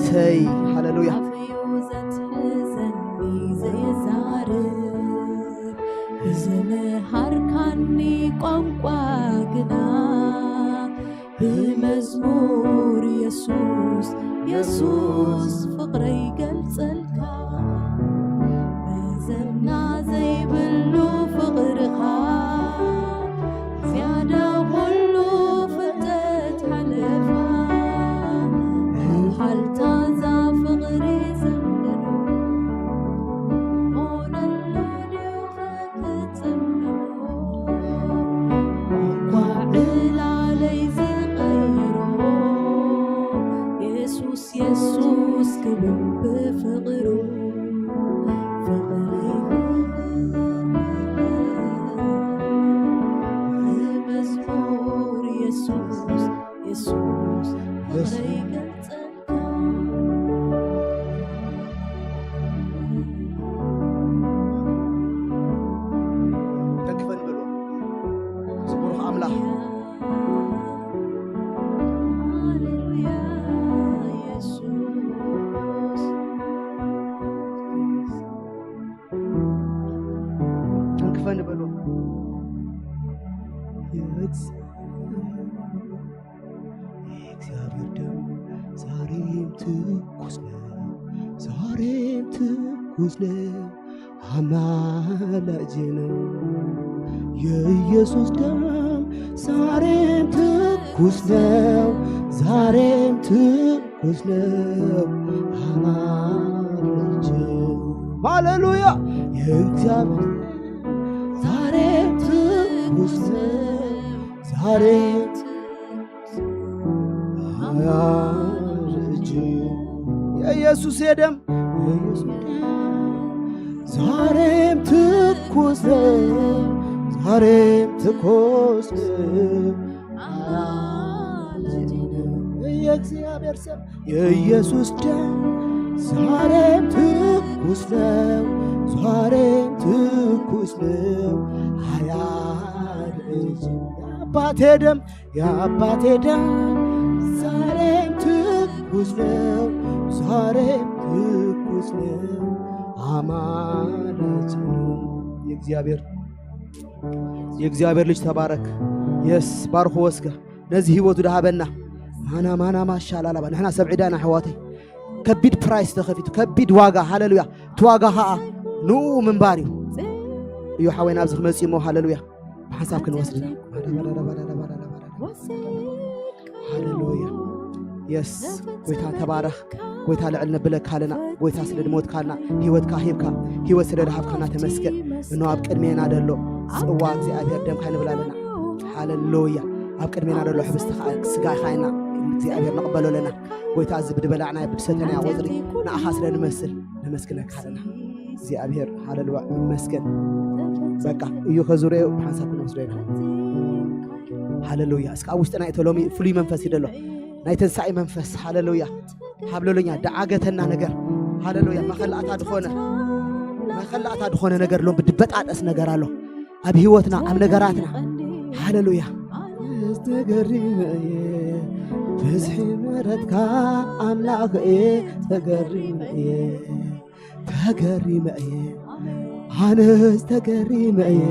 ሰይ ሃሌሉያ። ኣፍዩ ዘትሕዘኒ ዘይዛርብ ብዝመሃርካኒ ቋንቋ ግና ብመዝሙር የሱስ የሱስ ፍቕረይ ገልጸልካ መዘና ዘይብሉ ፍቕርኻ ዝያዳ ኩሉ ፍልጠት ሓለፋ ሓልታ እዛ ፍቕሪ ዘንገዶ ሆነሉ ድዩ ክትጽምዶ ቋንቋ ዕላለይ ዝቐይሮ የሱስ የሱስ ክብል ብፍቕሩ ፍቕሪ መዝሙር የሱስ የሱስ ፍቕሪ ገልጸልካ ተንክፈን በሎ ዝቡሩኽ ኣምላኽ ሃሌሉያ የሱስ ተንክፈን በሎ። የእግዚአብሔር ደም ዛሬም ትኩስ ነው፣ ዛሬም ትኩስ ነው፣ አማላጅ ነው። የኢየሱስ ደም ዛሬም ትኩስ ነው፣ ዛሬም ትኩስ ነው፣ አማላጅ ነው። ሃሌሉያ የእግዚአብሔር ዛሬም ትኩስ ነው፣ ዛሬም አያረጅም። የኢየሱስ የደም ዛሬም ትኩስ ነው፣ ዛሬም ትኩስ ነው። የእግዚአብሔር ስም የኢየሱስ ደም ዛሬም ትኩስ ነው፣ ዛሬም ትኩስ ነው። አያረጅም የአባቴ ደም የአባቴ ደም ዛሬም ትኩስ ነው፣ ዛሬም ትኩስ ነው። አማላጅ ነው የእግዚአብሔር የእግዚአብሔር ልጅ ተባረክ። የስ ባርኹ ወስከ ነዚ ህይወቱ ድሃበና ማና ማና ማሻላላባ ንሕና ሰብ ዕዳና ኣሕዋተይ ከቢድ ፕራይስ ተኸፊቱ ከቢድ ዋጋ ሃሌሉያ እቲ ዋጋ ኸዓ ንኡ ምንባር እዩ እዩ ሓወይና ኣብዚ ክመፅእ እሞ ሃሌሉያ ብሓንሳብ ክንወስድ ኢና ሃሌሉያ የስ ጎይታ ተባረኽ ጎይታ ልዕል ነብለካ ኣለና ጎይታ ስለ ድሞትካልና ህይወትካ ሂብካ ህይወት ስለ ድሃብካና ተመስገን እኖ ኣብ ቅድሜና ደሎ ጽዋ እግዚኣብሔር ደምካ ንብል ኣለና ሃሌሉያ ኣብ ቅድሜና ደሎ ሕብስቲ ስጋ ኻይና እግዚኣብሔር ንቕበሎ ኣለና ጎይታ እዚ ብድበላዕና ብድሰተና ቆፅሪ ንኣኻ ስለ ንመስል ነመስግነካ ኣለና እግዚኣብሔር ሃሌሉያ ይመስገን በቃ እዩ ከዙረዮ ብሓንሳብ ክንወስዶ ኢና ሃሌሉያ እስከ ኣብ ውሽጥና እቶ ሎሚ ፍሉይ መንፈስ እዩ ደሎ ናይ ተንሳኢ መንፈስ ሃሌሉያ ሃብለሉኛ ደዓገተና ነገር ሃሌሉያ መኸላእታ ዝኾነ መኸላእታ ዝኾነ ነገር ሎም ብድበጣጠስ ነገር ኣሎ ኣብ ህይወትና ኣብ ነገራትና ሃሌሉያ ተገሪመ እየ ብዝሒ ምሕረትካ ኣምላኽ እየ ተገሪመ እየ ተገሪመ እየ ኣነስ ተገሪመ እየ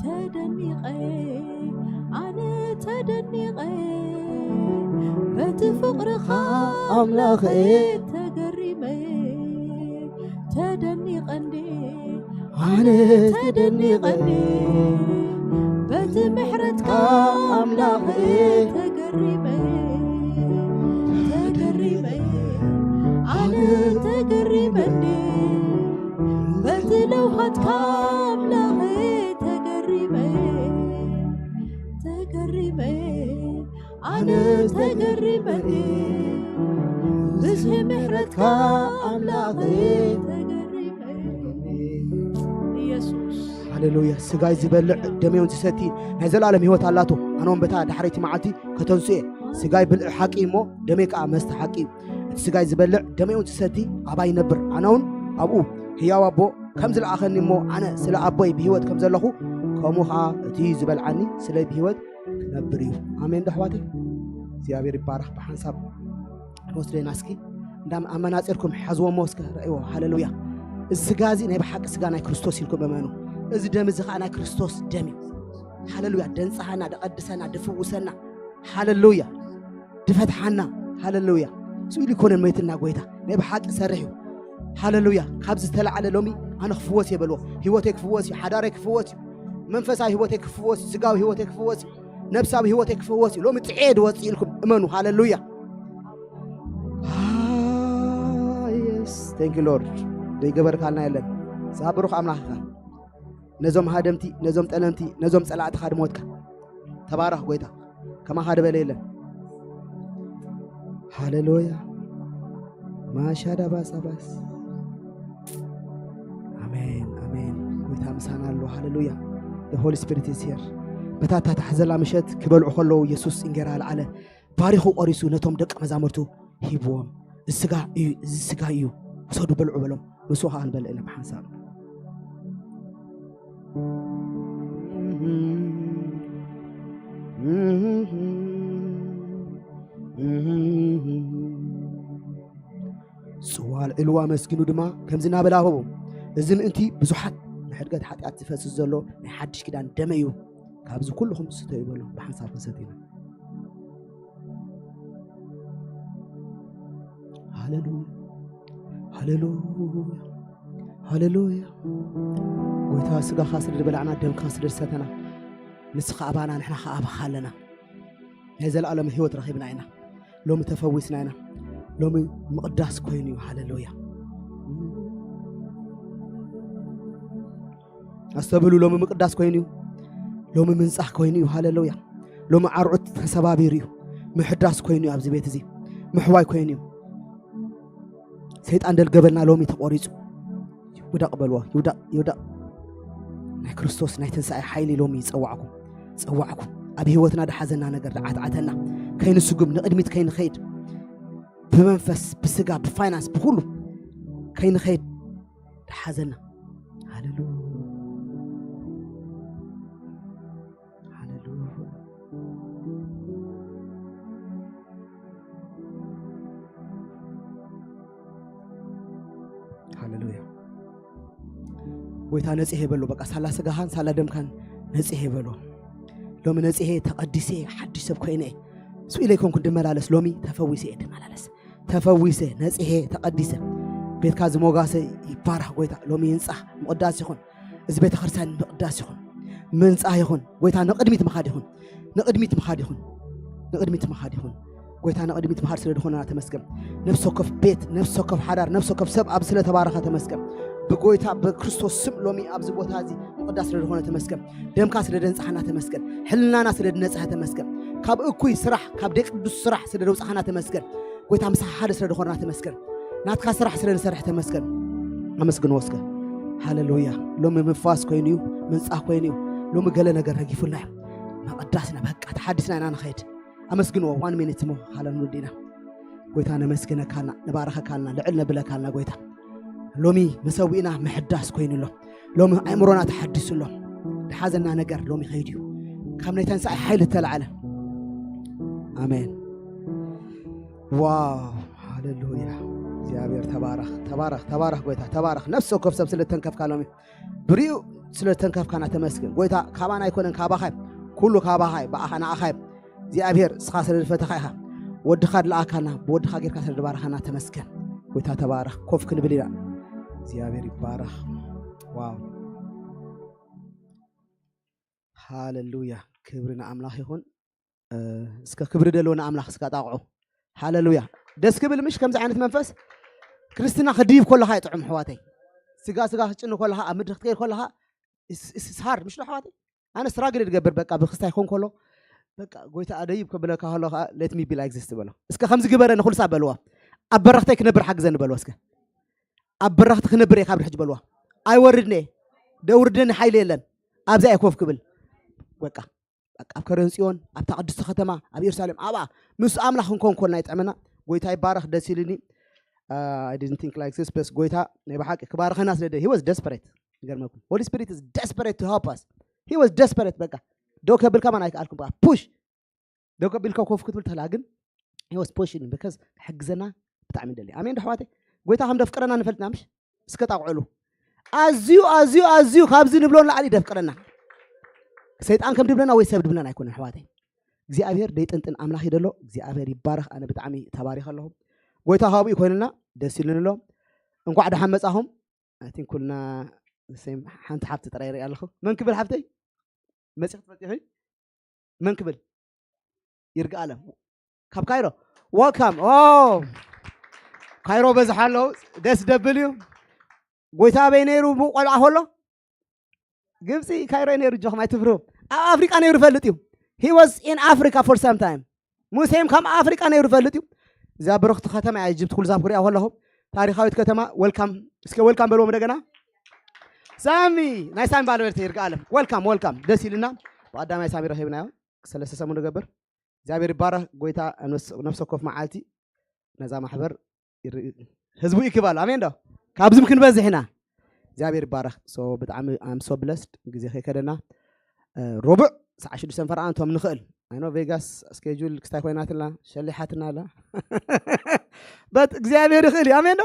ተደኒቐ ኣነ ተደኒቐ በቲ ፍቕርኻ ኣምላኸ ተገሪመ ተደኒቐ እንዴ ኣነ ተደኒቐ እንዴ በቲ ምሕረትካ ኣምላኸ ተገሪመ ተገሪመ ኣነ ተገሪመ እንዴ በቲ ለውሃትካ ኣምላኸ ተገሪመ ተገሪመ ኣነ ተገሪመ ብዝሒ ምሕረትካ ኣምላኸ ተገሪመ ኢየሱስ ሃሌሉያ ስጋይ ዝበልዕ ደመዮን ዝሰቲ ናይ ዘላለም ህይወት ኣላቶ ኣነ እውን በታ ዳሕረይቲ መዓልቲ ከተንስኤ ስጋይ ብልዒ ሓቂ እሞ ደመይ ከዓ መስተ ሓቂ እዩ እቲ ስጋይ ዝበልዕ ደመዮን ዝሰቲ ኣባይ ይነብር ኣነ እውን ኣብኡ ህያው ኣቦ ከም ዝለኣኸኒ እሞ ኣነ ስለ ኣቦይ ብህይወት ከም ዘለኹ፣ ከምኡ ኸዓ እቲ ዝበልዓኒ ስለይ ብህይወት ክነብር እዩ። ኣሜን ዶ ኣሕዋተይ? እግዚኣብሔር ይባረኽ። ብሓንሳብ ንወስዶ ኢና እስኪ። እንዳም-፣ ኣመናጺርኩም ሓዝዎ እሞ እስከ ረእይዎ። ሃሌሉያ። እዚ ስጋ እዚ ናይ ብሓቂ ስጋ ናይ ክርስቶስ ኢልኩም እመኑ። እዚ ደም እዚ ኸዓ ናይ ክርስቶስ ደም እዩ። ሃሌሉያ። ደንጽሃና፣ ደቐድሰና፣ ድፍውሰና። ሃሌሉያ። ድፈትሓና። ሃሌሉያ። ስኡ ኢሉ ይኮነን መይትና ጎይታ። ናይ ብሓቂ ሰርሕ እዩ። ሃሌሉያ። ካብ ዝተላዕለ ሎሚ ኣነ ክፍወስ እየ በልዎ። ህይወተይ ክፍወስ እዩ። ሓዳረይ ክፍወስ እዩ። መንፈሳዊ ህይወተይ ክፍወስ እዩ። ስጋዊ ህይወተይ ክፍወስ እዩ። ነብሳዊ ህይወተይ ክፍወስ እዩ። ሎሚ ጥዕየ ድወጽእ ኢልኩም እመኑ። ሃሌሉያ። Ah, yes. Thank you, Lord. ዘይገበርካልና የለን። ሳብሩኽ ኣምላኽካ። ነዞም ሃደምቲ፣ ነዞም ጠለምቲ፣ ነዞም ጸላእትኻ ድሞትካ። ተባረኽ ጎይታ። ከማኻ ድበለ የለን። ሃሌሉያ። ማሻዳ ባሳባስ። ኣሜን፣ ኣሜን። ጎይታ ምሳና ኣሎ። ሃሌሉያ። The Holy Spirit is here። በታ እታ ታሕዘላ ምሸት ክበልዑ ከለዉ የሱስ እንጌራ ኣልዓለ። ባሪኹ ቆሪሱ ነቶም ደቀ መዛሙርቱ ሂብዎም። እዚ ስጋ እዩ፣ እዚ ስጋ እዩ። ውሰዱ በልዑ በሎም። ንሱ ኸዓ ንበልዕ ኢና ብሓንሳብ። ጽዋ ኣልዒልዋ ኣመስጊኑ ድማ ከምዚ እናበለ ሃቦም። እዚ ምእንቲ ብዙሓት ንሕድገት ሓጢኣት ዝፈስስ ዘሎ ናይ ሓድሽ ኪዳን ደመ እዩ። ካብዚ ኩልኹም ስተዩ በሎም። ብሓንሳብ ክንሰቲ ኢና። ሃሌሉያ፣ ሃሌሉያ፣ ሃሌሉያ። ጎይታ ስጋኻ ስለ ዝበላዕና ደምካ ስለ ዝሰተና ንስኻ ኣባና ንሕና ኸዓ ኣባኻ ኣለና። ናይ ዘለኣለም ህይወት ረኺብና ኢና። ሎሚ ተፈዊስና ኢና። ሎሚ ምቕዳስ ኮይኑ እዩ። ሃሌሉያ። ኣስተብህሉ፣ ሎሚ ምቕዳስ ኮይኑ እዩ። ሎሚ ምንጻህ ኮይኑ እዩ። ሃሌሉያ። ሎሚ ዓርዑት ተሰባቢሩ እዩ። ምሕዳስ ኮይኑ እዩ። ኣብዚ ቤት እዚ ምሕዋይ ኮይኑ እዩ። ሰይጣን ደልገበልና ሎሚ ተቖሪጹ። ይውደቕ በልዎ። ይውደቕ፣ ይውደቕ። ናይ ክርስቶስ ናይ ትንሳኤ ሓይሊ ሎሚ ይጸዋዕኩም። ጸዋዕኩም። ኣብ ህይወትና ድሓዘና ነገር ድዓትዓተና። ከይንስጉም፣ ንቕድሚት ከይንኸይድ። ብመንፈስ፣ ብስጋ፣ ብፋይናንስ፣ ብኹሉ ከይንኸይድ ድሓዘና። ሃሌሉያ። ሃሌሉያ። ሃሌሉያ። ጎይታ ነጽሄ በሎ። በቃ ሳላ ስጋኻን ሳላ ደምካን ነጽሄ በሎ። ሎሚ ነጽሄ ተቐዲሰ ሓድሽ ሰብ ኮይነ። ስኡ ኢለ ኣይኮንኩን ድመላለስ፣ ሎሚ ተፈዊሰ እየ ድመላለስ። ተፈዊሰ፣ ነጽሄ፣ ተቐዲሰ። ቤትካ ዝሞጋሰ ይባረኽ ጎይታ። ሎሚ ይንጻህ፣ ምቕዳስ ይኹን። እዚ ቤተ ክርስቲያን ምቕዳስ ይኹን። ምንጻህ ይኹን። ጎይታ ንቕድሚት ምኻድ ይኹን። ንቕድሚት ምኻድ ይኹን። ንቕድሚት ምኻድ ይኹን። ጎይታ ንቕድሚት ምኻድ ስለ ዝኾነና ተመስገን። ነፍሲ ወከፍ ቤት፣ ነፍሲ ወከፍ ሓዳር፣ ነፍሲ ወከፍ ሰብ ኣብ ስለ ተባረኸ ተመስገን። ብጎይታ ብክርስቶስ ስም ሎሚ ኣብዚ ቦታ እዚ ምቕዳስ ስለ ዝኾነ ተመስገን። ደምካ ስለ ደንጻሕና ተመስገን። ሕልናና ስለ ድነጽሐ ተመስገን። ካብ እኩይ ስራሕ፣ ካብ ደይ ቅዱስ ስራሕ ስለ ደውጻኻና ተመስገን። ጎይታ ምሳኻ ሓደ ስለ ዝኾንና ተመስገን። ናትካ ስራሕ ስለ ንሰርሕ ተመስገን። ኣመስግንዎ እስከ። ሃሌሉያ። ሎሚ ምፍዋስ ኮይኑ እዩ፣ ምንጻህ ኮይኑ እዩ። ሎሚ ገለ ነገር ረጊፉልና እዩ። ምቕዳስና በቃ ተሓዲስና ኢና ንኸይድ። ኣመስግንዎ። ዋን ሚኒት እሞ ሃለን ወዲና። ጎይታ ነመስግነካልና፣ ንባረኸካልና፣ ልዕል ነብለካልና ጎይታ። ሎሚ መሰዊእና ምሕዳስ ኮይኑ ኣሎ። ሎሚ ኣእምሮና ተሓዲሱ ኣሎ። ድሓዘና ነገር ሎሚ ከይዱ እዩ። ካብ ናይ ተንሳኢ ሓይሊ እተላዕለ። ኣሜን። ዋው፣ ሃሌሉያ። እግዚኣብሔር ተባረኽ፣ ተባረኽ፣ ተባረኽ ጎይታ፣ ተባረኽ። ነፍሲ ወከፍ ሰብ ስለ እተንከፍካ ሎሚ፣ ብርኡ ስለ እተንከፍካና ተመስገን። ጎይታ ካባና ኣይኮነን፣ ካባኻ እዩ። ኩሉ ካባኻ እዩ፣ ብኣኻ ንኣኻ እዩ። እግዚኣብሔር እስኻ ስለ ዝፈተኻ ኢኻ። ወድኻ ድለኣካና፣ ብወድኻ ጌርካ ስለ ዝባረኻና ተመስገን። ጎይታ ተባረኽ። ኮፍ ክንብል ኢና። እግዚኣብሔር ይባረኽ። ዋው። ሃሌሉያ። ክብሪ ንኣምላኽ ይኹን። እ፣ እስከ ክብሪ ደለዎ ንኣምላኽ እስከ ኣጣቕዑ። ሃሌሉያ። ደስ ክብል ምሽ ከምዚ ዓይነት መንፈስ። ክርስትና ክድይብ ከለኻ እዩ ጥዑም ኣሕዋተይ። ስጋ ስጋ ክትጭኑ ከለኻ፣ ኣብ ምድሪ ክትከይድ ከለኻ፣ it's፣ it's hard ምሽ ዶ ኣሕዋተይ? ኣነ ስትራግል ድገብር በቃ ብክስታይ ኮን ከሎ በቃ ጎይታ ኣደይብ ክብለካ ከሎ ከዓ let me be like this ትበሎ። እስከ ከምዚ ግበረኒ ኩሉ ሳብ በልዋ። ኣብ በረኽተይ ክነብር ሓግዘኒ በልዋ እስከ። ኣብ በረኽቲ ክነብር እየ ካብ ድሕጅ በልዋ። ኣይወርድን እየ። ደውርደኒ ሓይሊ የለን። ኣብዛ እየ ኮፍ ክብል። በቃ፣ በቃ ኣብ ከረን ጽዮን፣ ኣብታ ቅድስቲ ከተማ፣ ኣብ ኢየሩሳሌም፣ ኣብኣ ምስ ኣምላኽ ክንኮን ኮልና ይጥዕመና። ጎይታ ይባረኽ፣ ደስ ኢልኒ። I didn't think like this, plus ጎይታ ናይ ብሓቂ ክባርኸና ስለ ደ he was desperate። ይገርመኩም፣ Holy Spirit is desperate to help us። He was desperate። በቃ ደው ከብል ከማን ኣይከኣልኩም። በቃ push፣ ደው ከቢልካ ኮፍ ክትብል ተላ ግን he was pushing because ክሕግዘና ብጣዕሚ ደሊ። ኣሜን ዶ ኣሕዋተይ? ጎይታ ከም ደፍቅረና ንፈልጥና ምሽ? እስከ ጣቕዕሉ። ኣዝዩ ኣዝዩ ኣዝዩ ካብዚ ንብሎ ንላዕሊ ደፍቅረና። ሰይጣን ከም ድብለና ወይ ሰብ ድብለና ኣይኮነን ኣሕዋተይ። እግዚኣብሔር ደይጥንጥን ኣምላኽ እዩ ደሎ። እግዚኣብሔር ይባረኽ። ኣነ ብጣዕሚ ተባሪኸ ኣለኹ። ጎይታ ካብኡ ይኮንና። ደስ ኢሉኒ ኣሎ። እንኳዕ ደሓን መጻኹም። I think ኩልና the same። ሓንቲ ሓብቲ ጥራይ ርኢ ኣለኹ። መን ክብል ሓብተይ? መጺኽ ትፈልጢ ሆይ? መን ክብል? ይርጋ ኣለም ካብ ካይሮ። Welcome። ኦ፣ ካይሮ በዝሓ ኣለዉ። ደስ ደብል እዩ። ጎይታ ኣበይ ነይሩ ብቆልዓ ከሎ? ግብፂ። ካይሮ ነይሩ። ጆኹም ኣይትፍርሁ። ኣብ ኣፍሪቃ ነይሩ ፈልጥ እዩ። He was in Africa for some time። ሙሴም ካብ ኣፍሪቃ ነይሩ ፈልጥ እዩ። እዚኣ ብርኽቲ ከተማ እያ ኢጅፕት። ኩሉ ዛብ ክሪኣ ከለኹ ታሪኻዊት ከተማ። Welcome። እስከ welcome በልዎም እንደገና። ሳሚ፣ ናይ ሳሚ ባለቤት ይርጋ ኣለም። Welcome፣ welcome። ደስ ኢልና። ብቀዳማይ ሳሚ ረኺብናዮ። ሰለስተ ሰሙን ንገብር። እግዚኣብሔር ይባረኽ። ጎይታ ነፍስ-፣ ነፍሲ ወከፍ መዓልቲ ነዛ ማሕበር ይር-፣ ህዝቡ ይክባል። ኣሜን ዶ? ካብዚም ክንበዝሕ ኢና። እግዚኣብሔር ይባረኽ። So ብጣዕሚ I'm so blessed። ግዜ ከይከደና፣ እ፣ ሮቡዕ ሰዓት ሽዱሽተ ፈረቓ እንቶም ንኽእል። I know ቬጋስ ስኬጁል ክስታይ ኮይናትና፣ ሸሊሓትና ኣላ። But እግዚኣብሔር ይኽእል እዩ። ኣሜን ዶ?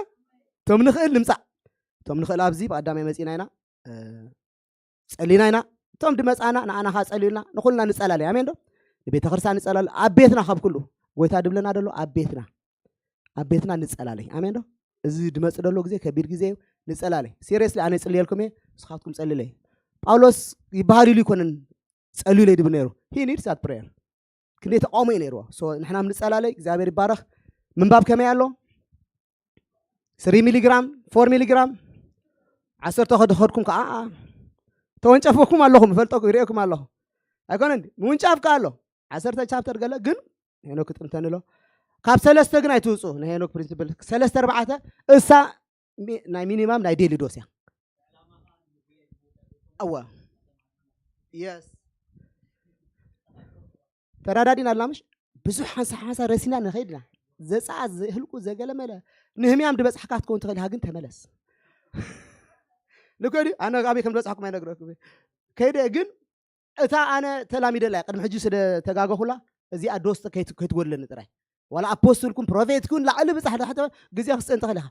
እቶም ንኽእል ንምጻእ። እቶም ንኽእል ኣብዚ ብቀዳማይ መጺና ኢና። እ፣ ጸሊና ኢና። እቶም ድመጻና ንኣና ኸዓ ጸልዩና፣ ንኹልና ንጸላለይ። ኣሜን ዶ? ንቤተ ክርስቲያን ንጸላለ፣ ኣብ ቤትና ካብ ኩሉ። ጎይታ ድብለና ደሎ ኣብ ቤትና። ኣብ ቤትና ንጸላለይ። ኣሜን ዶ? እዚ ድመጽእ ደሎ ግዜ ከቢድ ግዜ እዩ። ንጸላለይ። ሲሪየስሊ ኣነ ይጽልየልኩም እየ፣ ንስኻትኩም ጸልለይ። ጳውሎስ ይበሃል ኢሉ ይኮነን ጸልዩለይ ድብል ነይሩ። He needs that prayer። ክንደይ ተቃውሞ እዩ ነይርዎ። So ንሕና ንጸላለይ። እግዚኣብሔር ይባረኽ። ምንባብ ከመይ ኣሎ? ስሪ ሚሊግራም፣ ፎር ሚሊግራም፣ ዓሰርተ ከድኸድኩም ከዓ ተወንጨፍኩም ኣለኹም። እፈልጠኩም፣ ይርእየኩም ኣለኹ። ኣይኮነን ድዩ? ምውንጫፍ ከዓ ኣሎ። ዓሰርተ ቻፕተር ገለ ግን ሄኖክ ክጥንተን ኣሎ። ካብ ሰለስተ ግን ኣይትውፁ። ንሄኖክ ፕሪንሲፕል ሰለስተ ኣርባዕተ እሳ ሚ-፣ ናይ ሚኒማም ናይ ዴሊ ዶስ እያ። እወ። የስ። ተራዳዲና ኣላ ምሽ? ብዙሕ ሓንሳ ሓንሳ ረሲና ንኸይድና። ዘጻ ዘህልቁ ዘገለመለ። ንህምያም ድበጽሕካ ክትከውን ትኽእል ኢኻ፣ ግን ተመለስ። ልክዕ ድዩ? ኣነ ኣበይ ከም ዝበጽሕኩም ኣይነግረኩም። ከይደ ግን እታ ኣነ ተላሚደላ እያ። ቅድሚ ሕጂ ስለ ተጋገኹላ፣ እዚኣ ዶስ ከይት-፣ ከይትጎድለኒ ጥራይ። ዋላ ኣፖስትል ኩን ፕሮፌት ኩን ላዕሊ ብጻሕ ዳሕተ ግዜ ክስእን ትኽእል ኢኻ።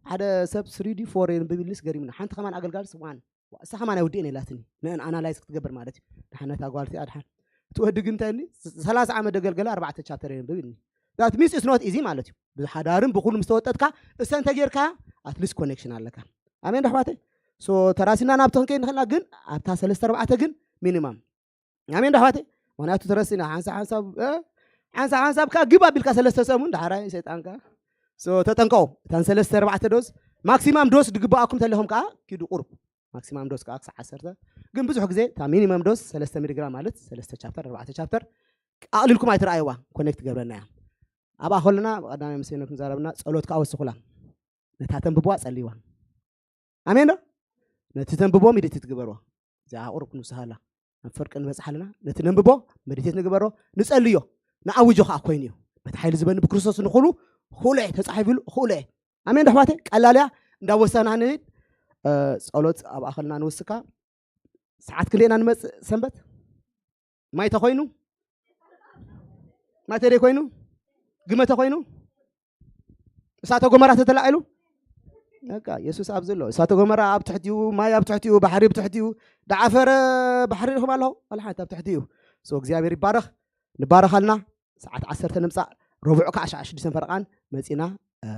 ሓደ ሰብ ስሪ ዲ ፎር የንብብ ኢልኒስ ገሪሙና። ሓንቲ ከማን ኣገልጋልስ ዋን። እሳ ከማን ኣይውድእን ኢላትኒ። ንእን ኣናላይዝ ክትገብር ማለት እዩ። ድሓን ነታ ጓል እቲኣ ድሓን። እቲ ወዲ ግን እንታይ ኢልኒ? ሰላሳ ዓመት ደገልገለ ኣርባዕተ ቻፕተር የንብብ ኢልኒ። That means it's not easy ማለት እዩ። ብሓዳርን ብኹሉ ምስ ተወጠጥካ፣ እሰ እንተ ጌርካ፣ ኣትሊስት ኮኔክሽን ኣለካ። ኣሜን ዶ ኣሕዋተይ? ሶ ተራሲና ናብቲ ክንከይድ ንኽእልና፣ ግን ኣብታ ሰለስተ ኣርባዕተ ግን ሚኒማም። ኣሜን ዶ ኣሕዋተይ? ምኽንያቱ ተረሲና፣ ሓንሳብ ሓንሳብ፣ እ? ሓንሳብ ሓንሳብ ከኣ ግብ ኣቢልካ ሰለስተ ሰሙን፣ ዳሕራይ ሰይጣን ከኣ። ሶ ተጠንቀቑ። እተን ሰለስተ ኣርባዕተ ዶዝ፣ ማክሲማም ዶዝ ድግብኣኩም ተለኹም ከኣ ኪዱ ቁሩብ። ማክሲማም ዶዝ ከኣ ክሳዕ ዓሰርተ። ግን ብዙሕ ግዜ እታ ሚኒመም ዶዝ ሰለስተ ሚሊግራም ማለት ሰለስተ ቻፕተር፣ ኣርባዕተ ቻፕተር ኣቕሊልኩም ኣይትረኣይዋ፣ ኮኔክት ትገብረና እያ። ኣብኣ ከለና ቀዳማይ ምስ ሄኖክ ንዛረብና ጸሎት ከኣ ወስኹላ። ነታ ተንብብዋ ጸልይዋ። ኣሜን ዶ? ነቲ ተንብቦ ሜዲቴት ግበርዎ። እዚኣ ቁሩብ ክንውስኻ ኣላ። ናብ ፍርቂ ንበጽሕ ኣለና። ነቲ ነንብቦ ሜዲቴት ንግበሮ፣ ንጸልዮ፣ ንኣውጆ ከኣ ኮይኑ እዩ። በቲ ሓይሊ ዝበኒ ብክርስቶስ ንኹሉ ክእሎ እየ ተጻሒፉ ኢሉ ክእሎ እየ። ኣሜን ዶ ኣሕዋተይ? ቀላል እያ። እንዳወሰና ንሂድ። እ፣ ጸሎት ኣብ ኣኸልና ንውስካ። ሰዓት ክንደይ ኢና ንመጽእ ሰንበት? ማይ ተኾይኑ? ማይ ተደይ ኮይኑ? ግመ ተኾይኑ? እሳተ ጎመራ ተተላዒሉ? በቃ፣ የሱስ ኣብዚ ኣሎ። እሳተ ጎመራ ኣብ ትሕቲኡ፣ ማይ ኣብ ትሕቲኡ፣ ባሕሪ ኣብ ትሕቲኡ፣ ዳዓፈረ ባሕሪ ኢኹም ኣለኹ? ዋላ ሓንቲ ኣብ ትሕቲኡ። ሶ እግዚኣብሔር ይባረኽ። ንባረኻልና። ሰዓት ዓሰርተ ንምጻእ፣ ረቡዕ ከዓ ሸዓ ሽዱሽተ ፈረቓን መጺና፣ እ፣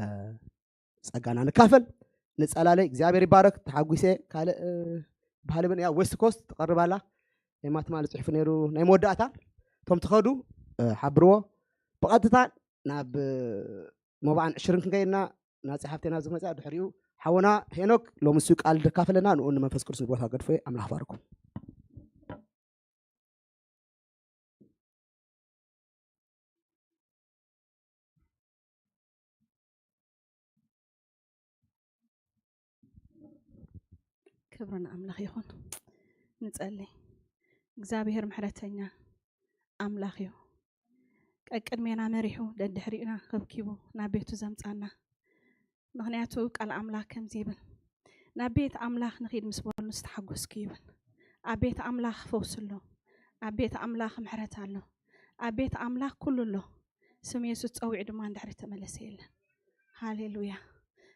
ጸጋና ንካፈል። ንጸላለይ። እግዚኣብሔር ይባረክ። ተሓጒሰ። ካልእ፣ እ፣ ባህሊ እውን እያ፣ ዌስት ኮስት ትቐርብ ኣላ። ኤማ ትማሊ ጽሒፉ ነይሩ ናይ መወዳእታ። እቶም ትኸዱ፣ እ፣ ሓብርዎ። ብቐጥታ ናብ፣ እ፣ መባኣን ዕሽርን ክንከይድና፣ ናጽ ሓፍቴና ዝመጽኣ ድሕሪኡ ሓውና ሄኖክ ሎሚ እሱ ቃል ድካፈለና፣ ንኡ ንመንፈስ ቅዱስ ንቦታ ገድፎ። ኣምላኽ ባርኩም። ክብሪ ንኣምላኽ ይኹን። ንጸሊ። እግዚኣብሔር ምሕረተኛ ኣምላኽ እዩ። ቀቅድሜና መሪሑ፣ ደድሕሪኡና ከብኪቡ ናብ ቤቱ ዘምጻና፣ ምኽንያቱ ቃል ኣምላኽ ከምዚ ይብል፣ ናብ ቤት ኣምላኽ ንኺድ ምስ በሉ ዝተሓጎስኩ ይብል። ኣብ ቤት ኣምላኽ ፈውሲ ኣሎ፣ ኣብ ቤት ኣምላኽ ምሕረት ኣሎ፣ ኣብ ቤት ኣምላኽ ኩሉ ኣሎ። ስም የሱስ ጸዊዑ ድማ እንድሕሪ ተመለሰ የለን። ሃሌሉያ።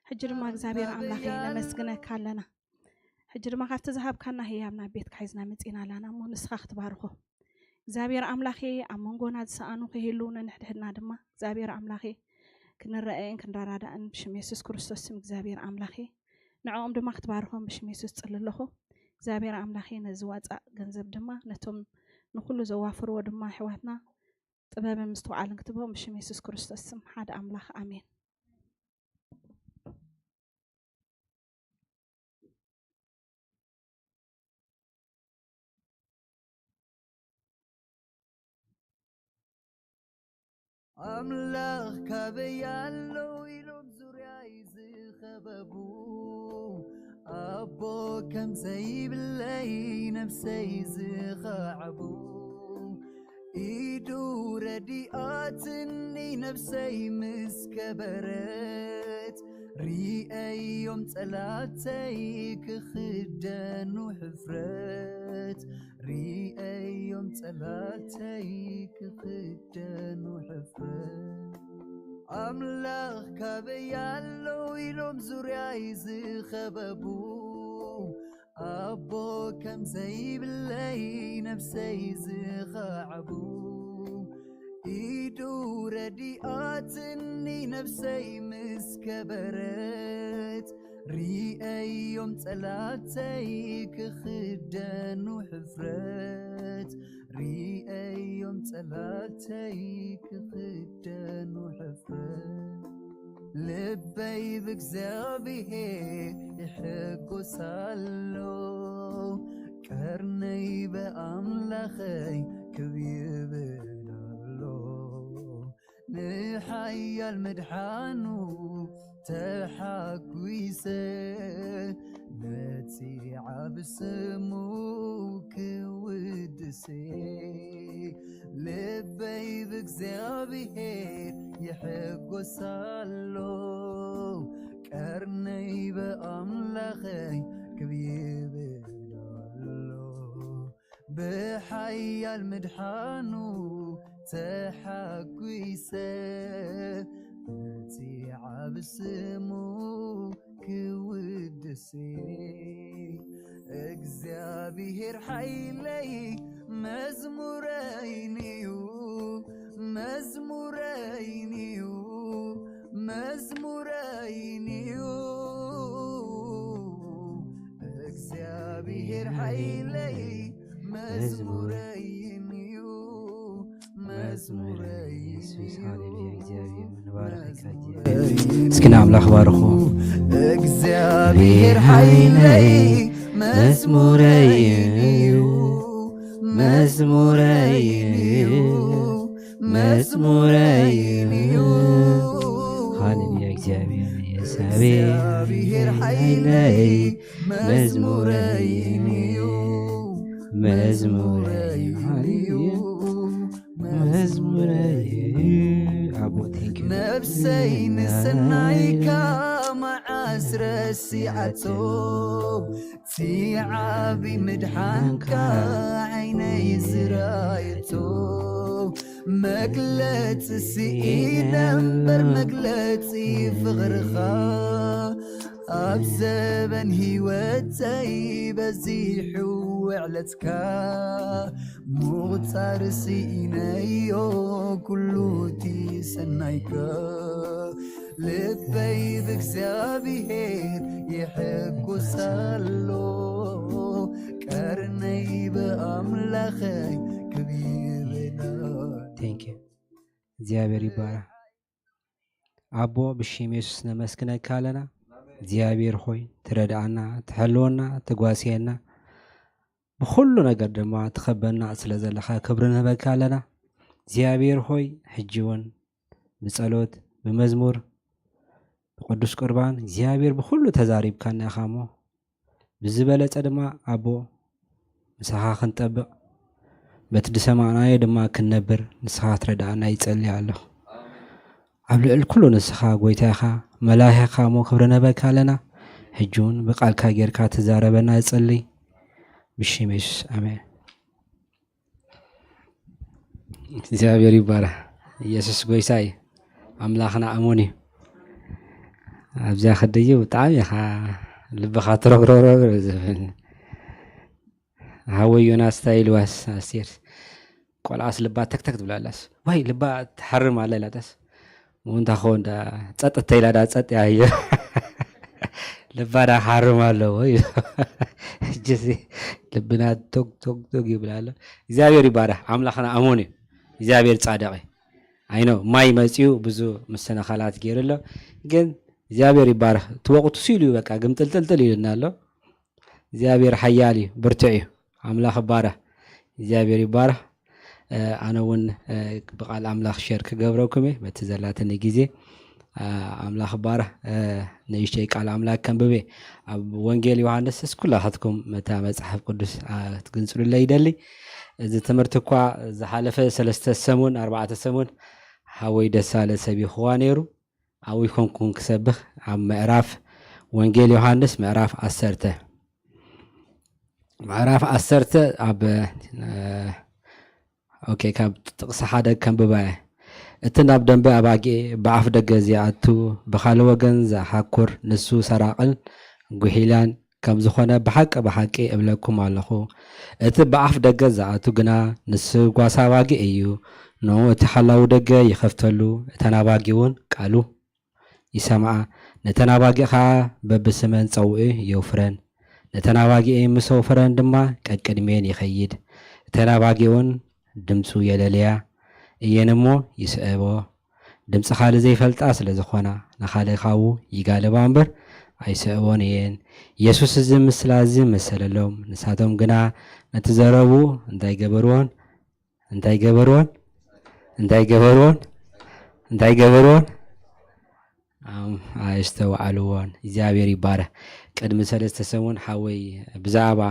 ሕጂ ድማ እግዚኣብሔር ኣምላኽ ነመስግነካ ኣለና። ሕጂ ድማ ካብቲ ዝሃብካና ህያብ ናብ ቤትካ ሒዝና መጺና ኣለና እሞ ንስኻ ክትባርኾ እግዚኣብሔር ኣምላኸ። ኣብ መንጎና ዝሰኣኑ ከይህሉ ነንሕድሕድና ድማ እግዚኣብሔር ኣምላኸ ክንረኣየን ክንረዳዳእን ብሽም የሱስ ክርስቶስ ስም እግዚኣብሔር ኣምላኸ ንዕኦም ድማ ክትባርኾም ብሽም የሱስ ጽሊ ኣለኹ። እግዚኣብሔር ኣምላኸ ነዚ ዋጻእ ገንዘብ ድማ ነቶም ንኹሉ ዘዋፍርዎ ድማ ኣሕዋትና ጥበብን ምስትውዓልን ክትቦም ብሽም የሱስ ክርስቶስ ስም ሓደ ኣምላኽ ኣሜን። ኣምላኽ ካበይ ኣሎ ኢሎም ዙርያይ ዝኸበቡ፣ ኣቦ ከም ዘይብለይ ነፍሰይ ዝኸዕቡ፣ ኢዱ ረዲኣትኒ ነፍሰይ ምስ ከበረት፣ ሪኤዮም ጸላተይ ክኽደኑ ሕፍረት፣ ሪኤዮም ጸላተይ ክኽደኑ ሕፍረት። ኣምላኽ ካበይ ኣሎ ኢሎም ዙርያይ ዝኸበቡ፣ ኣቦ ከም ዘይብለይ ነፍሰይ ዝኸዕቡ፣ ኢዱ ረዲኣትኒ ነፍሰይ ምስ ከበረት፣ ሪኤዮም ጸላተይ ክኽደኑ ሕፍረት፣ ሪኤዮም ጸላተይ ክኽደኑ ሕፍረት። ልበይ ብእግዚኣብሔር ይሕጎስ ኣሎ፣ ቀርነይ ብኣምላኸይ ክብ ይብል ኣሎ። ንሓያል ምድሓኑ ተሓጒሰ፣ ነቲ ዓቢ ስሙ ክውድስ። ልበይ ብእግዚኣብሔር ይሕጎስ ኣሎ፣ ቀርነይ ብኣምላኸይ ክብ ይብል ኣሎ። ብሓያል ምድሓኑ ተሓጒሰ፣ ነቲ ዓቢ ስሙ ክውድስ። እግዚኣብሔር ሓይለይ መዝሙረይን'ዩ፣ መዝሙረይን'ዩ፣ መዝሙረይን'ዩ። እግዚኣብሔር ሓይለይ መዝሙረይን'ዩ፣ መዝሙረይን'ዩ። ሃሌሉያ፣ እግዚኣብሔር ንባረኸካ፣ እግዚኣብሔር። እስኪ ንኣምላኽ ባርኹ። እግዚኣብሔር ሓይለይ መዝሙረይን'ዩ፣ መዝሙረይን'ዩ፣ መዝሙረይን'ዩ። ሃሌሉያ፣ እግዚኣብሔር የሳቤ። እግዚኣብሔር ሓይለይ መዝሙረይን'ዩ፣ መዝሙረይን'ዩ፣ መዝሙረይን'ዩ። ኣቦ፣ thank you። ነፍሰይ ንሰናይካ መዓስ ረሲዓቶ፣ እቲ ዓቢ ምድሓንካ ዓይነይ ዝረኣየቶ። መግለጺ ስኢነ እምበር መግለጺ ፍቕርኻ፣ ኣብ ዘበን ህይወተይ በዚሑ ውዕለትካ። ምቑጻር ስኢነዮ ኩሉ እቲ ሰናይካ። ልበይ ብእግዚኣብሔር ይሕጎስ ኣሎ፣ ቀርነይ ብኣምላኸይ ክብ ይብል ኣሎ። Thank you። እግዚኣብሔር ይባረክ። ኣቦ፣ ብሽም የሱስ ነመስግነካ ኣለና። እግዚኣብሔር ሆይ፣ ትረድኣና፣ ትሐልወና፣ ትጓስየና፣ ብኹሉ ነገር ድማ ትኸበና ስለ ዘለኻ ክብሪ ንህበካ ኣለና። እግዚኣብሔር ሆይ፣ ሕጂ እውን ብጸሎት፣ ብመዝሙር፣ ብቅዱስ ቁርባን እግዚኣብሔር ብኹሉ ተዛሪብካና ኢኻ እሞ፣ ብዝበለጸ ድማ ኣቦ፣ ምሳኻ ክንጠብቕ፣ በቲ ዝሰማዕናዮ ድማ ክንነብር ንስኻ ክትረድኣና ይጸሊ ኣለኹ። ኣብ ልዕሊ ኩሉ ንስኻ ጎይታ ኢኻ፣ መላኺ ኢኻ እሞ ክብሪ ንህበካ ኣለና። ሕጂ እውን ብቃልካ ጌርካ ትዛረበና እጽሊ፣ ብሽም የሱስ ኣሜን። እግዚኣብሔር ይባረኽ። ኢየሱስ ጎይታ እዩ። ኣምላኽና ኣሙን እዩ። ኣብዚኣ ክድዩ ብጣዕሚ ኢኻ ልብኻ ትረግረግረግ ዝብል። ሃወይ ዮናስ እንታይ ኢልዋስ ኣስቴር፣ ቆልዓስ ልባ ተክተክ ትብላላስ፣ ዋይ ልባ ትሓርም ኣላ ኢላታስ፣ ምኡ እንታይ ኾን ዳ ጸጥ እተኢላ ዳ ጸጥ እያ እዮ። ልባ ዳ ሓርም ኣለዎ እዩ። ሕጂ እዚ ልብና ቶግ ቶግ ቶግ ይብል ኣሎ። እግዚኣብሔር ይባረኽ። ኣምላኽና ኣሙን እዩ። እግዚኣብሔር ጻድቕ እዩ። ኣይኖ ማይ መጺኡ ብዙ መሰናኸላት ገይሩ ኣሎ፣ ግን እግዚኣብሔር ይባረኽ። እቲ ወቕቱ ሲሉ እዩ በቃ ግምጥልጥልጥል ኢሉና ኣሎ። እግዚኣብሔር ሓያል እዩ፣ ብርቱዕ እዩ። ኣምላኽ ይባረኽ። እግዚኣብሔር ይባረኽ። ኣነ እውን ብቃል ኣምላኽ ሸር ክገብረኩም እየ በቲ ዘላትኒ ግዜ። ኣምላኽ ይባረኽ። ንእሽተይ ቃል ኣምላኽ ከንብብ እየ። ኣብ ወንጌል ዮሃንስ፣ እስ ኩላኻትኩም መታ መጽሓፍ ቅዱስ ክትግንጽሉለይ ይደሊ። እዚ ትምህርቲ እኳ ዝሓለፈ ሰለስተ ሰሙን ኣርባዕተ ሰሙን ሓወይ ደሳለ ሰቢኽዋ ነይሩ። ኣብኡ ይኮንኩን ክሰብኽ ኣብ ምዕራፍ ወንጌል ዮሃንስ ምዕራፍ ዓሰርተ፣ ምዕራፍ ዓሰርተ ኣብ ኦኬ፣ ካብ ጥቕሲ ሓደ ከንብባ እየ። እቲ ናብ ደንበ ኣባጊዕ ብኣፍ ደገ ዚኣቱ፣ ብኻልእ ወገን ዝሓኩር ንሱ ሰራቕን ጉሒላን ከም ዝኾነ ብሓቂ ብሓቂ እብለኩም ኣለኹ። እቲ ብኣፍ ደገ ዝኣቱ ግና ንሱ ጓሳ ኣባጊዕ እዩ። ንኡ እቲ ሓላዊ ደገ ይኸፍተሉ፣ እተን ኣባጊዕ እውን ቃሉ ይሰምዓ፣ ነተን ኣባጊዕ ኸኣ በብስመን ጸውዑ የውፍረን። ነተን ኣባጊዕ ምስ ኣውፈረን ድማ ቀቅድሜን ይኸይድ። እተን ኣባጊዕ እውን ድምጹ የለልያ እየን እሞ ይስዕቦ። ድምጺ ካልእ ዘይፈልጣ ስለ ዝኾና፣ ንኻልእ ካብኡ ይጋልባ እምበር ኣይስዕቦን እየን። የሱስ እዚ ምስላ እዚ መሰለሎም። ንሳቶም ግና ነቲ ዘረቡ እንታይ ገበርዎን? እንታይ ገበርዎን? እንታይ ገበርዎን? እንታይ ገበርዎን? ኣም-፣ ኣየስተውዓልዎን። እግዚኣብሔር ይባረኽ። ቅድሚ ሰለስተ ሰሙን ሓወይ ብዛዕባ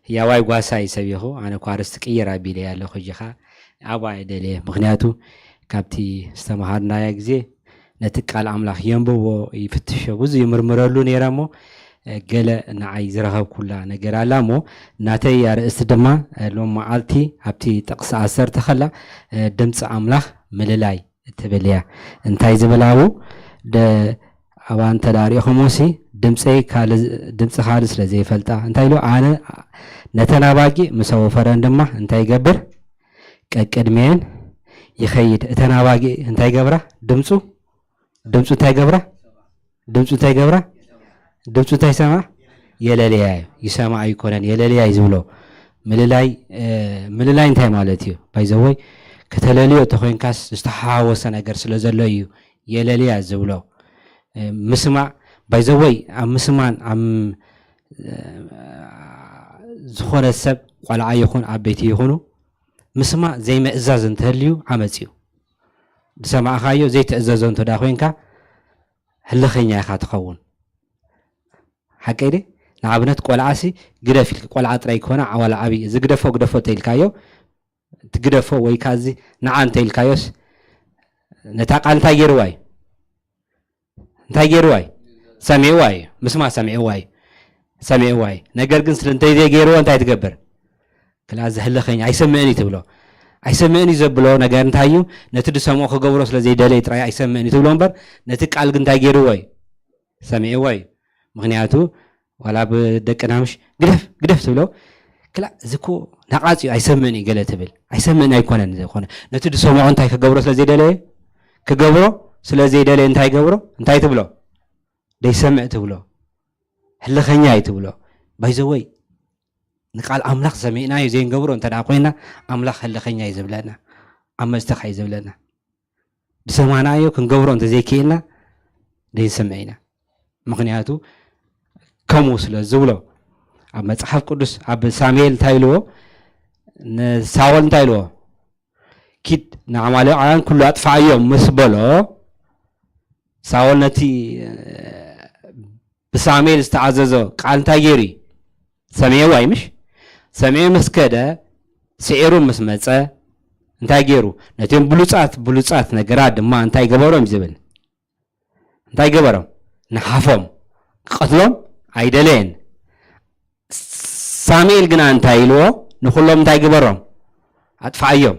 ህያዋይ ጓሳይ ሰቢኹ፣ ኣነ እኳ ኣርእስቲ ቅይር ኣቢለ ኣለኹ፣ ሕጂ ኸኣ ኣብኣ እየ ደልየ። ምኽንያቱ ካብቲ ዝተምሃርናዮ ግዜ ነቲ ቃል ኣምላኽ የንብቦ፣ ይፍትሾ፣ ብዙ ይምርምረሉ ነይረ እሞ፣ እ፣ ገለ ንዓይ ዝረኸብኩላ ነገር ኣላ እሞ፣ ናተይ ኣርእስቲ ድማ፣ እ፣ ሎም መዓልቲ ኣብቲ ጥቕሲ ዓሰርተ ኸላ፣ እ፣ ድምፂ ኣምላኽ ምልላይ እትብል እያ። እንታይ ዝብል ኣብኡ? ደ-፣ ኣብኣ እንተ ደኣ ርኢኹምሲ፣ ድምፀይ ካልእ፣ ድምፂ ካልእ ስለ ዘይፈልጣ፣ እንታይ ኢሉ? ኣነ ነተን ኣባጊዕ ምስ ኣወፈረን ድማ እንታይ ይገብር? ቀቅድሜን ይኸይድ። እተን ኣባጊዕ እንታይ ይገብራ? ድምፁ፣ ድምፁ እንታይ ይገብራ? ድምፁ እንታይ ይገብራ? ድምፁ እንታይ ይሰምዓ? የለልያ እዩ። ይሰምዓ ኣይኮነን፣ የለልያ እዩ ዝብሎ። ምልላይ፣ እ፣ ምልላይ እንታይ ማለት እዩ? ባይዘወይ፣ ከተለልዮ እንተኾይንካስ ዝተሓዋወሰ ነገር ስለ ዘሎ እዩ የለልያ ዝብሎ። እ፣ ምስማዕ፣ ባይዘወይ፣ ኣብ ምስማን፣ ኣብ፣ እ፣ ዝኾነ ሰብ፣ ቆልዓ ይኹን ዓበይቲ ይኹኑ፣ ምስማዕ ዘይምእዛዝ እንተህልዩ ዓመፅ እዩ። ዝሰማዕኻዮ ዘይትእዘዞ እንተ ደኣ ኮይንካ፣ ህልኸኛ ኢኻ ትኸውን። ሓቀይ ድየ? ንኣብነት ቆልዓሲ ግደፍ ኢልካ፣ ቆልዓ ጥራይ ክኾነ፣ ዓዋላ ዓብዪ፣ እዚ ግደፎ፣ ግደፎ እንተ ኢልካዮ፣ እቲ ግደፎ ወይ ከኣ እዚ ንዓ እንተ ኢልካዮስ፣ ነታ ቃል እንታይ ገይርዋ እዩ? እንታይ ገይርዋ እዩ? ሰሚዕዋ እዩ። ምስማዕ ሰሚዕዋ እዩ። ሰሚዕዋ እዩ። ነገር ግን ስለ እንተይ ዘይገይርዎ እንታይ ትገብር? ክላ እዚ ህልኸኛ ኣይሰምዕን እዩ ትብሎ። ኣይሰምዕን እዩ ዘብሎ ነገር እንታይ እዩ? ነቲ ዝሰምዖ ክገብሮ ስለ ዘይደለየ ጥራይ ኣይሰምዕን እዩ ትብሎ እምበር፣ ነቲ ቃል ግን እንታይ ገይርዎ እዩ? ሰሚዕዎ እዩ። ምኽንያቱ ዋላ ብደቅና ምሽ ግደፍ፣ ግደፍ ትብሎ፣ ክላ እዚ እኮ ነቓጽ እዩ፣ ኣይሰምዕን እዩ ገለ ትብል። ኣይሰምዕን ኣይኮነን ዝኾነ። ነቲ ዝሰምዖ እንታይ ክገብሮ ስለ ዘይደለየ? ክገብሮ ስለ ዘይደለየ እንታይ ገብሮ? እንታይ ትብሎ? ደይሰምዕ ትብሎ። ህልኸኛ እዩ ትብሎ። ባይዘወይ፣ ንቃል ኣምላኽ ሰሚዕናዮ ዘይንገብሮ እንተ ደኣ ኮይና፣ ኣምላኽ ህልኸኛ እዩ ዝብለና። ዓመጽቲ ኸኣ እዩ ዝብለና። ዝሰማዕናዮ ክንገብሮ እንተ ዘይክኢልና፣ ደይንሰምዕ ኢና። ምኽንያቱ፣ ከምኡ ስለ ዝብሎ፣ ኣብ መጽሓፍ ቅዱስ፣ ኣብ ሳሙኤል እንታይ ኢልዎ? ንሳኦል እንታይ ኢልዎ? ኪድ ንዓማሌቃውያን ኩሉ ኣጥፍኣዮም ምስ በሎ፣ ሳኦል ነቲ፣ እ፣ ብሳሙኤል ዝተኣዘዞ ቃል እንታይ ገይሩ እዩ? ሰሚዕዎ እዩ፣ ምሽ? ሰሚዑ ምስ ከደ፣ ስዒሩ ምስ መጸ፣ እንታይ ገይሩ? ነቲኦም ብሉጻት፣ ብሉጻት ነገራት ድማ እንታይ ገበሮም እዩ ዝብል? እንታይ ገበሮም? ንሓፎም። ክቐትሎም ኣይደለየን። ሳሙኤል ግና እንታይ ኢልዎ? ንኹሎም እንታይ ግበሮም? ኣጥፍኣዮም።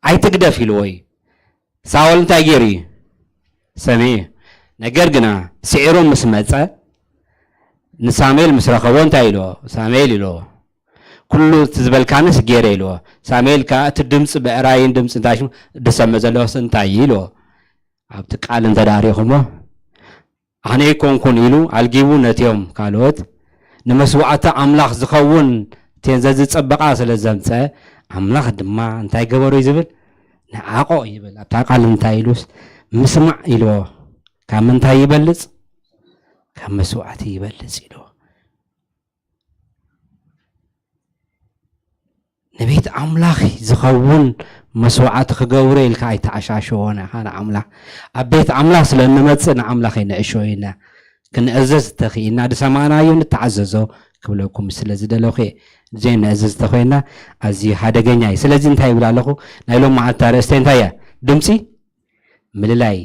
ኣይትግደፍ ኢልዎ እዩ። ሳኦል እንታይ ገይሩ እዩ? ሰሚዑ እዩ። ነገር ግና ስዒሩ ምስ መጸ ንሳሙኤል ምስ ረኸቦ እንታይ ኢልዎ? ሳሙኤል ኢልዎ። ኩሉ እቲ ዝበልካንስ ገይረ ኢልዎ። ሳሙኤል ከኣ እቲ ድምፂ ብዕራይን ድምፂ እንታይ ሽሙ ድሰምዕ ዘለዎስ እንታይ እዩ ኢልዎ። ኣብቲ ቃል እንተዳሪኹሞ ኣነ ኣይኮንኩን ኢሉ ኣልጊቡ ነቲኦም ካልኦት ንመስዋዕቲ ኣምላኽ ዝኸውን ቴንዘ ዝጸበቓ ስለ ዘምጸ ኣምላኽ ድማ እንታይ ገበሮ እዩ ዝብል ንዓቆ ይብል ኣብታ ቃል እንታይ ኢሉስ ምስማዕ ኢልዎ ካብ ምንታይ ይበልጽ ካብ መስዋዕቲ ይበልጽ ኢልዎ ንቤት ኣምላኽ ዝኸውን መስዋዕቲ ክገብሮ ኢልካ ኣይተዓሻሸዎን ኢኻ ንኣምላኽ ኣብ ቤት ኣምላኽ ስለ እንመፅእ ንኣምላኽ ይንዕሾ ኢና ክንእዘዝ ተኽኢልና ዝሰማዕናዮ ንተዓዘዞ ክብለኩም ስለ ዝደለኹ እየ ዘይንእዘዝ ተኮይና ኣዝዩ ሓደገኛ እዩ ስለዚ እንታይ ይብል ኣለኹ ናይ ሎም መዓልቲ ኣርእስተ እንታይ እያ ድምፂ ምልላይ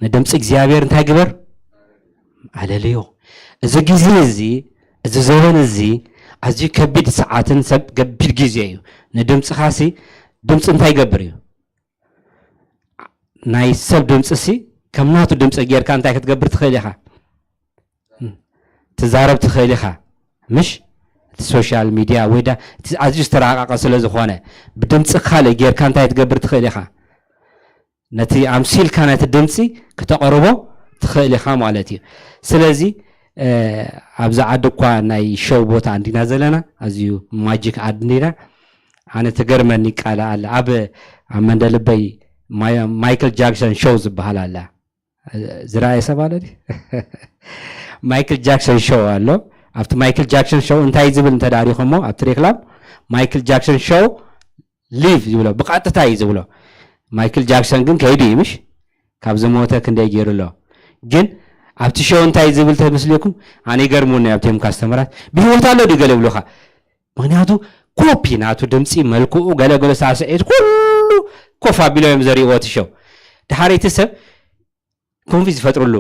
ንድምፂ እግዚኣብሔር እንታይ ግበር ኣለልዮ እዚ ግዜ እዚ እዚ ዘበን እዚ ኣዝዩ ከቢድ ሰዓትን ሰብ ከቢድ ግዜ እዩ ንድምፅኻሲ ድምፂ እንታይ ይገብር እዩ ናይ ሰብ ድምፂ ሲ ከም ናቱ ድምፂ ጌርካ እንታይ ክትገብር ትኽእል ኢኻ ትዛረብ ትኽእል ኢኻ ምሽ እቲ ሶሻል ሚድያ ወይ ዳ እቲ ኣዝዩ ዝተረቃቀ ስለ ዝኾነ ብድምፂ ካልእ ጌርካ እንታይ ትገብር ትኽእል ኢኻ ነቲ ኣምሲልካ ነቲ ድምፂ ክተቐርቦ ትኽእል ኢኻ ማለት እዩ ስለዚ ኣብዚ ዓዲ እኳ ናይ ሾው ቦታ እንዲና ዘለና ኣዝዩ ማጂክ ዓዲ እንዲና ኣነ ትገርመኒ ቃል ኣለ ኣብ ኣብ መንደልበይ ማይክል ጃክሰን ሾው ዝበሃል ኣለ ዝረኣየ ሰብ ኣሎ ማይክል ጃክሰን ሾው ኣሎ ኣብቲ ማይክል ጃክሰን ሾው እንታይ ዝብል እንተዳሪኹሞ ኣብቲ ሬክላም ማይክል ጃክሰን ሾው ሊቭ ይብሎ ብቐጥታ እዩ ዝብሎ ማይክል ጃክሰን ግን ከይዱ እዩ ምሽ ካብ ዝሞተ ክንደይ ገይሩ ኣሎ ግን ኣብቲ ሾው እንታይ ዝብል ተመስልኩም ኣነ ይገርሙኒ ኣብቶም ካስተመራት ብህይወት ኣሎ ድዩ ገለ ይብሉኻ ምክንያቱ ኮፒ ናቱ ድምፂ መልክኡ ገለገለ ሳስዒት ኩሉ ኮፍ ኣቢሎ እዮም ዘርእዎ እቲ ሾው ድሓረይቲ ሰብ ኮንፊዝ ይፈጥርሉ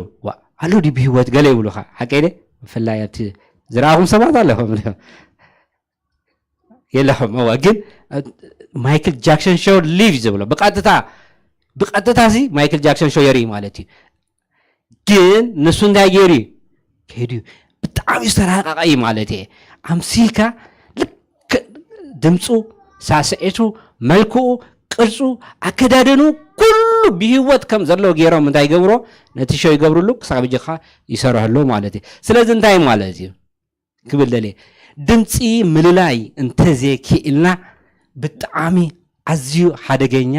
ኣሎ ድዩ ብህይወት ገለ ይብሉኻ ሓቀይ ደ ብፍላይ ኣብቲ ዝረኣኹም ሰባት ኣለኹም የለኹም እዋ ግን ማይክል ጃክሰን ሾው ሊቭ ዝብሎ ብቀጥታ ብቀጥታ ሲ ማይክል ጃክሰን ሾው የርኢ ማለት እዩ ግን ንሱ እንታይ ገይሩ እዩ ከይዱ እዩ ብጣዕሚ ዝተራቀቀ እዩ ማለት እየ ኣምሲልካ ልክ ድምፁ ሳስዒቱ መልክኡ ቅርፁ ኣከዳደኑ ኩሉ ብህይወት ከም ዘሎ ገይሮም እንታይ ገብሮ ነቲ ሸው ይገብርሉ ክሳብ እጅኻ ይሰርሐሉ ማለት እዩ ስለዚ እንታይ ማለት እዩ ክብል ደልየ ድምፂ ምልላይ እንተዘይክኢልና ብጣዕሚ ኣዝዩ ሓደገኛ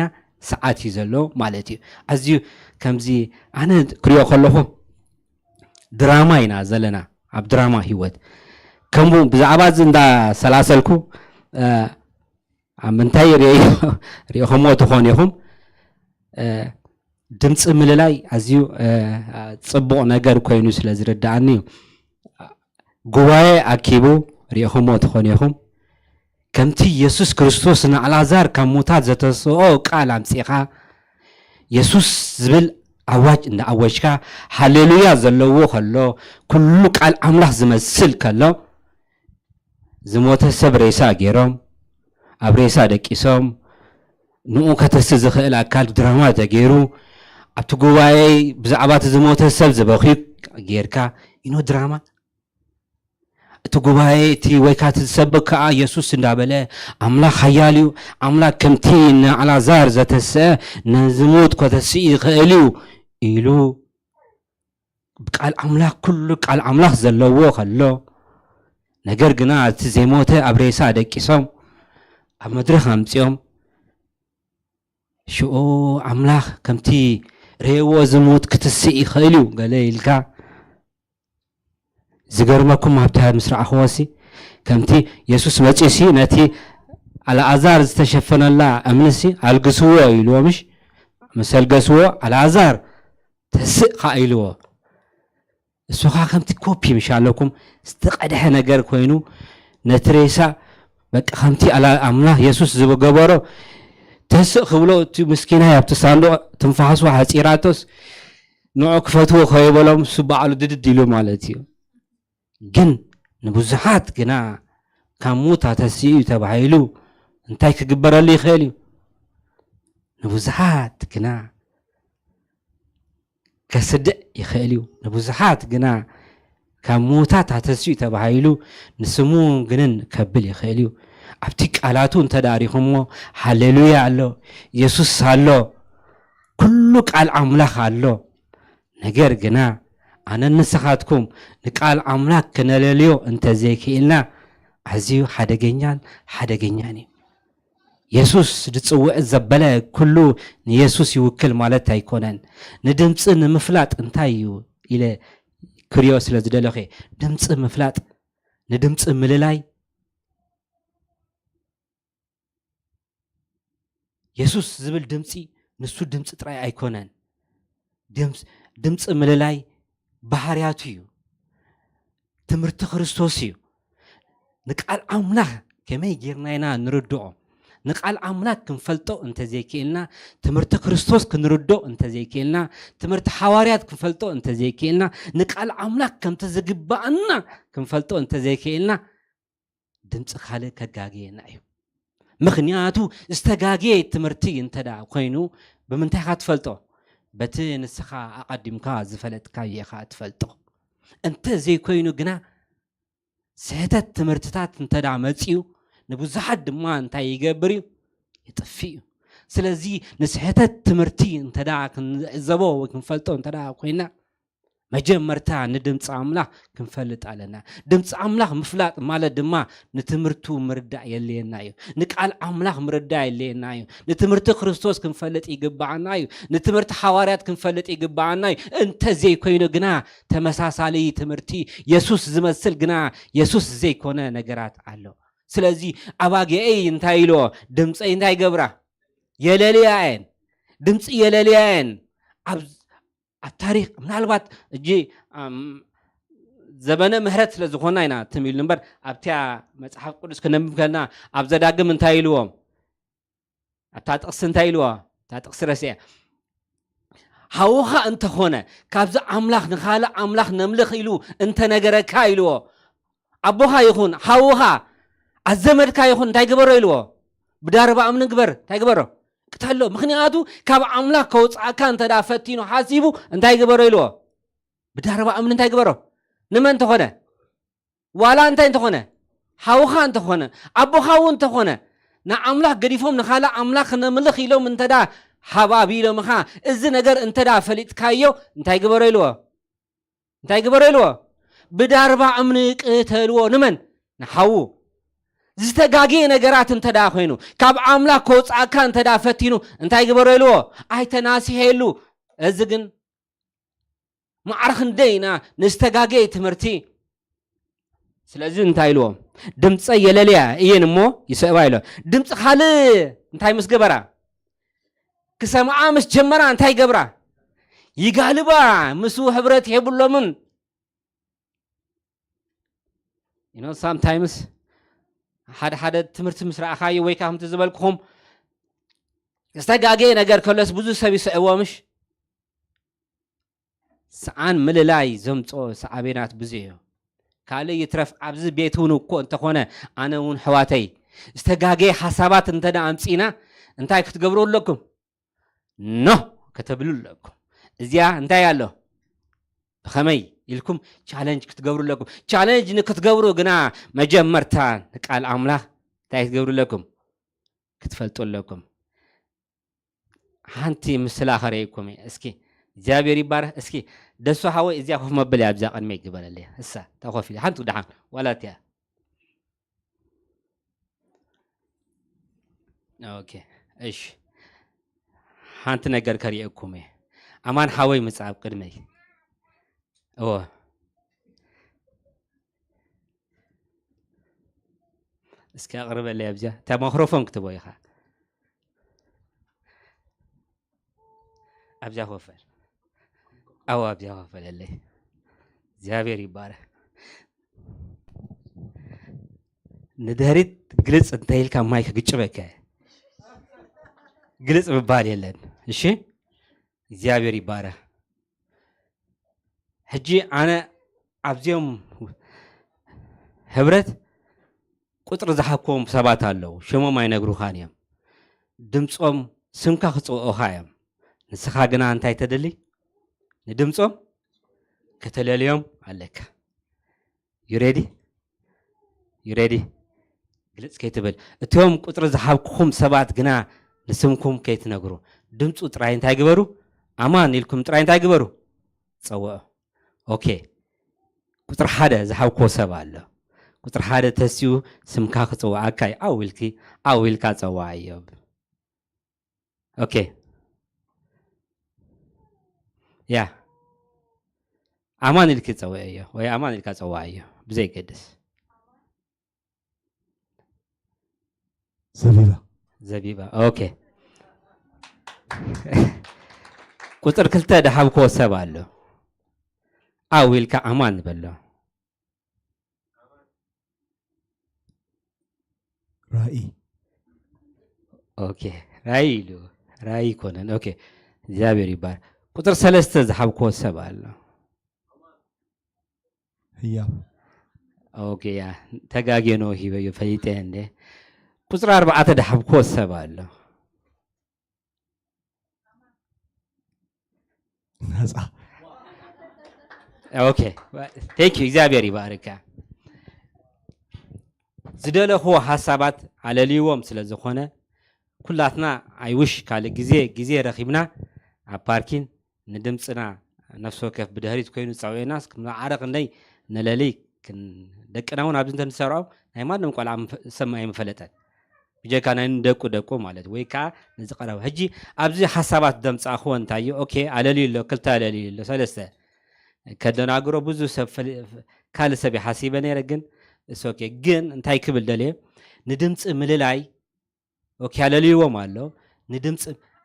ሰዓት እዩ ዘሎ ማለት እዩ ኣዝዩ ከምዚ ኣነ ክሪኦ ከለኹ ድራማ ኢና ዘለና ኣብ ድራማ ህይወት ከምኡ ብዛዕባ እዚ እንዳሰላሰልኩ ኣብ ምንታይ ሪኦኹምዎ ትኾኑ ኢኹም ድምፂ ምልላይ ኣዝዩ ፅቡቕ ነገር ኮይኑ ስለ ዝርዳኣኒ እዩ ጉባኤ ኣኪቡ ሪኢኹምዎ ትኾኑ ኢኹም ከምቲ የሱስ ክርስቶስ ንኣልኣዛር ካብ ሙታት ዘተስኦ ቃል ኣምፂኻ የሱስ ዝብል ኣዋጅ እንዳኣወጅካ ሃሌሉያ ዘለዎ ከሎ ኩሉ ቃል ኣምላኽ ዝመስል ከሎ ዝሞተ ሰብ ሬሳ ገይሮም ኣብ ሬሳ ደቂሶም ንኡ ከተሲ ዝኽእል ኣካል ድራማ ተገይሩ ኣብቲ ጉባኤ ብዛዕባ እቲ ዝሞተ ሰብ ዝበኽዩ ጌርካ ኢኖ ድራማ እቲ ጉባኤ እቲ ወይ ከዓ እቲ ዝሰብክ ከዓ የሱስ እንዳበለ ኣምላኽ ሓያል እዩ ኣምላኽ ከምቲ ንኣላዛር ዘተስአ ንዝሙት ከተስእ ይኽእል እዩ ኢሉ ብቃል ኣምላኽ ኩሉ ቃል ኣምላኽ ዘለዎ ከሎ ነገር ግና እቲ ዘይሞተ ኣብ ሬሳ ደቂሶም ኣብ መድረኽ ኣምፅኦም ሽኡ ኣምላኽ ከምቲ ሬእዎ ዝሙት ክትስእ ይኽእል እዩ ገለ ኢልካ ዝገርመኩም ኣብቲ ምስ ረኣኽዎ ሲ ከምቲ የሱስ መጺኡ ሲ ነቲ ኣልኣዛር ዝተሸፈነላ እምኒ ሲ ኣልግስዎ ኢልዎ ምሽ ምስ ኣልገስዎ ኣልኣዛር ተስእ ኸዓ ኢልዎ እሱ ኸዓ ከምቲ ኮፒ ምሽ ኣለኩም ዝተቐድሐ ነገር ኮይኑ ነቲ ሬሳ በቃ ከምቲ ኣላ- ኣምላኽ የሱስ ዝገበሮ ተስእ ክብሎ እቲ ምስኪናይ ኣብቲ ሳንዱቕ ትንፋሱ ሓጺራቶስ ንዑ ክፈትዎ ከይበሎም እሱ ባዕሉ ድድድ ኢሉ ማለት እዩ። ግን ንብዙሓት ግና ካብ ሙታ ተሲኡ ተባሂሉ እንታይ ክግበረሉ ይኽእል እዩ? ንብዙሓት ግና ከስድዕ ይኽእል እዩ። ንብዙሓት ግና ካብ ምዉታት ኣተስኡ ተባሂሉ ንስሙ ግንን ከብል ይኽእል እዩ። ኣብቲ ቃላቱ እንተ ደኣ ሪኹምዎ፣ ሃሌሉያ ኣሎ፣ የሱስ ኣሎ፣ ኩሉ ቃል ኣምላኽ ኣሎ። ነገር ግና ኣነን ንስኻትኩም ንቃል ኣምላኽ ክነለልዮ እንተ ዘይክኢልና፣ ኣዝዩ ሓደገኛን ሓደገኛን እዩ። የሱስ ዝጽውዕ ዘበለ ኩሉ ንየሱስ ይውክል ማለት ኣይኮነን። ንድምጺ ንምፍላጥ እንታይ እዩ ኢለ ክሪኦ ስለ ዝደለኹ እየ። ድምጺ ምፍላጥ፣ ንድምጺ ምልላይ፣ የሱስ ዝብል ድምጺ ንሱ ድምጺ ጥራይ ኣይኮነን። ድምጽ-፣ ድምጺ ምልላይ ባህርያቱ እዩ። ትምህርቲ ክርስቶስ እዩ። ንቃል ኣምላኽ ከመይ ጌርና ኢና ንርድኦ? ንቃል ኣምላኽ ክንፈልጦ እንተዘይክኢልና፣ ትምህርቲ ክርስቶስ ክንርድኦ እንተዘይክኢልና፣ ትምህርቲ ሓዋርያት ክንፈልጦ እንተዘይክኢልና፣ ንቃል ኣምላኽ ከምቲ ዝግባኣና ክንፈልጦ እንተዘይክኢልና፣ ድምጺ ካልእ ከጋግየና እዩ። ምኽንያቱ ዝተጋግየ ትምህርቲ እንተ ደኣ ኮይኑ፣ ብምንታይ ኢኻ ትፈልጦ? በቲ ንስኻ ኣቐዲምካ ዝፈለጥካዮ ኢኻ ትፈልጦ። እንተ ዘይኮይኑ ግና፣ ስሕተት ትምህርትታት እንተ ደኣ መጺኡ፣ ንብዙሓት ድማ እንታይ ይገብር እዩ? የጥፍእ እዩ። ስለዚ ንስሕተት ትምህርቲ እንተ ደኣ ክንዕዘቦ ወይ ክንፈልጦ እንተ ደኣ ኮይና፣ መጀመርታ ንድምፂ ኣምላኽ ክንፈልጥ ኣለና። ድምፂ ኣምላኽ ምፍላጥ ማለት ድማ ንትምህርቱ ምርዳእ የድልየና እዩ። ንቃል ኣምላኽ ምርዳእ የድልየና እዩ። ንትምህርቲ ክርስቶስ ክንፈልጥ ይግብኣና እዩ። ንትምህርቲ ሓዋርያት ክንፈልጥ ይግብኣና እዩ። እንተዘይኮይኑ ግና ተመሳሳሊ ትምህርቲ፣ የሱስ ዝመስል ግና የሱስ ዘይኮነ ነገራት ኣሎ። ስለዚ ኣባጊዐይ እንታይ ኢልዎ? ድምፀይ እንታይ ገብራ? የለልያ እየን። ድምፂ የለልያ እየን። ኣብ ኣብ ታሪኽ ምናልባት እጂ፣ ኣም፣ ዘበነ ምሕረት ስለ ዝኾና ኢና ትም ኢሉ እምበር፣ ኣብቲያ መጽሓፍ ቅዱስ ክነንብብ ከለና ኣብ ዘዳግም እንታይ ኢልዎም? ኣብታ ጥቕሲ እንታይ ኢልዎ? እታ ጥቕሲ ረሲዐ። ሓውኻ እንተኾነ ካብዚ ኣምላኽ ንኻልእ ኣምላኽ ነምልኽ ኢሉ እንተነገረካ ኢልዎ። ኣቦኻ ይኹን ሓውኻ ኣዘመድካ ይኹን እንታይ ግበሮ ኢልዎ? ብዳርባ እምኒ ግበር። እንታይ ግበሮ? ቅተሎ። ምኽንያቱ ካብ ኣምላኽ ከውፅኣካ እንተ ደኣ ፈቲኑ ሓሲቡ እንታይ ግበሮ ኢልዎ? ብዳርባ እምኒ እንታይ ግበሮ? ንመን እንተኾነ? ዋላ እንታይ እንተኾነ? ሓውኻ እንተኾነ፣ ኣቦኻ እውን እንተኾነ፣ ንኣምላኽ ገዲፎም ንኻልእ ኣምላኽ ክነምልኽ ኢሎም እንተ ደኣ ሓባቢሎምኻ፣ እዚ ነገር እንተ ደኣ ፈሊጥካዮ እንታይ ግበሮ ኢልዎ? እንታይ ግበሮ ኢልዎ? ብዳርባ እምኒ ቅተልዎ። ንመን? ንሓዉ። ዝተጋግየ ነገራት እንተ ደኣ ኮይኑ፣ ካብ ኣምላኽ ከውፅኣካ እንተ ደኣ ፈቲኑ እንታይ ግበሮ ኢልዎ? ኣይተናስሔሉ። እዚ ግን ማዕረ ክንደይ ኢና ንዝተጋገየ ትምህርቲ። ስለዚ እንታይ ኢልዎ? ድምፀ የለልያ እየን እሞ ይስዕባ ኢሎ። ድምፂ ካልእ እንታይ ምስ ገበራ? ክሰምዓ ምስ ጀመራ እንታይ ገብራ? ይጋልባ። ምስኡ ሕብረት የብሎምን። You know, sometimes ሓደ ሓደ ትምህርቲ ምስ ረኣኻዮ ወይ ከዓ ከምቲ ዝበልኩኹም ዝተጋገየ ነገር ከሎስ ብዙ ሰብ ይስዕቦ ምሽ? ሰኣን ምልላይ ዘምፅኦ ሰዓቤናት ብዙ እዩ። ካልእ ይትረፍ ኣብዚ ቤት እውን እኮ እንተኾነ ኣነ እውን ሕዋተይ ዝተጋገየ ሓሳባት እንተ ደኣ ኣምፂና እንታይ ክትገብሩ ኣለኩም? ኖ ከተብሉ ኣለኩም። እዚኣ እንታይ ኣሎ? ብኸመይ ኢልኩም ቻለንጅ ክትገብሩ ኣለኩም። ቻለንጅ ንክትገብሩ ግና መጀመርታ ንቃል ኣምላኽ እንታይ ክትገብሩ ኣለኩም? ክትፈልጡ ኣለኩም። ሓንቲ ምስላ ከርእየኩም እየ። እስኪ እግዚኣብሔር ይባረክ። እስኪ ደሱ ሓወይ እዚኣ ኮፍ መበል እያ ኣብዚኣ ቅድመይ ግበረለይ። እሳ ተኮፍ ኢለ ሓንቲ ደሓን ዋላ እቲያ። ኦኬ እሺ። ሓንቲ ነገር ከርእየኩም እየ። ኣማን ሓወይ ምጻእ ኣብ ቅድመይ። እወ። እስኪ ኣቕርበለይ ኣብዚኣ። እታ ማክሮፎን ክትቦ ኢኻ። ኣብዚኣ ኮፍ በል። ኣዎ፣ ኣብዚኣ ኮፍ በለለይ። እግዚኣብሔር ይባረክ። ንድሕሪት ግልጽ እንተ ኢልካ ማይክ ክግጭበካ እየ። ግልጽ ምባል የለን። እሺ? እግዚኣብሔር ይባረክ። ሕጂ ኣነ ኣብዚኦም ህብረት ቁፅሪ ዝሃብክዎም ሰባት ኣለዉ፣ ሽሞም ኣይነግሩኻን እዮም። ድምፆም፣ ስምካ ክፅውዑኻ እዮም። ንስኻ ግና እንታይ ተደሊ? ንድምፆም ከተለልዮም ኣለካ። You ready? You ready? ግልፅ ከይትብል፣ እቶም ቁፅሪ ዝሃብኩኹም ሰባት ግና ንስምኩም ከይትነግሩ፣ ድምፁ ጥራይ እንታይ ግበሩ? ኣማን ኢልኩም ጥራይ እንታይ ግበሩ? ፀውዑ። ኦኬ፣ ቁፅሪ ሓደ ዝሃብክዎ ሰብ ኣሎ። ቁፅሪ ሓደ ተሲኡ ስምካ ክፅውዓካ እዩ። ኣው ኢልኪ፣ ኣው ኢልካ ፀዋዓዮ። ኦኬ፣ ያ፣ ኣማን ኢልኪ ፀውዕዮ ወይ ኣማን ኢልካ ፀዋዓዮ፣ ብዘይገድስ። ዘቢባ። ዘቢባ። ኦኬ፣ ቁፅሪ ክልተ ዝሃብክዎ ሰብ ኣሎ። ኣው ኢልካ ኣማን በሎ። ራእይ። ኦኬ፣ ራእይ ኢሉ፣ ራእይ ይኮነን። ኦኬ፣ እግዚኣብሔር ይባር። ቁፅሪ ሰለስተ ዝሃብክዎ ሰብ ኣሎ። ህያብ። ኦኬ፣ ያ፣ ተጋጌ ነው ሂበዮ፣ ፈሊጠ እንደ። ቁፅሪ ኣርባዕተ ዝሃብክዎ ሰብ ኣሎ። ነፃ። ኦኬ፣ ቴንክ ዩ፣ እግዚኣብሔር ይባርካ። ዝደለኽዎ ሓሳባት ኣለልይዎም ስለ ዝኾነ፣ ኩላትና፣ I wish፣ ካልእ ግዜ፣ ግዜ ረኺብና ኣብ ፓርኪን ንድምፅና ነፍሲ ወከፍ ብድሕሪት ኮይኑ ጸውዒናስ፣ ክንዓረ ክንደይ ንለሊ፣ ክን-፣ ደቅና እውን ኣብዚ እንተንሰርዖም ናይ ማንም ቆልዓ ምፈ-፣ ሰብ ኣይምፈለጠን። ብጀካ ናይ ንደቁ ደቁ ማለት፣ ወይ ከዓ ነዚ ቀረባ። ሕጂ ኣብዚ ሓሳባት ደምፃእኽዎ እንታይ እዩ? ኦኬ፣ ኣለልዩ ኣሎ፣ ክልተ ኣለልዩ ኣሎ፣ ሰለስተ። ከደናግሮ ብዙ ሰብ ፈሊ-፣ ካልእ ሰብ ይሓሲበ ነይረ፣ ግን እስ ኦኬ። ግን እንታይ ክብል ደልየ? ንድምፂ ምልላይ፣ ኦኬ፣ ኣለልይዎም ኣሎ። ንድምፂ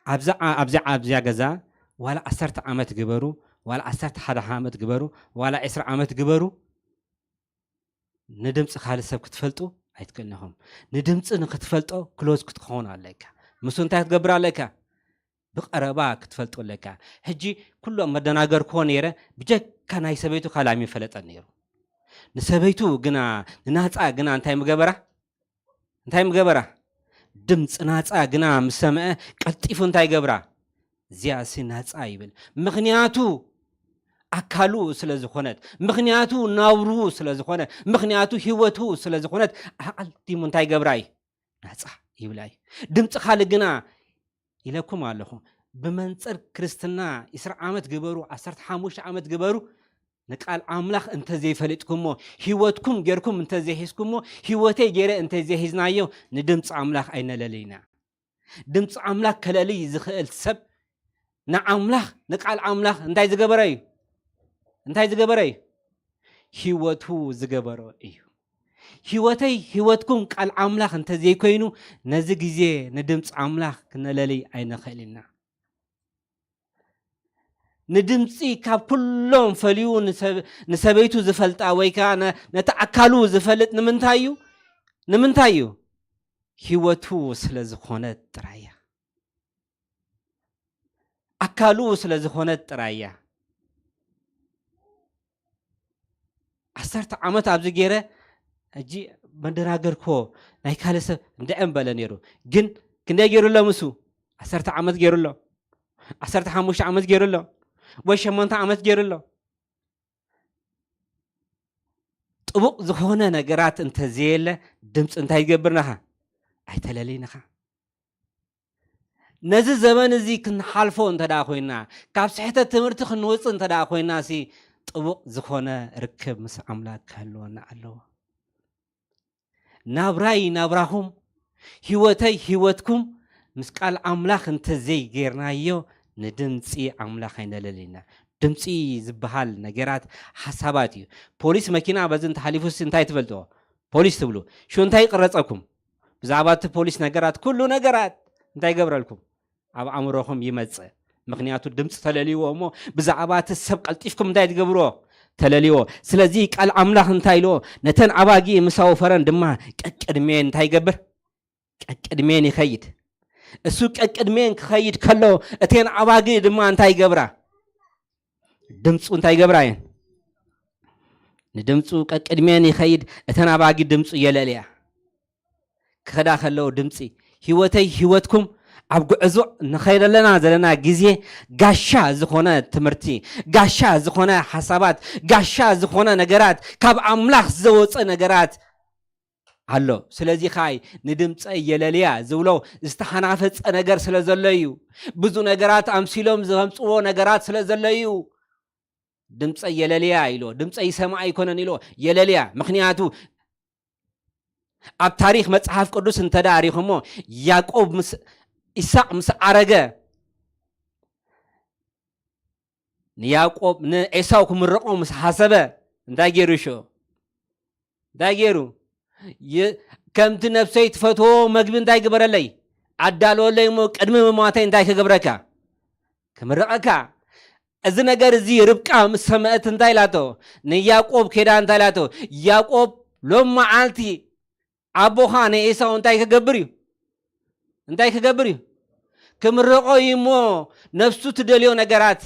ኣብዛ ዓ-፣ ኣብዛ፣ ኣብዚኣ ገዛ ዋላ ዓሰርተ ዓመት ግበሩ፣ ዋላ ዓሰርተ ሓደ ዓመት ግበሩ፣ ዋላ ዕስራ ዓመት ግበሩ፣ ንድምፂ ካልእ ሰብ ክትፈልጡ ኣይትክእልን ኢኹም። ንድምፂ ንክትፈልጦ ክሎዝ ክትኸውን ኣለካ። ምስ እንታይ ክትገብር ኣለካ? ብቐረባ ክትፈልጦ ኣለካ። ሕጂ ኩሎም መደናገርክዎ ነይረ፣ ብጀካ ናይ ሰበይቱ ካልእ ኣይምፈለጠን ነይሩ። ንሰበይቱ ግና፣ ንናፃ ግና እንታይ ምገበራ? እንታይ ምገበራ? ድምፂ ናፃ ግና ምስ ሰምዐ ቀልጢፉ እንታይ ገብራ? እዚኣሲ ናፃ ይብል። ምኽንያቱ ኣካሉ ስለ ዝኾነት፣ ምኽንያቱ ናብርኡ ስለ ዝኾነ፣ ምኽንያቱ ህይወቱ ስለ ዝኾነት ኣቐዲሙ እንታይ ገብራ እዩ? ናፃ ይብላ እዩ። ድምፂ ካልእ ግና ኢለኩም ኣለኹ። ብመንፅር ክርስትና ዕስራ ዓመት ግበሩ፣ ዓሰርተ ሓሙሽተ ዓመት ግበሩ፣ ንቃል ኣምላኽ እንተዘይፈሊጥኩሞ፣ ህይወትኩም ጌርኩም እንተዘይሒዝኩሞ፣ ህይወተይ ጌረ እንተዘይሒዝናዮ፣ ንድምፂ ኣምላኽ ኣይነለልይና። ድምፂ ኣምላኽ ከለልይ ዝኽእል ሰብ ንኣምላኽ፣ ንቃል ኣምላኽ እንታይ ዝገበረ እዩ? እንታይ ዝገበረ እዩ? ህይወቱ ዝገበሮ እዩ። ህይወተይ ህይወትኩም ቃል ኣምላኽ እንተዘይኮይኑ፣ ነዚ ግዜ ንድምፂ ኣምላኽ ክነለልይ ኣይንኽእል ኢና። ንድምፂ ካብ ኩሎም ፈልዩ ንሰብ-፣ ንሰበይቱ ዝፈልጣ ወይ ከዓ ነ-፣ ነቲ ኣካሉ ዝፈልጥ ንምንታይ እዩ? ንምንታይ እዩ? ህይወቱ ስለ ዝኾነት ጥራይ እያ። ኣካሉ ስለ ዝኾነት ጥራይ እያ። ዓሰርተ ዓመት ኣብዚ ገይረ፣ ሕጂ መደናገርኮ ናይ ካልእ ሰብ እንድዐ ምበለ ነይሩ። ግን ክንደይ ገይሩ ኣሎ? ምስ ዓሰርተ ዓመት ገይሩ ኣሎ፣ ዓሰርተ ሓሙሽተ ዓመት ገይሩ ኣሎ፣ ወይ ሸሞንተ ዓመት ገይሩ ኣሎ። ጥቡቕ ዝኾነ ነገራት እንተዘየለ፣ ድምፂ እንታይ ይገብርናኻ? ኣይተለልይንኻ። ነዚ ዘመን እዚ ክንሓልፎ እንተ ደኣ ኮይና፣ ካብ ስሕተት ትምህርቲ ክንወፅእ እንተ ደኣ ኮይና ሲ፣ ጥቡቕ ዝኾነ ርክብ ምስ ኣምላክ ክህልወና ኣለዎ። ናብራይ ናብራኹም፣ ህይወተይ ህይወትኩም ምስ ቃል ኣምላኽ እንተዘይጌርናዮ፣ ንድምፂ ኣምላኽ ኣይነለልይና። ድምፂ ዝበሃል ነገራት ሓሳባት እዩ። ፖሊስ መኪና በዚ እንተሓሊፉ ሲ እንታይ ትፈልጥዎ? ፖሊስ ትብሉ። ሽዑ እንታይ ይቕረፀኩም? ብዛዕባ እቲ ፖሊስ ነገራት፣ ኩሉ ነገራት እንታይ ይገብረልኩም? ኣብ ኣእምሮኹም ይመጽእ። ምኽንያቱ ድምፂ ተለልይዎ እሞ ብዛዕባ እቲ ሰብ ቀልጢፍኩም እንታይ ትገብርዎ? ተለልይዎ። ስለዚ ቃል ኣምላኽ እንታይ ኢልዎ? ነተን ኣባጊ ምስ ኣወፈረን ድማ ቀቅድሜን እንታይ ይገብር? ቀቅድሜን ይኸይድ። እሱ ቀቅድሜን ክኸይድ ከሎ እተን ኣባጊ ድማ እንታይ ይገብራ? ድምፁ እንታይ ይገብራ እየን? ንድምፁ ቀቅድሜን ይኸይድ፣ እተን ኣባጊ ድምፁ የለልያ። ክኸዳ ከለዉ ድምፂ፣ ህይወተይ ህይወትኩም ኣብ ጉዕዞ ንኸይደለና ዘለና ግዜ ጋሻ ዝኾነ ትምህርቲ፣ ጋሻ ዝኾነ ሓሳባት፣ ጋሻ ዝኾነ ነገራት፣ ካብ ኣምላኽ ዝወፀ ነገራት ኣሎ። ስለዚ ኸኣይ ንድምፀይ የለልያ ዝብሎ ዝተሓናፈፀ ነገር ስለ ዘሎ እዩ። ብዙ ነገራት ኣምሲሎም ዘምፅዎ ነገራት ስለ ዘሎ እዩ። ድምፀይ የለልያ ኢሎ፣ ድምፀይ ይሰምዓ ኣይኮነን ኢሎ፣ የለልያ። ምኽንያቱ ኣብ ታሪኽ መጽሓፍ ቅዱስ እንተ ደኣ ሪኹሞ፣ ያዕቆብ ምስ ኢሳቕ ምስ ዓረገ፣ ንያዕቆብ ንኤሳው ክምርቖ ምስ ሓሰበ፣ እንታይ ገይሩ ሽዑ? እንታይ ገይሩ? የ-፣ ከምቲ ነፍሰይ ትፈትዎ መግቢ እንታይ ግበረለይ? ኣዳልወለይ እሞ ቅድሚ ምሟተይ እንታይ ክገብረካ? ክምርቐካ። እዚ ነገር እዚ ርብቃ ምስ ሰምዐት እንታይ ኢላቶ? ንያዕቆብ ከይዳ እንታይ ኢላቶ? ያዕቆብ ሎም መዓልቲ ኣቦኻ ንኤሳው እንታይ ክገብር እዩ? እንታይ ክገብር እዩ? ክምርቖ እዩ እሞ ነፍሱ ትደልዮ ነገራት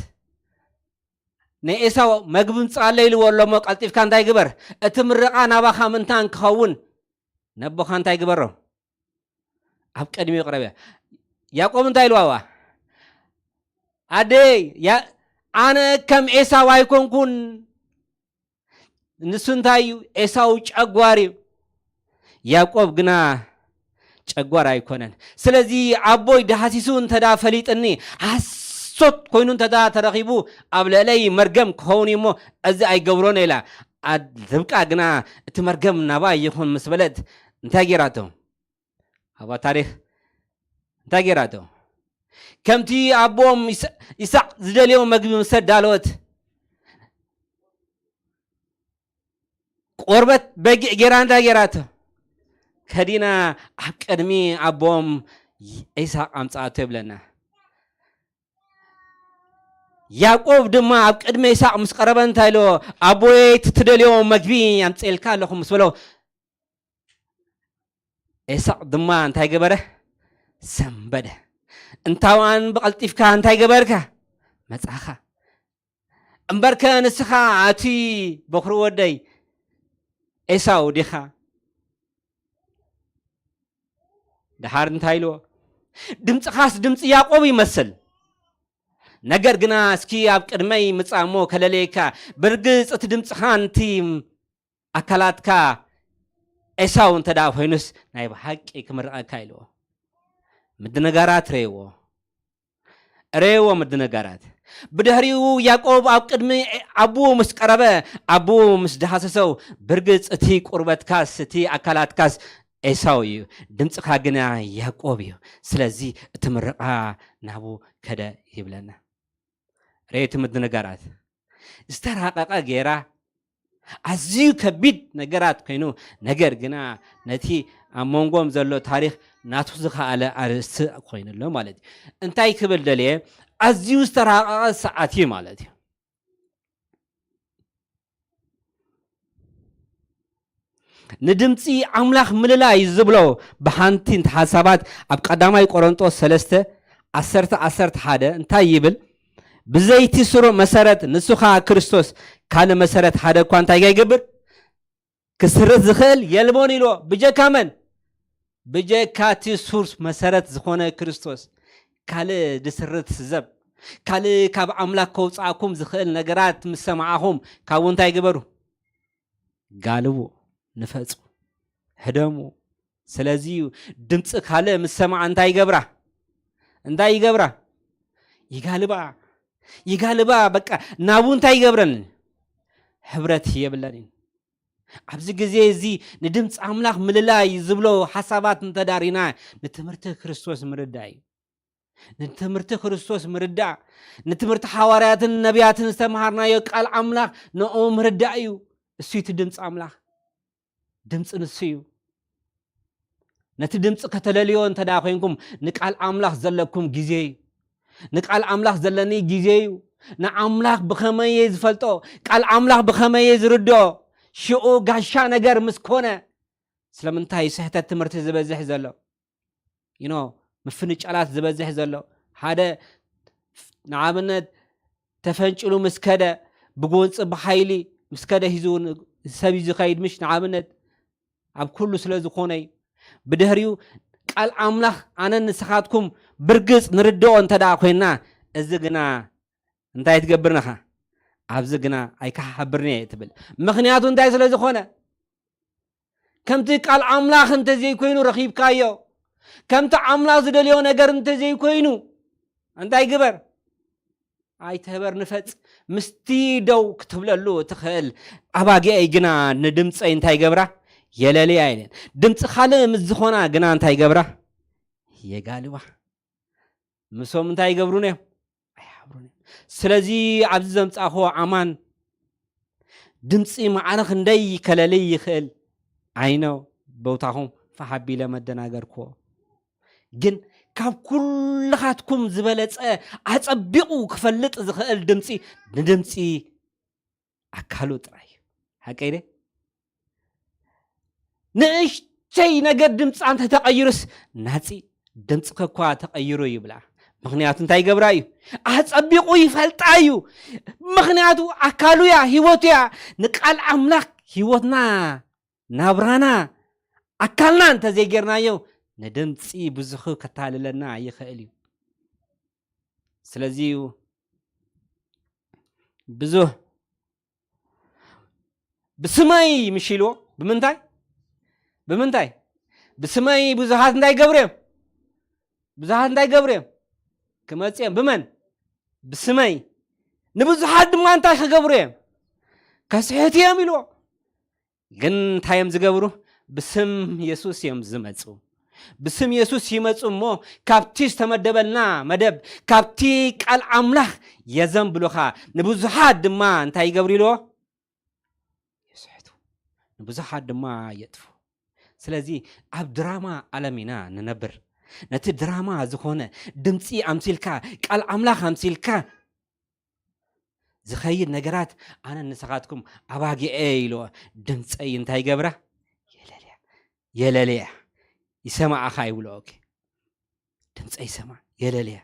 ንኤሳው መግቢ ምጽኣለይ ኢልዎ ኣሎ እሞ ቀልጢፍካ እንታይ ግበር? እቲ ምርቓ ናባኻ ምንታን ክኸውን ነቦኻ እንታይ ግበሮ? ኣብ ቅድሚኡ ቅረብ እያ። ያዕቆብ እንታይ ኢልዋ? ኣደይ፣ ያ-፣ ኣነ ከም ኤሳው ኣይኮንኩን። ንሱ እንታይ እዩ? ኤሳው ጨጓር እዩ። ያዕቆብ ግና ጨጓር ኣይኮነን። ስለዚ ኣቦይ ዳህሲሱ እንተ ደኣ ፈሊጥኒ፣ ሓሶት ኮይኑ እንተ ደኣ ተረኺቡ፣ ኣብ ልዕለይ መርገም ክኸውን እዩ እሞ፣ እዚ ኣይገብሮን ኢላ። ኣድ-፣ ርብቃ ግና እቲ መርገም ናባይ ይኹን ምስ በለት፣ እንታይ ገይራቶ? ኣባ ታሪኽ እንታይ ገይራቶ? ከምቲ ኣቦኦም ይስ-፣ ይስሐቅ ዝደልዮ መግቢ ምስ ኣዳለወት፣ ቆርበት በጊዕ ገይራ እንታይ ገይራቶ? ከዲና ኣብ ቅድሚ ኣቦኦም ኢሳቅ ኣምጻኣቶ ይብለና። ያዕቆብ ድማ ኣብ ቅድሚ ኢሳቅ ምስ ቀረበ እንታይ ኢሎ? ኣቦየ፣ እቲ ትደልዮ መግቢ ኣምጽኤልካ ኣለኹ ምስ በሎ፣ ኤሳቕ ድማ እንታይ ገበረ? ሰንበደ። እንታዋን ብቐልጢፍካ እንታይ ገበርካ? መጻኻ። እምበርከ ንስኻ ኣቲ በኹሪ ወደይ ኤሳው ዲኻ? ደሓር እንታይ ኢልዎ? ድምፅኻስ ድምፂ ያዕቆብ ይመስል። ነገር ግና እስኪ ኣብ ቅድመይ ምጻእ እሞ ከለለየካ። ብርግጽ እቲ ድምፅኻን እቲ ኣካላትካ ኤሳው እንተ ደኣ ኮይኑስ ናይ ብሓቂ ክምርቐካ ኢልዎ። ምድንጋራት ረእይዎ። ረእይዎ ምድንጋራት። ብድሕሪኡ ያዕቆብ ኣብ ቅድሚ ኣቦኡ ምስ ቀረበ፣ ኣቦኡ ምስ ደሃሰሶ፣ ብርግጽ እቲ ቁርበትካስ እቲ ኣካላትካስ ኤሳው እዩ፣ ድምጽኻ ግና ያዕቆብ እዩ። ስለዚ እቲ ምርቓ ናቡ ከደ ይብለና። ርእየቲ ምድንጋራት ዝተራቐቐ ጌራ ኣዝዩ ከቢድ ነገራት ኮይኑ፣ ነገር ግና ነቲ ኣብ መንጎም ዘሎ ታሪኽ ናቱ ዝኸኣለ ኣርእስቲ ኮይኑሎ ማለት እዩ። እንታይ ክብል ደልየ? ኣዝዩ ዝተራቐቐ ሰዓት እዩ ማለት እዩ። ንድምፂ ኣምላኽ ምልላይ ዝብሎ ብሓንቲ ሓሳባት ኣብ ቀዳማይ ቆሮንጦስ ሰለስተ ዓሰርተ ዓሰርተ ሓደ እንታይ ይብል? ብዘይቲ ስሩዕ መሰረት ንሱ ኸዓ ክርስቶስ፣ ካልእ መሰረት ሓደ እኳ እንታይ ይገብር? ክስርት ዝኽእል የልቦን ኢልዎ። ብጀካ መን? ብጀካ እቲ ሱር መሰረት ዝኾነ ክርስቶስ። ካልእ ድስርት ሰብ፣ ካልእ ካብ ኣምላኽ ከውፅኣኩም ዝኽእል ነገራት ምስ ሰማዕኹም ካብኡ እንታይ ግበሩ? ጋልቡ፣ ንፈጹ፣ ህደሙ። ስለዚ እዩ ድምፂ ካልእ ምስ ሰማዓ እንታይ ይገብራ? እንታይ ይገብራ? ይጋልባ። ይጋልባ፣ በቃ ናቡ እንታይ ይገብረን? ሕብረት የብለንን። ኣብዚ ግዜ እዚ ንድምፂ ኣምላኽ ምልላይ ዝብሎ ሓሳባት እንተዳሪና ንትምህርቲ ክርስቶስ ምርዳእ እዩ። ንትምህርቲ ክርስቶስ ምርዳእ፣ ንትምህርቲ ሓዋርያትን ነቢያትን ዝተምሃርናዮ ቃል ኣምላኽ ንኡ ምርዳእ እዩ። እሱ እቲ ድምፂ ኣምላኽ። ድምፂ ንሱ እዩ። ነቲ ድምፂ ከተለልዮ እንተ ደኣ ኮይንኩም ንቃል ኣምላኽ ዘለኩም ግዜ እዩ። ንቃል ኣምላኽ ዘለኒ ግዜ እዩ። ንኣምላኽ ብኸመይ እየ ዝፈልጦ? ቃል ኣምላኽ ብኸመይ እየ ዝርድኦ? ሽዑ ጋሻ ነገር ምስ ኮነ፣ ስለምንታይ ስሕተት ትምህርቲ ዝበዝሕ ዘሎ? You know፣ ምፍንጫላት ዝበዝሕ ዘሎ? ሓደ ንኣብነት ተፈንጭሉ ምስ ከደ፣ ብጎንፂ ብሓይሊ ምስ ከደ ሂዙ ን-፣ ሰብ እዩ ዝኸይድ፣ ምሽ ንኣብነት ኣብ ኩሉ ስለ ዝኾነ እዩ። ብድሕሪኡ ቃል ኣምላኽ ኣነን ንስኻትኩም ብርግጽ ንርድኦ እንተ ደኣ ኮይንና፣ እዚ ግና እንታይ ትገብር ነኻ? ኣብዚ ግና ኣይከሓብርን እየ ትብል። ምኽንያቱ እንታይ ስለ ዝኾነ? ከምቲ ቃል ኣምላኽ እንተ ዘይኮይኑ ረኺብካዮ፣ ከምቲ ኣምላኽ ዝደልዮ ነገር እንተ ዘይኮይኑ፣ እንታይ ግበር? ኣይትህበር ንፈጽ። ምስቲ ደው ክትብለሉ እትኽእል ኣባጊዐይ ግና ንድምፀይ እንታይ ገብራ? የለልያ ኢለን። ድምፂ ካልእ ምስ ዝኾና ግና እንታይ ገብራ? የጋልባ። ምሶም እንታይ ይገብሩን እዮም? ኣይሓብሩን እዮም። ስለዚ ኣብዚ ዘምጻእኽዎ ኣማን ድምፂ ማዕረ ክንደይ ከለልይ ይኽእል? ኣይኖ ቦታኹም ፋሕ ኣቢለ መደናገርክዎ። ግን ካብ ኩልኻትኩም ዝበለጸ ኣጸቢቑ ክፈልጥ ዝኽእል ድምፂ ንድምፂ ኣካሉ ጥራይ እዩ። ሓቀይ ደ? ንእሽተይ ነገር ድምፃ እንተ ተቐይሩስ ናፂ ድምፅኸ እኳ ተቐይሩ ይብላ። ምኽንያቱ እንታይ ይገብራ እዩ? ኣጸቢቑ ይፈልጣ እዩ። ምኽንያቱ ኣካሉ እያ፣ ህይወቱ እያ። ንቃል ኣምላኽ ህይወትና፣ ናብራና፣ ኣካልና እንተ ዘይጌርናዮ ንድምፂ ብዙኹ ከታልለና ይኽእል እዩ። ስለዚ እዩ ብዙህ ብስመይ ምሽ ኢልዎ። ብምንታይ? ብምንታይ? ብስመይ ብዙሃት እንታይ ይገብሩ እዮም? ብዙሃት እንታይ ይገብሩ እዮም? ክመፁ እዮም። ብመን? ብስመይ። ንብዙሃት ድማ እንታይ ክገብሩ እዮም? ከስሕቱ እዮም ኢልዎ። ግን እንታይ እዮም ዝገብሩ? ብስም የሱስ እዮም ዝመፁ። ብስም የሱስ ይመፁ እሞ ካብቲ ዝተመደበልና መደብ፣ ካብቲ ቃል ኣምላኽ የዘንብሉኻ። ንብዙሃት ድማ እንታይ ይገብሩ ኢልዎ? የስሕቱ። ንብዙሃት ድማ የጥፉ። ስለዚ ኣብ ድራማ ዓለም ኢና ንነብር። ነቲ ድራማ ዝኾነ ድምፂ ኣምሲልካ፣ ቃል ኣምላኽ ኣምሲልካ ዝኸይድ ነገራት ኣነ ንስኻትኩም ኣባጊዐ ኢልዎ ድምፀይ እንታይ ይገብራ? የለልያ። የለልያ። ይሰማዓኻ ይብሎ። ኦኬ። ድምፀይ ይሰማ። የለልያ።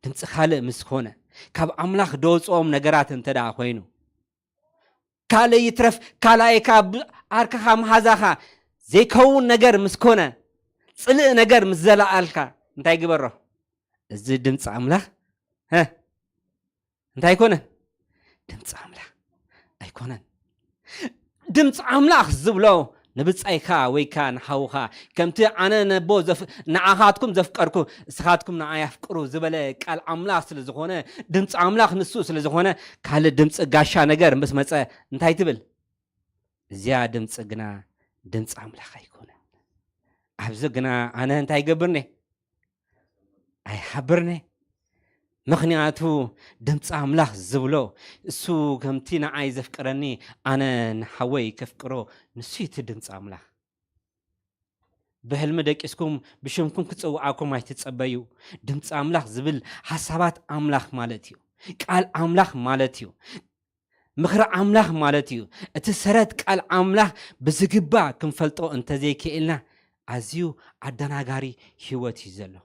ድምፂ ካልእ ምስ ኮነ፣ ካብ ኣምላኽ ደወፅኦም ነገራት እንተ ደኣ ኮይኑ፣ ካልእ ይትረፍ፣ ካልኣይካ ብ-፣ ዓርክኻ መሓዛኻ ዘይከውን ነገር ምስ ኮነ፣ ጽልእ ነገር ምስ ዘለኣልካ፣ እንታይ ግበሮ? እዚ ድምፂ ኣምላኽ፣ ሀ፣ እንታይ ኣይኮነን? ድምፂ ኣምላኽ ኣይኮነን። ድምፂ ኣምላኽ ዝብሎ ንብጻይካ ወይ ከኣ ንሓውኻ፣ ከምቲ ኣነ ነቦ ዘፍ-፣ ንዓኻትኩም ዘፍቀርኩ፣ እስኻትኩም ንዓይ ኣፍቅሩ ዝበለ ቃል ኣምላኽ ስለ ዝኾነ፣ ድምፂ ኣምላኽ ንሱ ስለ ዝኾነ፣ ካልእ ድምፂ ጋሻ ነገር ምስ መጸ እንታይ ትብል? እዚኣ ድምፂ ግና ድምፂ ኣምላኽ ኣይኮነን። ኣብዚ ግና ኣነ እንታይ ይገብርኒ? ኣይሓብርኒ። ምኽንያቱ ድምፂ ኣምላኽ ዝብሎ እሱ ከምቲ ንዓይ ዘፍቅረኒ ኣነ ንሓወይ ከፍቅሮ ንሱ እዩ እቲ ድምፂ ኣምላኽ። ብሕልሚ ደቂስኩም ብሽምኩም ክጽውዓኩም ኣይትጸበዩ። ድምፂ ኣምላኽ ዝብል ሓሳባት ኣምላኽ ማለት እዩ። ቃል ኣምላኽ ማለት እዩ። ምኽሪ ኣምላኽ ማለት እዩ። እቲ ሰረት ቃል ኣምላኽ ብዝግባእ ክንፈልጦ እንተዘይክኢልና ኣዝዩ ኣደናጋሪ ህይወት እዩ ዘሎ።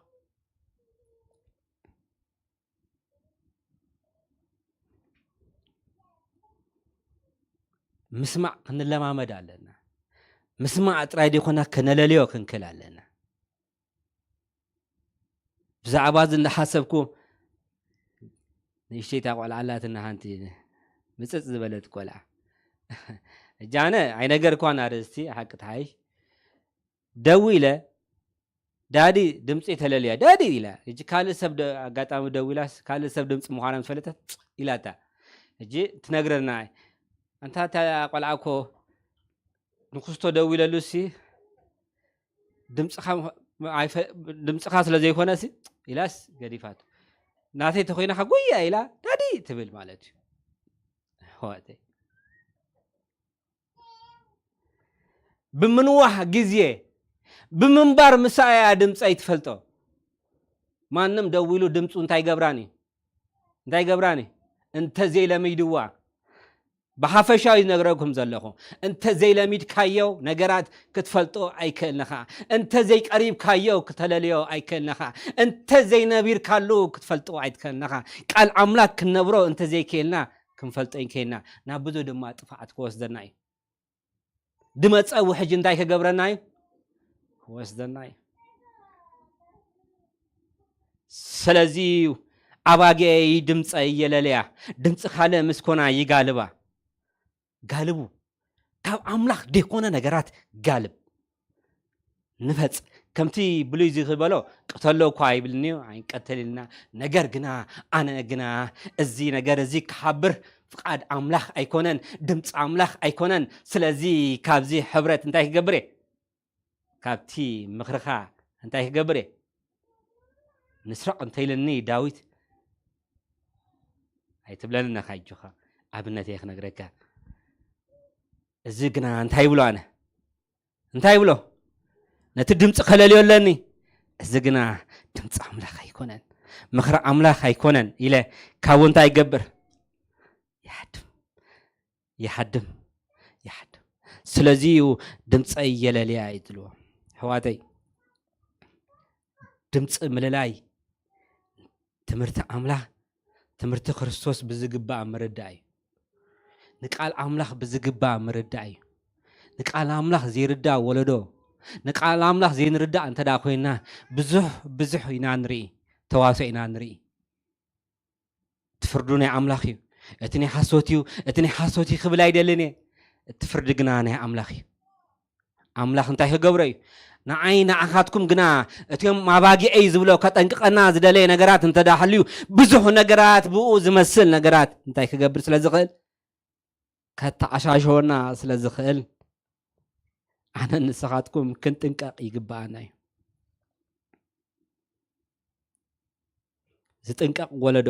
ምስማዕ ክንለማመድ ኣለና። ምስማዕ ጥራይ ዘይኮነ ከነለልዮ ክንክእል ኣለና። ብዛዕባ እዚ እንዳሓሰብኩ ንእሽተይታ ቆልዓ ኣላትና ሓንቲ ምፅፅ ዝበለት ቆልዓ። እጃነ ኣይነገርኳን ኣርእስቲ ሓቂ ትሓይሽ። ደው ኢለ ዳዲ ድምፂ ተለልያ ዳዲ ኢላ። እጂ ካልእ ሰብ ደ-፣ ኣጋጣሚ ደው ኢላስ ካልእ ሰብ ድምፂ ምዃና ምስ ፈለጠት ኢላታ። እጂ ትነግረና ኣይ። ኣንታ እታ ቆልዓ እኮ ንክስቶ ደው ኢለሉ ሲ ድምፅኻ ኣይፈ-፣ ድምፅኻ ስለ ዘይኮነ ሲ ኢላስ ገዲፋት። ናተይ ተኮይናኻ ጉያ ኢላ ዳዲ ትብል ማለት እዩ። ኣሕዋተይ። ብምንዋሕ ግዜ፣ ብምንባር ምሳኣ እያ ድምፀይ ትፈልጦ። ማንም ደዊሉ ድምፁ እንታይ ገብራን እዩ? እንታይ ገብራን እዩ? እንተዘይለሚድዋ፣ ብሓፈሻዊ ዝነግረኩም ዘለኹ፣ እንተዘይለሚድካዮ ነገራት ክትፈልጦ ኣይክእልንኻ። እንተዘይቀሪብካዮ ክተለልዮ ኣይክእልንኻ። እንተዘይነቢርካሉ ክትፈልጦ ኣይትክእልንኻ። ቃል ኣምላኽ ክንነብሮ እንተዘይክእልና፣ ክንፈልጦ ኣይንክእልና። ናብ ብዙ ድማ ጥፍኣት ክወስደና እዩ። ድመፀ ውሕጅ እንታይ ክገብረና እዩ? ክወስደና እዩ። ስለዚ እዩ ኣባጊዐይ ድምፀይ የለለያ፣ ድምፂ ካልእ ምስ ኮና ይጋልባ። ጋልቡ፣ ካብ ኣምላኽ ደይኮነ ነገራት ጋልብ። ንፈጽ፣ ከምቲ ብሉይ እዚ ዝበሎ፣ ቅተሎ እኳ ይብልኒ እዩ፣ ኣይንቀተል ኢልና። ነገር ግና፣ ኣነ ግና፣ እዚ ነገር እዚ ክሓብር ፍቓድ ኣምላኽ ኣይኮነን፣ ድምፂ ኣምላኽ ኣይኮነን። ስለዚ ካብዚ ሕብረት እንታይ ክገብር እየ? ካብቲ ምኽርኻ እንታይ ክገብር እየ? ንስረቕ እንተኢልኒ ዳዊት፣ ኣይትብለኒ ነኻ፣ ኣጆኻ፣ ኣብነት እየ ክነግረካ። እዚ ግና እንታይ ይብሎ ኣነ? እንታይ ይብሎ? ነቲ ድምፂ ከለልዮ ኣለኒ። እዚ ግና ድምፂ ኣምላኽ ኣይኮነን፣ ምኽሪ ኣምላኽ ኣይኮነን ኢለ ካብኡ እንታይ ይገብር? ይሓድም፣ ይሓድም፣ ይሓድም። ስለዚ እዩ ድምፀይ የለልያ እዩ ዝብልዎ። ኣሕዋተይ፣ ድምፂ ምልላይ ትምህርቲ ኣምላኽ፣ ትምህርቲ ክርስቶስ ብዝግባእ ምርዳእ እዩ። ንቃል ኣምላኽ ብዝግባእ ምርዳእ እዩ። ንቃል ኣምላኽ ዘይርዳእ ወለዶ፣ ንቃል ኣምላኽ ዘይንርዳእ እንተ ደኣ ኮይንና፣ ብዙሕ፣ ብዙሕ ኢና ንርኢ፣ ተዋስኦ ኢና ንርኢ። እቲ ፍርዱ ናይ ኣምላኽ እዩ። እቲ ናይ ሓሶት እዩ፣ እቲ ናይ ሓሶት እዩ ክብል ኣይደልን እየ። እቲ ፍርዲ ግና ናይ ኣምላኽ እዩ። ኣምላኽ እንታይ ክገብሮ እዩ? ንዓይ ንዓኻትኩም ግና፣ እቶም ኣባጊዐይ ዝብሎ ከጠንቅቐና ዝደለየ ነገራት እንተ ደኣ ሃልዩ፣ ብዙሕ ነገራት፣ ብኡ ዝመስል ነገራት እንታይ ክገብር ስለ ዝኽእል? ከተዓሻሽወና ስለ ዝኽእል፣ ኣነን ንስኻትኩም ክንጥንቀቕ ይግብኣና እዩ። ዝጥንቀቕ ወለዶ።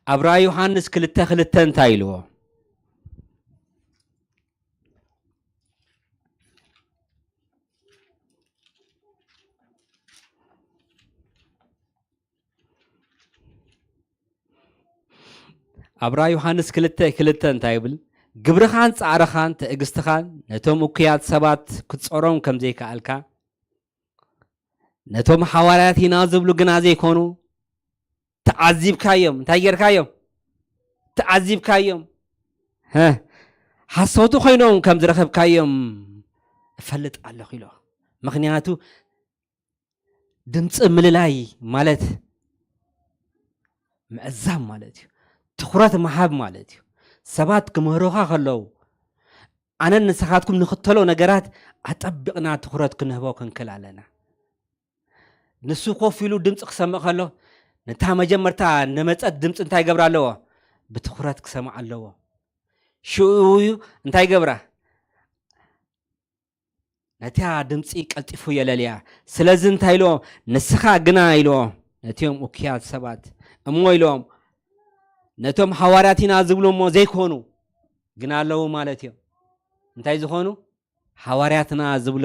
ኣብ ራእይ ዮሃንስ ክልተ ክልተ እንታይ ኢልዎ? ኣብ ራእይ ዮሃንስ ክልተ ክልተ እንታይ ይብል? ግብርኻን ጻዕርኻን ትዕግስትኻን ነቶም እኩያት ሰባት ክትጾሮም ከም ዘይከኣልካ፣ ነቶም ሓዋርያት ኢና ዝብሉ ግና ዘይኮኑ፣ ተዓዚብካዮም። እንታይ ጌርካዮም? ተዓዚብካዮም። ሀ፣ ሓሰውቲ ኮይኖም ከም ዝረኸብካዮም እፈልጥ ኣለኹ ኢሎ። ምኽንያቱ ድምፂ ምልላይ ማለት ምዕዛብ ማለት እዩ። ትኹረት ምሃብ ማለት እዩ። ሰባት ክምህሩኻ ከለዉ፣ ኣነን ንስኻትኩም ንኽተሎ ነገራት ኣጠቢቕና ትኹረት ክንህቦ ክንክእል ኣለና። ንሱ ኮፍ ኢሉ ድምፂ ክሰምዕ ከሎ፣ ነታ መጀመርታ ነመፀት ድምፂ እንታይ ይገብር ኣለዎ? ብትኹረት ክሰምዕ ኣለዎ። ሽኡ እዩ እንታይ ይገብራ? ነታ ድምፂ ቀልጢፉ የለልያ። ስለዚ እንታይ ኢልዎ? ንስኻ ግና ኢልዎ፣ ነቲኦም እኩያት ሰባት እሞ ኢልዎም፣ ነቶም ሃዋርያት ኢና ዝብሉ እሞ ዘይኮኑ ግን ኣለዉ ማለት እዮም። እንታይ ዝኾኑ? ሃዋርያትና ዝብሉ፣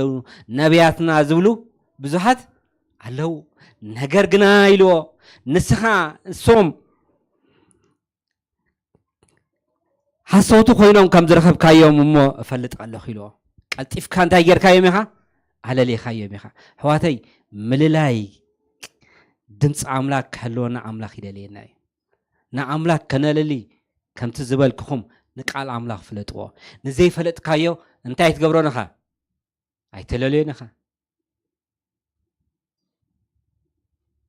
ነቢያትና ዝብሉ ብዙሓት ኣለዉ። ነገር ግና ኢልዎ፣ ንስኻ፣ እሶም ሓሰውቲ ኮይኖም ከም ዝረኸብካዮም እሞ እፈልጥ ኣለኹ ኢልዎ። ቀልጢፍካ እንታይ ጌርካዮም ኢኻ? ኣለሊኻዮም ኢኻ። ኣሕዋተይ፣ ምልላይ ድምፂ ኣምላኽ ክህልወና ኣምላኽ ይደልየና እዩ። ንኣምላኽ ከነለሊ ከምቲ ዝበልክኹም ንቃል ኣምላኽ ፍለጥዎ። ንዘይፈለጥካዮ እንታይ ትገብሮን ኢኻ? ኣይተለልዮን ኢኻ።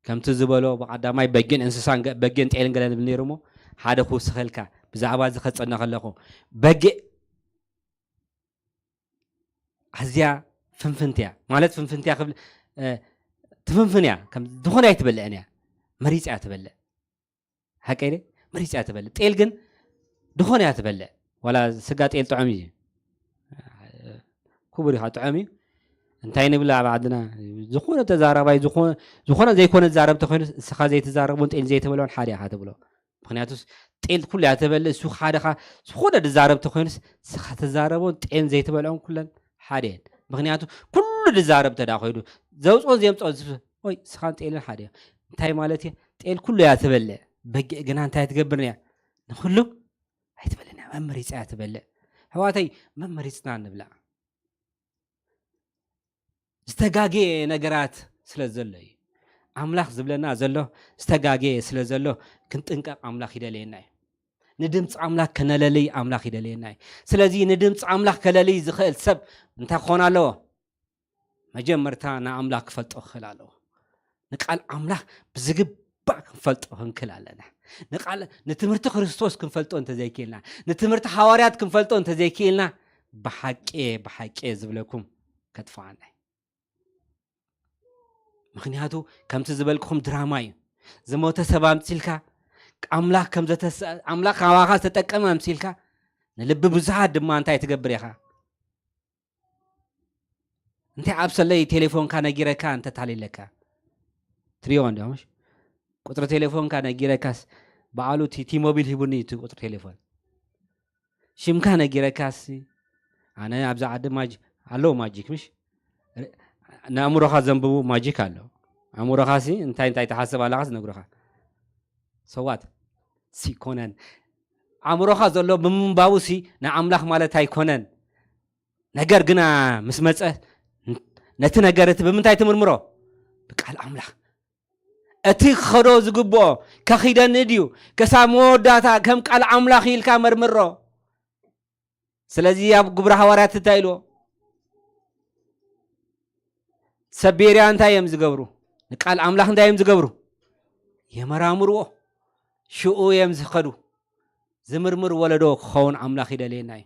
ከምቲ ዝበሎ ብቐዳማይ በጊዕን እንስሳን ገ-፣ በጊዕን ጤልን ገለ ንብል ነይሩ እሞ፣ ሓደ ክውስኸልካ ብዛዕባ እዚ ከጸንዕ ከለኹ፣ በጊዕ ኣዝያ ፍንፍንቲ እያ። ማለት ፍንፍንቲ እያ ክብል፣ እ፣ ትፍንፍን እያ። ከም ዝኾነ ኣይትበልዕን እያ። መሪጻ እያ ትበልዕ። ሓቀይ ድየ? መሪጻ እያ ትበልዕ። ጤል ግን ዝኾነ እያ ትበልዕ። ዋላ ስጋ ጤል ጥዑም እዩ። ክቡር እዩ፣ ጥዑም እዩ። እንታይ ንብል ኣብ ዓድና? ዝኾነ ተዛራባይ፣ ዝኾ-፣ ዝኾነ ዘይኮነ ዝዛረብ ተኾይኑ፣ ንስኻ ዘይትዛረቦን ጤል ዘይትበልዖን ሓደ ኢኻ ትብሎ። ምኽንያቱስ ጤል ኩሉ እያ ትበልዕ፣ እሱ ሓደ ኻ-፣ ዝኾነ ዝዛረብ ተኾይኑስ፣ ንስኻ ትዛረቦን ጤል ዘይትበልዖን ኩለን ሓደ እየን። ምኽንያቱ ኩሉ ዝዛረብ እንተ ደኣ ኮይኑ፣ ዘውፅኦን ዘየምፅኦን ዝፍ-፣ ወይ ንስኻን ጤልን ሓደ እዮም። እንታይ ማለት እየ? ጤል ኩሉ እያ ትበልዕ፣ በጊዕ ግና እንታይ ትገብር እያ? ንኹሉ ኣይትበልን እያ፣ መመሪፃ እያ ትበልዕ። ኣሕዋተይ፣ መመሪፅና ንብላዕ። ዝተጋገየ ነገራት ስለ ዘሎ እዩ። ኣምላኽ ዝብለና ዘሎ ዝተጋገየ ስለ ዘሎ ክንጥንቀቕ ኣምላኽ ይደልየና እዩ። ንድምፂ ኣምላኽ ከነለልይ ኣምላኽ ይደልየና እዩ። ስለዚ ንድምፂ ኣምላኽ ከለልይ ዝኽእል ሰብ እንታይ ክኾን ኣለዎ? መጀመርታ ንኣምላኽ ክፈልጦ ክኽእል ኣለዎ። ንቃል ኣምላኽ ብዝግባእ ክንፈልጦ ክንክእል ኣለና። ንቃል ንትምህርቲ ክርስቶስ ክንፈልጦ እንተዘይክእልና፣ ንትምህርቲ ሃዋርያት ክንፈልጦ እንተዘይክእልና፣ ብሓቂ ብሓቂ ዝብለኩም ከጥፍኣና እዩ። ምክንያቱ ከምቲ ዝበልክኹም ድራማ እዩ። ዝሞተ ሰብ ኣምፂልካ ኣምላኽ ከም ዘተስ ኣምላኽ ካባኻ ዝተጠቀመ ኣምሲልካ ንልቢ ብዙሃት ድማ እንታይ ትገብር ኢኻ? እንታይ ኣብ ሰለይ ቴሌፎንካ ነጊረካ እንተታሊለካ ትሪኦ እንዲሆምሽ ቁፅሪ ቴሌፎንካ ነጊረካስ በዓሉ ቲ ቲሞቢል ሂቡኒ እቲ ቁፅሪ ቴሌፎን ሽምካ ነጊረካስ ኣነ ኣብዚ ዓዲ ማጅ ኣለዉ ማጂክ ምሽ ንኣእምሮኻ ዘንብቡ ማጂክ ኣሎ ኣእምሮኻሲ እንታይ እንታይ ትሓስብ ኣለኻስ ነግሮኻ ሰዋት ሲኮነን ኣእምሮኻ ዘሎ ብምንባቡ ሲ ንኣምላኽ ማለት ኣይኮነን ነገር ግና ምስ መፀ ነቲ ነገር እቲ ብምንታይ ትምርምሮ ብቃል ኣምላኽ እቲ ክኸዶ ዝግብኦ ከኺደኒ ድዩ ክሳብ መወዳእታ ከም ቃል ኣምላኽ ኢልካ መርምሮ ስለዚ ኣብ ግብረ ሃዋርያት እንታይ ኢልዎ ሰብ ቤርያ እንታይ እዮም ዝገብሩ ንቃል ኣምላኽ እንታይ እዮም ዝገብሩ የመራምርዎ ሽኡ እዮም ዝኸዱ ዝምርምር ወለዶ ክኸውን ኣምላኽ ይደልየና እዩ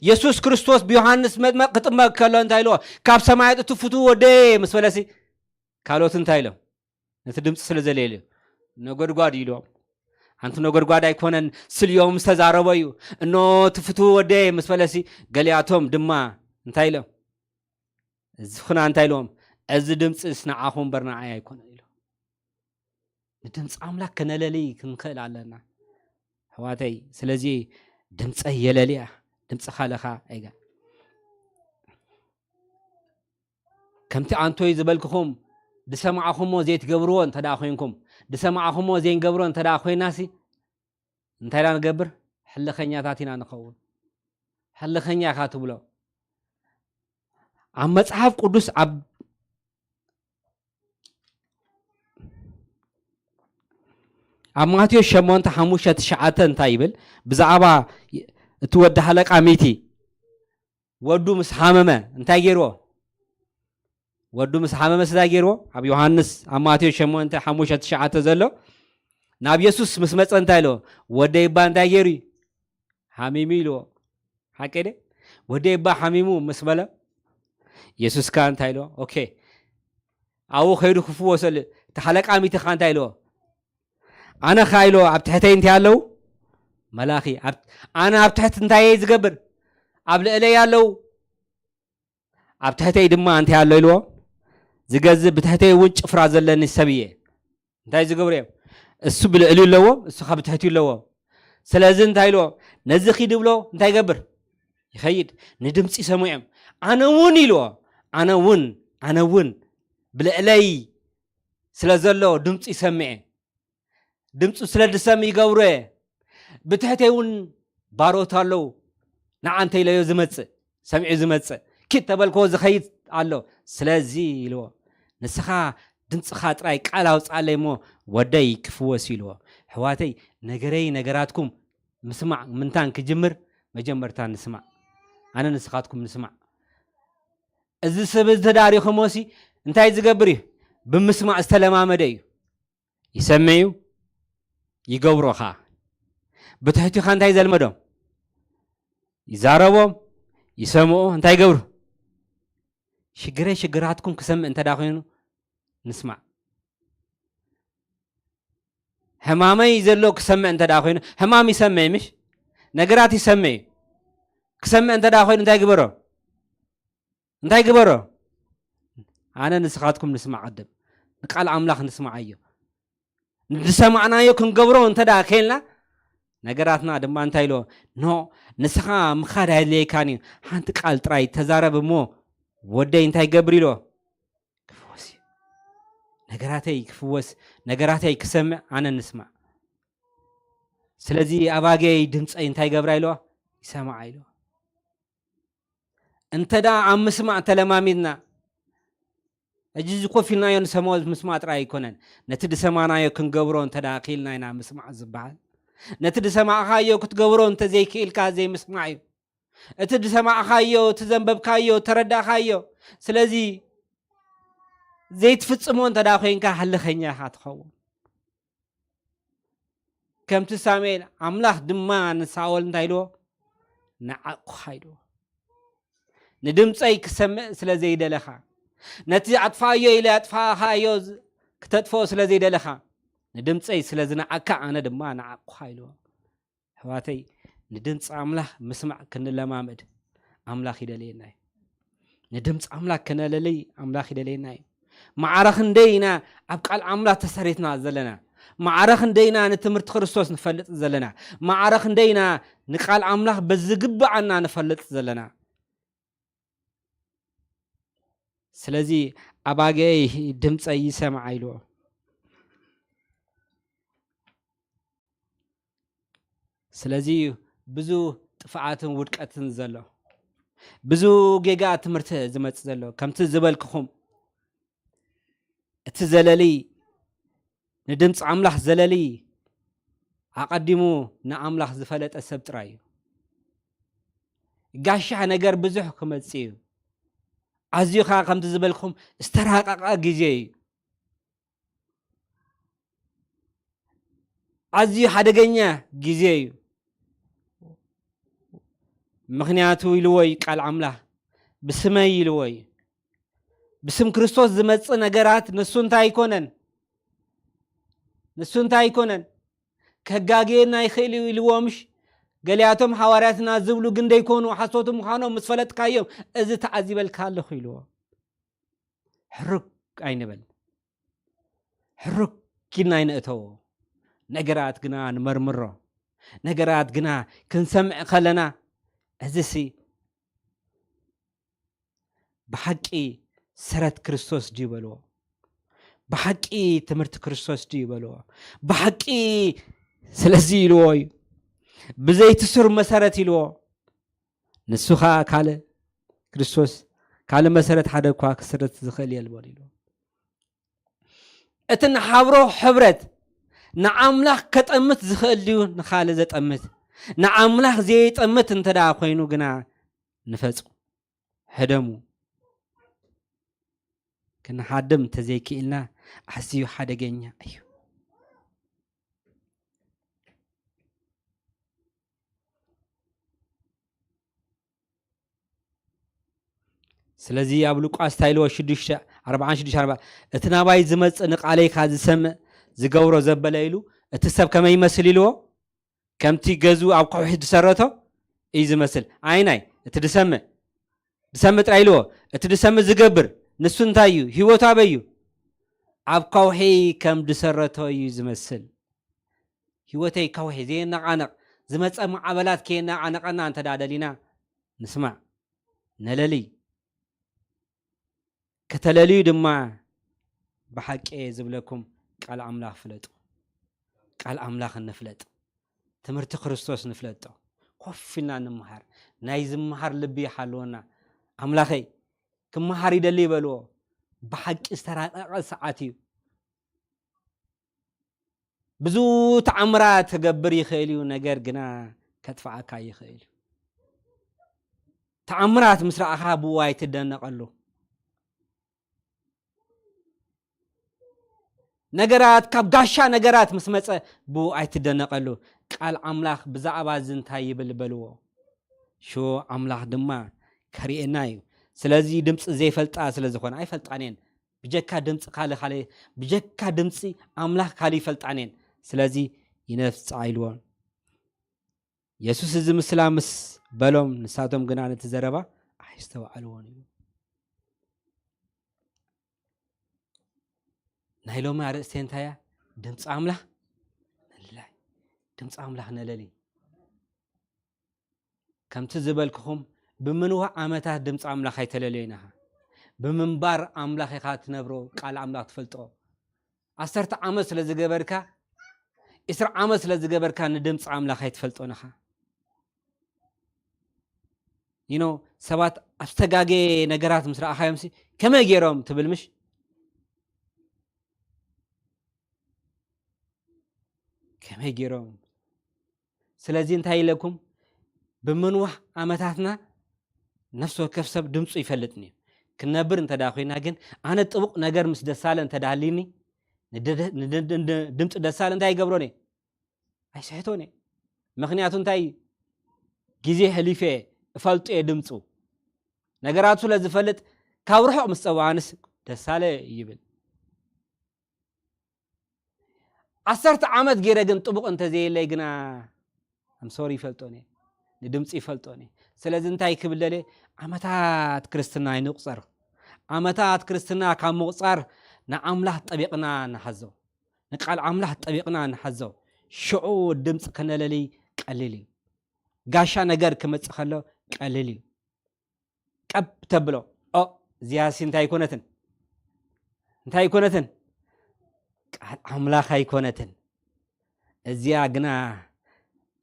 የሱስ ክርስቶስ ብዮሃንስ መጥመቕ ክጥመቕ ከሎ እንታይ ኢልዎ ካብ ሰማያት እትፍቱ ወደየ ምስ በለሲ ካልኦት እንታይ ኢሎም ነቲ ድምፂ ስለ ዘልየልዩ ነጎድጓድ ኢሎም ኣንቲ ነጎድጓድ ኣይኮነን ስልዮም ዝተዛረቦ እዩ እኖ ትፍትዉ ወደየ ምስ በለሲ ገሊኣቶም ድማ እንታይ ኢሎም እዚ ኹና እንታይ ኢሎም እዚ ድምፂስ ንዓኹም እምበር ንዓይ ኣይኮነን ኢሎም ንድምፂ ኣምላክ ከነለሊ ክንክእል ኣለና ኣሕዋተይ ስለዚ ድምፀይ የለልያ ድምፂ ካልኻ ኣይጋ ከምቲ ኣንቶይ ዝበልክኹም ድሰማዕኹሞ ዘይትገብርዎ እንተ ደኣ ኮይንኩም ድሰማዕኹሞ ዘይንገብሮ እንተ ደኣ ኮይናሲ እንታይ ኢና ንገብር ሕልኸኛታት ኢና ንኸውን ሕልኸኛ ኢኻ ትብሎ ኣብ መጽሓፍ ቅዱስ ኣብ ኣብ ማቴዎስ ሸሞንተ ሓሙሽተ ትሽዓተ እንታይ ይብል ብዛዕባ እቲ ወዲ ሃለቃ ሚቲ ወዱ ምስ ሓመመ እንታይ ገይርዎ ወዱ ምስ ሓመመ ስታይ ገይርዎ ኣብ ዮሃንስ ኣብ ማቴዎስ ሸሞንተ ሓሙሽተ ትሽዓተ ዘሎ ናብ የሱስ ምስ መፀ እንታይ ኢልዎ ወደይ እባ እንታይ ገይሩ እዩ ሓሚሙ ኢልዎ ሓቂ ደ ወደይ እባ ሓሚሙ ምስ በለ የሱስ ከ እንታይ ኢልዎ ኦኬ ኣብኡ ከይዱ ክፍወሰሉ እቲ ሓለቃ ሚትኻ እንታይ ኢልዎ ኣነ ኸዓ ኢልዎ ኣብ ትሕተይ እንታይ ኣለዉ መላኺ ኣነ ኣብ ትሕቲ እንታይ እየ ዝገብር ኣብ ልዕለይ ኣለዉ ኣብ ትሕተይ ድማ እንታይ ኣሎ ኢልዎ ዝገዝእ ብትሕተይ እውን ጭፍራ ዘለኒ ሰብ እየ እንታይ ዝገብሩ እዮም እሱ ብልዕሊ ኣለዎም እሱ ካብ ትሕቲ ኣለዎም ስለዚ እንታይ ኢልዎ ነዚ ኪድ ብሎ እንታይ ይገብር ይኸይድ ንድምፂ ሰሚዖም ኣነ እውን ኢልዎ ኣነ እውን ኣነ እውን ብልዕለይ ስለ ዘሎ ድምፂ ይሰምዐ ድምፁ ስለ ድሰም ይገብሮ እየ ብትሕተይ እውን ባሮት ኣለዉ ንዓንተ ኢለዮ ዝመፅእ ሰሚዑ ዝመፅእ ኪድ ተበልክዎ ዝኸይድ ኣሎ ስለዚ ኢልዎ ንስኻ ድምፅኻ ጥራይ ቃል ኣውፅኣለይ እሞ ወደይ ክፍወስ ኢልዎ ሕዋተይ ነገረይ ነገራትኩም ምስማዕ ምንታን ክጅምር መጀመርታ ንስማዕ ኣነ ንስኻትኩም ንስማዕ እዚ ሰብ እዚ ተዳሪኹሞሲ እንታይ ዝገብር እዩ ብምስማዕ ዝተለማመደ እዩ ይሰምዕ እዩ ይገብሮ ኸዓ ብትሕቲኻ እንታይ ዘልመዶም ይዛረቦም ይሰምዑ እንታይ ይገብሩ ሽግረይ ሽግራትኩም ክሰምዕ እንተ ኮይኑ ንስማዕ ሕማመይ ዘሎ ክሰምዕ እንተ ኮይኑ ሕማም ይሰምዕ ምሽ ነገራት ይሰምዕ እዩ ክሰምዕ እንተ ኮይኑ እንታይ ግበሮ እንታይ ግበሮ ኣነ ንስኻትኩም ንስማዕ ቅድም ንቃል ኣምላኽ ንስማዓዮ ንዝሰማዕናዮ ክንገብሮ እንተ ደኣ ከልና ነገራትና ድማ እንታይ ኢልዎ ኖ ንስኻ ምኻድ ኣየድልየካን እዩ ሓንቲ ቃል ጥራይ ተዛረብ እሞ ወደይ እንታይ ገብር ኢልዎ ክፍወስ እዩ ነገራተይ ክፍወስ ነገራተይ ክሰምዕ ኣነ ንስማዕ ስለዚ ኣባገይ ድምፀይ እንታይ ገብራ ኢልዎ ይሰማዓ ኢልዎ እንተ ደኣ ኣብ ምስማዕ ተለማሚድና፣ ሕጂ እዚ ኮፍ ኢልናዮ ንሰምዖ ምስማዕ ጥራይ ኣይኮነን፣ ነቲ ዝሰማዕናዮ ክንገብሮ እንተ ደኣ ክኢልና ኢና ምስማዕ ዝበሃል። ነቲ ዝሰማዕኻዮ ክትገብሮ እንተዘይክኢልካ ዘይምስማዕ እዩ። እቲ ዝሰማዕኻዮ፣ እቲ ዘንበብካዮ፣ ተረዳእኻዮ፣ ስለዚ ዘይትፍጽሞ እንተ ደኣ ኮይንካ፣ ሃለኸኛ ኢኻ ትኸውን። ከምቲ ሳሙኤል፣ ኣምላኽ ድማ ንሳኦል እንታይ ኢልዎ? ንዓቕኩኻ ኢልዎ። ንድምፀይ ክሰምዕ ስለ ዘይደለኻ፣ ነቲ ኣጥፍኣዮ ኢለ ኣጥፍኣኻዮ ዝ-፣ ክተጥፍኦ ስለ ዘይደለኻ፣ ንድምፀይ ስለ ዝነዓካ፣ ኣነ ድማ ንዓቕኩኻ ኢልዎ። ኣሕዋተይ፣ ንድምፂ ኣምላኽ ምስማዕ ክንለማመድ ኣምላኽ ይደልየና እዩ። ንድምፂ ኣምላኽ ክነለልይ ኣምላኽ ይደልየና እዩ። ማዕረ ክንደይ ኢና ኣብ ቃል ኣምላኽ ተሰሪትና ዘለና? ማዕረ ክንደይ ኢና ንትምህርቲ ክርስቶስ ንፈልጥ ዘለና? ማዕረ ክንደይ ኢና ንቃል ኣምላኽ በዝግብኣና ንፈልጥ ዘለና? ስለዚ ኣባገይ ድምፀይ ይሰምዓ ኢልዎ። ስለዚ እዩ ብዙ ጥፍኣትን ውድቀትን ዘሎ፣ ብዙ ጌጋ ትምህርቲ ዝመጽእ ዘሎ። ከምቲ ዝበልክኹም፣ እቲ ዘለሊ፣ ንድምፂ ኣምላኽ ዘለሊ፣ ኣቐዲሙ ንኣምላኽ ዝፈለጠ ሰብ ጥራይ እዩ። ጋሻ ነገር ብዙሕ ክመጽእ እዩ። ኣዝዩ ኸኣ ከምቲ ዝበልኩም ዝተራቐቐ ግዜ እዩ። ኣዝዩ ሓደገኛ ግዜ እዩ። ምኽንያቱ ኢልዎ እዩ ቃል ኣምላኽ፣ ብስመይ ኢልዎ እዩ። ብስም ክርስቶስ ዝመጽእ ነገራት ንሱ እንታይ ኣይኮነን? ንሱ እንታይ ኣይኮነን? ከጋግየና ይኽእል እዩ ኢልዎ ምሽ? ገሊኣቶም ሓዋርያትና ዝብሉ ግን ደይኮኑ ሓሶት ምዃኖም ምስ ፈለጥካዮም፣ እዚ ተዓዚበልካ ኣለኹ ኢልዎ። ሕሩግ ኣይንበል። ሕሩግ ኢልና ኣይንእተዎ። ነገራት ግና ንመርምሮ። ነገራት ግና ክንሰምዕ ከለና፣ እዚሲ ብሓቂ ሰረት ክርስቶስ ድዩ በልዎ? ብሓቂ ትምህርቲ ክርስቶስ ድዩ በልዎ? ብሓቂ ስለዚ ኢልዎ እዩ። ብዘይቲ ሱር መሰረት ኢልዎ። ንሱ ኸኣ ካልእ ክርስቶስ፣ ካልእ መሰረት ሓደ እኳ ክስረት ዝኽእል የልቦን ኢልዎ። እቲ ንሓብሮ ሕብረት ንኣምላኽ ከጠምት ዝኽእል ድዩ ንኻልእ ዘጠምት? ንኣምላኽ ዘየጠምት እንተ ደኣ ኮይኑ ግና ንፈጹ፣ ሕደሙ። ክንሓድም እንተዘይክኢልና ኣዝዩ ሓደገኛ እዩ። ስለዚ ኣብ ሉቃስ እንታይ ኢልዎ? ሽዱሽተ፣ ኣርባዓን ሽዱሽተ፣ ኣርባ፣ "እቲ ናባይ ዝመጽእ ንቃለይ ከኣ ዝሰምዕ ዝገብሮ ዘበለ" ኢሉ፣ እቲ ሰብ ከመይ ይመስል ኢልዎ? ከምቲ ገዝኡ ኣብ ከውሒ ዝሰረቶ እዩ ዝመስል። ኣይናይ፣ እቲ ዝሰምዕ፣ ዝሰምዕ ጥራይ ኢልዎ። እቲ ዝሰምዕ ዝገብር፣ ንሱ እንታይ እዩ? ህይወቱ ኣበይ እዩ? ኣብ ከውሒ ከም ዝሰረቶ እዩ ዝመስል። ህይወተይ ከውሒ ዘየነቓንቕ፣ ዝመጸ ማዕበላት ከየነቓነቐና እንተ ደኣ ደሊና፣ ንስማዕ፣ ነለሊ። ከተለልዩ ድማ፣ ብሓቂ እየ ዝብለኩም፣ ቃል ኣምላኽ ፍለጡ። ቃል ኣምላኽ ንፍለጥ። ትምህርቲ ክርስቶስ ንፍለጦ። ኮፍ ኢልና ንምሃር። ናይ ዝምሃር ልቢ ይሓልወና። ኣምላኸይ፣ ክምሃር ይደሊ ይበልዎ። ብሓቂ ዝተራቐቐ ሰዓት እዩ። ብዙ ተኣምራት ክገብር ይኽእል እዩ፣ ነገር ግና ከጥፍኣካ ይኽእል እዩ። ተኣምራት ምስ ረኣኻ ብኡ ኣይትደነቐሉ። ነገራት፣ ካብ ጋሻ ነገራት ምስ መጸ ብኡ ኣይትደነቐሉ። ቃል ኣምላኽ ብዛዕባ እዚ እንታይ ይብል በልዎ። ሽዑ ኣምላኽ ድማ ከርእየና እዩ። ስለዚ ድምፂ ዘይፈልጣ ስለ ዝኾነ፣ ኣይፈልጣን እየን። ብጀካ ድምፂ ካልእ፣ ካልእ፣ ብጀካ ድምፂ ኣምላኽ ካልእ ይፈልጣን እየን። ስለዚ ይነፍፃ ኢልዎ። የሱስ እዚ ምስላ ምስ በሎም፣ ንሳቶም ግና ነቲ ዘረባ ኣይስተውዓልዎን እዩ። ናይ ሎሚ ኣርእስቲ እንታይ እያ? ድምፂ ኣምላኽ ነለሊ። ድምፂ ኣምላኽ ነለሊ። ከምቲ ዝበልክኹም፣ ብምንዋሕ ዓመታት ድምፂ ኣምላኽ ኣይተለለዮን ኢኻ። ብምንባር ኣምላኽ ኢኻ ትነብሮ፣ ቃል ኣምላኽ ትፈልጦ። ዓሰርተ ዓመት ስለ ዝገበርካ፣ ዕስራ ዓመት ስለ ዝገበርካ ንድምፂ ኣምላኽ ኣይትፈልጦን ኢኻ። You know፣ ሰባት ኣብ ዝተጋገየ ነገራት ምስ ረኣኻዮምሲ፣ ከመይ ገይሮም ትብል ምሽ? ከመይ ገይሮም? ስለዚ እንታይ ኢለኩም? ብምንዋሕ ዓመታትና ነፍሲ ወከፍ ሰብ ድምፁ ይፈልጥኒ እዩ። ክንነብር እንተ ደኣ ኮይና ግን፣ ኣነ ጥቡቕ ነገር ምስ ደሳለ እንተ ደኣ ሃልዩኒ፣ ንድ-፣ ንድ-፣ ንድ-፣ ድምፂ ደሳለ እንታይ ይገብሮን እየ? ኣይስሕቶን እየ። ምኽንያቱ እንታይ? ግዜ ሕሊፈ እየ፣ እፈልጦ እየ ድምፁ። ነገራቱ ስለ ዝፈልጥ፣ ካብ ርሑቕ ምስ ጸውዓንስ ደሳለ ይብል። ዓሰርተ ዓመት ገይረ ግን ጥቡቕ እንተዘየለይ ግና፣ ኣም ሶሪ፣ ይፈልጦን እየ። ንድምፂ ይፈልጦን እየ። ስለዚ እንታይ ክብል ደልየ? ዓመታት ክርስትና ኣይንቑጸር። ዓመታት ክርስትና ካብ ምቑጻር ንኣምላኽ ጠቢቕና ንሓዞ። ንቃል ኣምላኽ ጠቢቕና ንሓዞ። ሽዑ ድምፂ ከነለሊ ቀሊል እዩ። ጋሻ ነገር ክመጽእ ከሎ ቀሊል እዩ። ቀብ ተብሎ፣ ኦ፣ እዚኣሲ እንታይ ኣይኮነትን? እንታይ ኣይኮነትን? ቃል ኣምላኽ ኣይኮነትን። እዚኣ ግና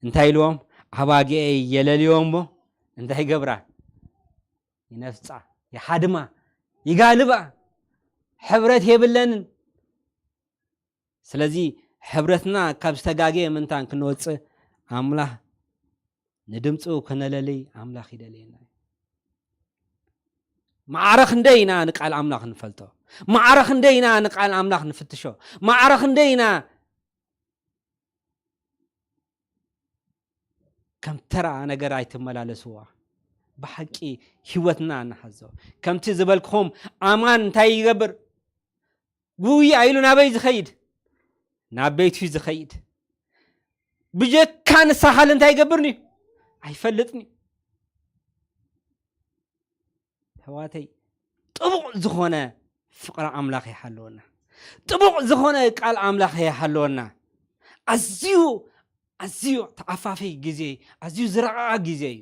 እንታይ ኢልዎም? ኣባጊዐይ የለልዮ እሞ እንታይ ይገብራ? ይነፍጻ፣ ይሓድማ፣ ይጋልባ። ሕብረት የብለንን። ስለዚ ሕብረትና ካብ ዝተጋገየ ምንታን ክንወጽእ ኣምላኽ ንድምፁ ከነለልይ ኣምላኽ ይደልየና እዩ። ማዕረ ክንደይ ኢና ንቃል ኣምላኽ ንፈልጦ? ማዕረ ክንደይ ኢና ንቃል ኣምላኽ ንፍትሾ? ማዕረ ክንደይ ኢና ከም ተራ ነገር ኣይትመላለስዋ። ብሓቂ ህይወትና ንሓዞ። ከምቲ ዝበልክኹም ኣማን እንታይ ይገብር? ጉያ ኢሉ ናበይ ዝኸይድ? ናብ ቤቱ ዝኸይድ። ብጀካ ንሳኻል እንታይ ይገብርኒ? ኣይፈልጥኒ። ኣሕዋተይ፣ ጥቡቕ ዝኾነ ፍቕሪ ኣምላኽ ይሓልወና። ጥቡቕ ዝኾነ ቃል ኣምላኽ ይሓልወና። ኣዝዩ፣ ኣዝዩ ተዓፋፊ ግዜ፣ ኣዝዩ ዝረቐቐ ግዜ እዩ።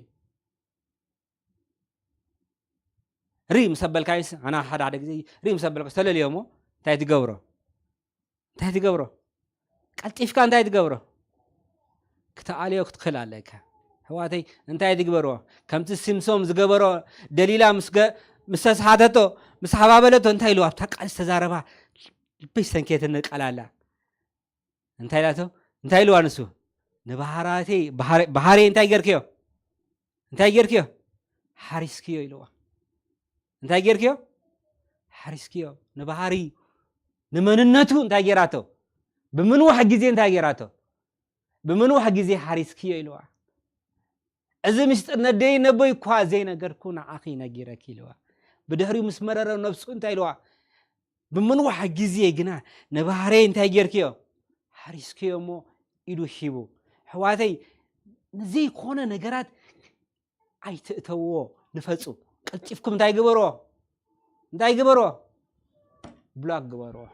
ርኢ ምስ ኣበልካዮስ፣ ኣና ሓደ ሓደ ግዜ ርኢ ምስ ኣበልካዮስ ተለልዮ እሞ እንታይ ትገብሮ? እንታይ ትገብሮ? ቀልጢፍካ እንታይ ትገብሮ? ክትኣልዮ ክትክእል ኣለካ። ኣሕዋተይ፣ እንታይ ትግበርዎ? ከምቲ ሲምሶም ዝገበሮ፣ ደሊላ ምስ ገ-፣ ምስ ተስሓተቶ፣ ምስ ሓባበለቶ እንታይ ኢልዋ? ኣብታ ቃል ዝተዛረባ ልበይ ሰንኬትኒ ቃል ኣላ። እንታይ ኢላቶ? እንታይ ኢልዋ ንሱ? ንባህራተይ፣ ባህረ-፣ ባህረይ እንታይ ገርክዮ? እንታይ ገርክዮ? ሓሪስክዮ ኢልዋ። እንታይ ገርክዮ? ሓሪስክዮ። ንባህሪ፣ ንመንነቱ እንታይ ገይራቶ? ብምንዋሕ ግዜ እንታይ ገይራቶ? ብምንዋሕ ግዜ ሓሪስክዮ ኢልዋ። እዚ ምስጢር ነደይ ነቦይ እኳ ዘይነገርኩ ንዓኺ ነጊረኪ ኢልዋ። ብድሕሪኡ ምስ መረረ ነብሱ እንታይ ኢልዋ? ብምንዋሕ ግዜ ግና ንባህረይ እንታይ ጌርክዮ? ሓሪስክዮ እሞ ኢዱ ሂቡ። ኣሕዋተይ፣ ንዘይኮነ ነገራት ኣይትእተውዎ ንፈጹ። ቀልጢፍኩም እንታይ ግበርዎ? እንታይ ግበርዎ? ብሎክ ግበርዎ።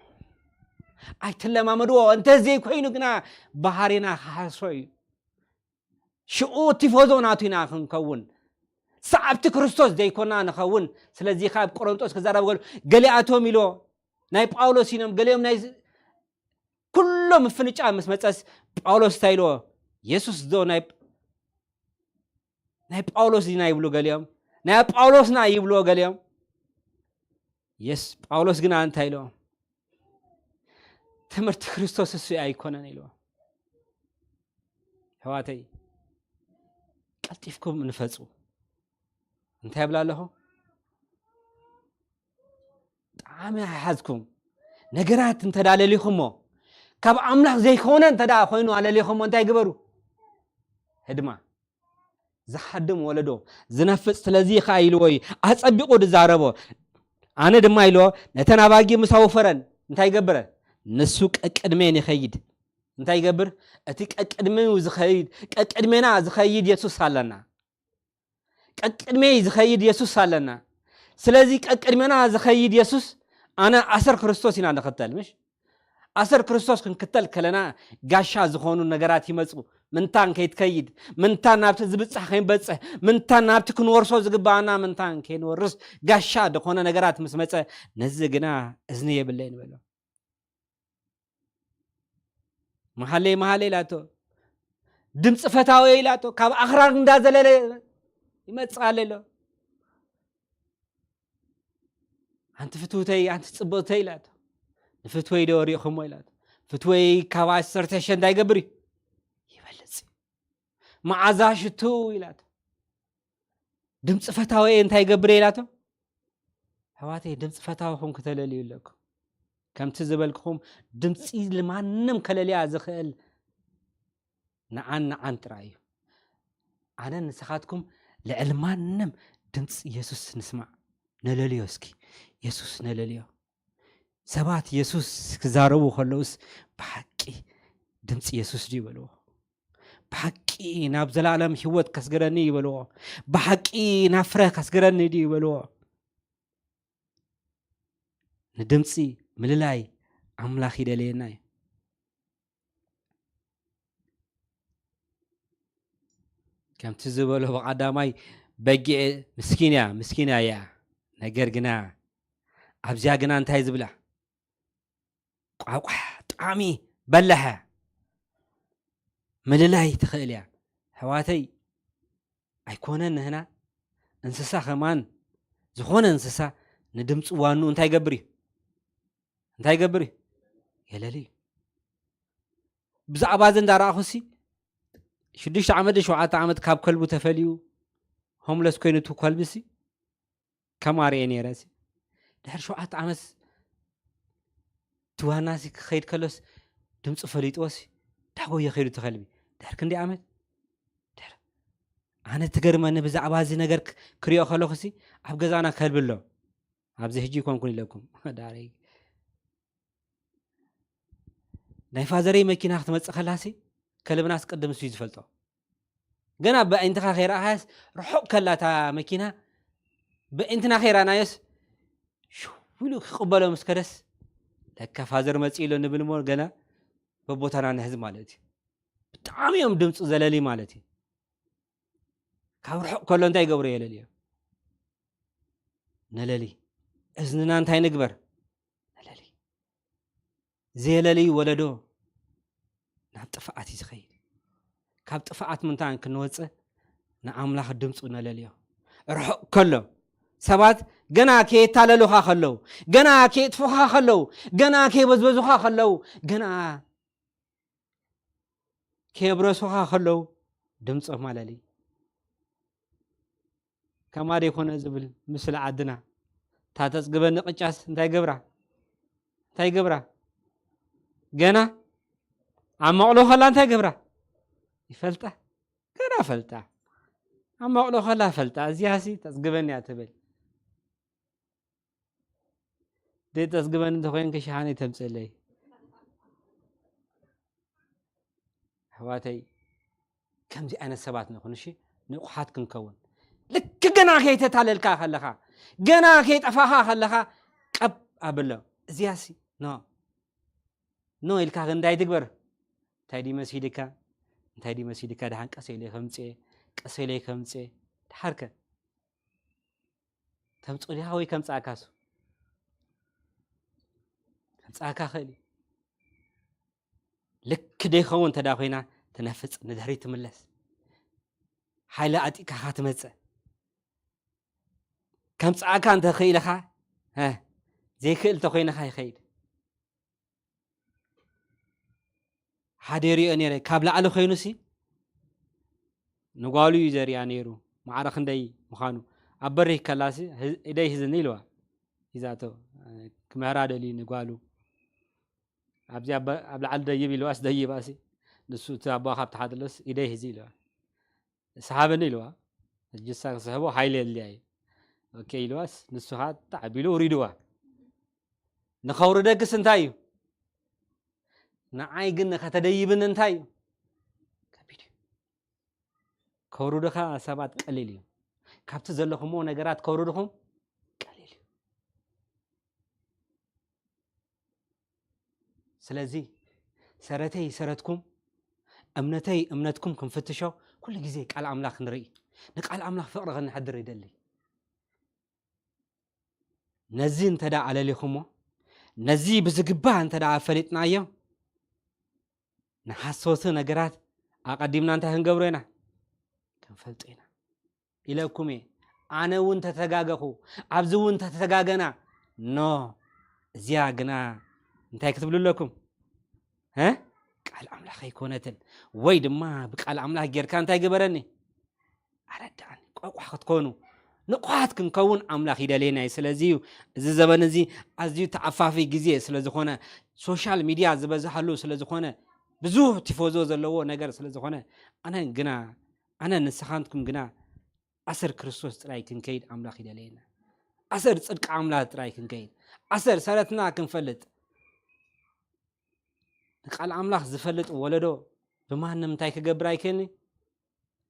ኣይትለማመድዎ። እንተዘይኮይኑ ግና ባህሪና ክሃስሮ እዩ። ሽዑ ቲፎዞ ናቱ ኢና ክንከውን። ሰዓብቲ ክርስቶስ ዘይኮና ንኸውን። ስለዚ ካብ ቆሮንጦስ ክዛረብ ገሉ ገሊኣቶም ኢልዎ ናይ ጳውሎስ ኢኖም፣ ገሊኦም ናይ ኩሎም ምፍንጫ ምስ መጸስ ጳውሎስ እንታይ ኢልዎ? የሱስ ዶ ናይ፣ ናይ ጳውሎስ ዲና ይብሉ ገሊኦም፣ ናይ ጳውሎስና ይብልዎ ገሊኦም። የስ፣ ጳውሎስ ግና እንታይ ኢልዎ? ትምህርቲ ክርስቶስ እሱ ኣይኮነን ኢልዎ። ኣሕዋተይ፣ ቀልጢፍኩም ንፈጹ። እንታይ ይብላ ኣለኹ? ብጣዕሚ ኣይሓዝኩም። ነገራት እንተ ደኣ ለሊኹሞ፣ ካብ ኣምላኽ ዘይኮነ እንተ ደኣ ኮይኑ ኣለሊኹሞ፣ እንታይ ግበሩ? ህድማ። ዝሃድም ወለዶ፣ ዝነፍጽ፣ ስለዚ ኸኣ ኢልዎ እዩ፣ ኣጸቢቑ ዝዛረቦ። ኣነ ድማ ኢልዎ፣ ነተን ኣባጊዕ ምስ ኣወፈረን፣ እንታይ ይገብረ? ንሱ ቀቅድሜን ይኸይድ። እንታይ ይገብር? እቲ ቀቅድሜኡ ዝኸይድ፣ ቀቅድሜና ዝኸይድ የሱስ ኣለና። ቀቅድሜይ ዝኸይድ የሱስ ኣለና። ስለዚ ቀቅድሜና ዝኸይድ የሱስ፣ ኣነ ኣሰር ክርስቶስ ኢና ንኽተል፣ ምሽ? ኣሰር ክርስቶስ ክንክተል ከለና፣ ጋሻ ዝኾኑ ነገራት ይመጹ። ምንታን ከይትከይድ፣ ምንታን ናብቲ ዝብጻሕ ከይንበጽሕ፣ ምንታን ናብቲ ክንወርሶ ዝግብኣና ምንታን ከይንወርስ፣ ጋሻ ዝኾነ ነገራት ምስ መጸ፣ ነዚ ግና እዝኒ የብለይን በሎ። መሃለይ፣ መሃለይ ኢላቶ። ድምፂ ፈታወ ኢላቶ። ካብ ኣኽራን እንዳዘለለ ይመጽእ ኣሎ ኢሎ። ኣንቲ ፍትውተይ፣ ኣንቲ ጽብቕተይ ኢላቶ። ንፍትወይ ዶ ሪእኹሞ ኢላቶ። ፍትወይ ካብ ዓሰርተ ሽሕ እንታይ ይገብር እዩ? ይበልጽ። መዓዛ ሽቱ ኢላቶ። ድምፂ ፈታወየ እንታይ ይገብር ኢላቶ? ኣሕዋተይ፣ ድምፂ ፈታወኹም ክተለልዩ ኣለኩም። ከምቲ ዝበልኩኹም፣ ድምፂ ንማንም ከለልያ ዝኽእል ንዓን ንዓን ጥራይ እዩ። ኣነን ንስኻትኩም ልዕሊ ማንም ድምፂ የሱስ ንስማዕ። ነለልዮ እስኪ፣ የሱስ ነለልዮ። ሰባት የሱስ ክዛረቡ ከለውስ፣ ብሓቂ ድምፂ የሱስ ድዩ በልዎ። ብሓቂ ናብ ዘላለም ህይወት ከስገረኒ ይበልዎ። ብሓቂ ናብ ፍረ ከስገረኒ ድዩ ይበልዎ። ንድምፂ ምልላይ ኣምላኽ ይደልየና እዩ። ከምቲ ዝበሎ ብቐዳማይ፣ በጊዕ ምስኪን እያ፣ ምስኪን እያ። ነገር ግና ኣብዚኣ ግና እንታይ ዝብላ? ቋቋሕ፣ ጣዕሚ፣ በላሐ፣ ምልላይ ትኽእል እያ። ኣሕዋተይ፣ ኣይኮነን ንህና፣ እንስሳ ከማን፣ ዝኾነ እንስሳ ንድምፂ ዋኑ እንታይ ይገብር እዩ? እንታይ ይገብር እዩ? የለሊ እዩ። ብዛዕባ እዚ እንዳረኣኹሲ፣ ሽዱሽተ ዓመት ዶ ሸውዓተ ዓመት ካብ ከልቡ ተፈልዩ ሆምለስ ኮይኑ፣ እቲ ከልቢሲ ከም ኣርኤ ነይረ ሲ። ድሕሪ ሸውዓተ ዓመት ትዋናሲ ክኸይድ ከሎስ ድምፂ ፈሊጥዎሲ፣ ዳጎየ ከይዱ ተኸልቢ። ድሕሪ ክንደይ ዓመት? ድሕሪ፣ ኣነ ትገርመኒ ብዛዕባ እዚ ነገር ክ-፣ ክሪኦ ከለኹሲ፣ ኣብ ገዛና ከልቢ ኣሎ። ኣብዚ ሕጂ ይኮንኩን ኢለኩም። ዳረይ። ናይ ፋዘረይ መኪና ክትመጽእ ከላሲ፣ ከልብናስ ቅድም እሱ እዩ ዝፈልጦ። ገና ብኣይንትኻ ከይረኣኻያስ፣ ርሑቕ ከላ እታ መኪና፣ ብኣይንትና ከይረኣናዮስ፣ ሽው ኢሉ ክቕበሎ ምስ ከደስ፣ ለካ ፋዘር መጺኡ ኣሎ ንብል እሞ፣ ገና በቦታና ንሕዝ ማለት እዩ። ብጣዕሚ እዮም ድምፁ ዘለሊ ማለት እዩ። ካብ ርሑቕ ከሎ እንታይ ይገብሮ? የለልዮ። ነለሊ። እዝንና እንታይ ንግበር? ነለሊ። ዘየለሊ ወለዶ ናብ ጥፍኣት እዩ ዝኸይድ። ካብ ጥፍኣት ምንታን ክንወፅእ ንኣምላኽ ድምፁ ነለልዮ። ርሑቕ ከሎ፣ ሰባት ገና ከየታለሉኻ ከለዉ፣ ገና ከየጥፉኻ ከለዉ፣ ገና ከየበዝበዙኻ ከለዉ፣ ገና ከየብረሱኻ ከለዉ ድምፆም ኣለሊ። ከማ ደይኮነ ዝብል ምስለ ዓድና፣ እታ ተፅግበኒ ቅጫስ እንታይ ገብራ? እንታይ ገብራ? ገና ኣብ መቕሎ ከላ እንታይ ገብራ? ይፈልጣ። ገና ፈልጣ። ኣብ መቕሎ ከላ ፈልጣ። እዚኣሲ ተፅግበኒ እያ ትብል። ደይ ተፅግበኒ እንተኮይንኪ ሸሓነይ ተምፅእለይ። ኣሕዋተይ፣ ከምዚ ዓይነት ሰባት ንኹን፣ እሺ? ንቑሓት ክንከውን። ልክ ገና ከይተታለልካ ከለኻ፣ ገና ከይጠፋኻ ከለኻ፣ ቀብ ኣብሎ። እዚኣሲ፣ ኖ። ኖ ኢልካ ግን እንታይ ትግበር? እንታይ ድዩ መሲልካ? እንታይ ድዩ መሲልካ? ደሓን ቀስ ኢለ ከምፅኤ፣ ቀስ ኢለ ከምፅኤ። ደሓርከ? ተምፅኦ ዲኻ ወይ ከምፅኣካ እሱ? ከምፅኣካ ክእል እዩ። ልክ ደይኸውን እንተ ደኣ ኮይና፣ ትነፍፅ፣ ንድሕሪት ትምለስ። ሓይሊ ኣጢእካኻ ትመፅእ። ከምፅኣካ እንተ ኽኢልኻ፣ እ፣ ዘይክእል እንተ ኮይንኻ ይኸይድ። ሓደ ይሪኦ ነይረ፣ ካብ ላዕሊ ኮይኑሲ ንጓሉ እዩ ዘሪኣ ነይሩ፣ ማዕረ ክንደይ ምዃኑ። ኣብ በሪ ከላሲ፣ ህ-፣ ኢደይ ሂዝኒ ኢልዋ። ሂዛቶ፣ እ፣ ክምህራ ደልዩ ንጓሉ። ኣብዚ ኣብ፣ ኣብ ላዕሊ ደይብ ኢልዋስ ደይባሲ፣ ንሱ እቲ ኣቦኣ ካብ ታሕቲ ኣሎስ፣ ኢደይ ሂዚ ኢልዋ። ስሓበኒ ኢልዋ። ሕጂ እሳ ክስሕቦ ሓይሊ የድልያ እዩ። ኦኬ ኢልዋስ፣ ንሱ ኸዓ ጣዕ ኣቢሉ ውሪድዋ። ንኸውርደክስ እንታይ እዩ? ንዓይ ግን ንኸተደይብኒ እንታይ እዩ? ከቢድ እዩ። ከውርዱኻ ሰባት ቀሊል እዩ። ካብቲ ዘለኹምዎ ነገራት ከውርድኹም ቀሊል እዩ። ስለዚ ሰረተይ ሰረትኩም፣ እምነተይ እምነትኩም ክንፍትሾ ኩሉ ግዜ ቃል ኣምላኽ ንርኢ። ንቃል ኣምላኽ ፍቕሪ ከነሕድር ይደሊ። ነዚ እንተ ደኣ ኣለሊኹሞ፣ ነዚ ብዝግባእ እንተ ደኣ ፈሊጥናዮ፣ ንሓሶት ነገራት ኣቐዲምና እንታይ ክንገብሮ ኢና? ክንፈልጦ ኢና ኢለኩም እየ። ኣነ እውን ተተጋገኹ፣ ኣብዚ እውን ተተጋገና። ኖ፣ እዚኣ ግና እንታይ ክትብሉ ኣለኩም? እ? ቃል ቃል ኣምላኽ ኣይኮነትን። ወይ ድማ ብቃል ኣምላኽ ጌርካ እንታይ ግበረኒ? ኣረዳእኒ። ቆቋሕ ክትኮኑ ንቑሓት ክንከውን ኣምላኽ ይደልየና እዩ። ስለዚ እዩ እዚ ዘበን እዚ ኣዝዩ ተዓፋፊ ግዜ ስለ ዝኾነ፣ ሶሻል ሚድያ ዝበዝሓሉ ስለ ዝኾነ፣ ብዙሕ ቲፎዞ ዘለዎ ነገር ስለ ዝኾነ፣ ኣነ ግና፣ ኣነ ንስኻትኩም ግና ኣሰር ክርስቶስ ጥራይ ክንከይድ ኣምላኽ ይደልየና። ኣሰር ጽድቂ ኣምላኽ ጥራይ ክንከይድ፣ ኣሰር ሰረትና ክንፈልጥ። ንቃል ኣምላኽ ዝፈልጥ ወለዶ ብማንም እንታይ ክገብር ኣይክእልኒ?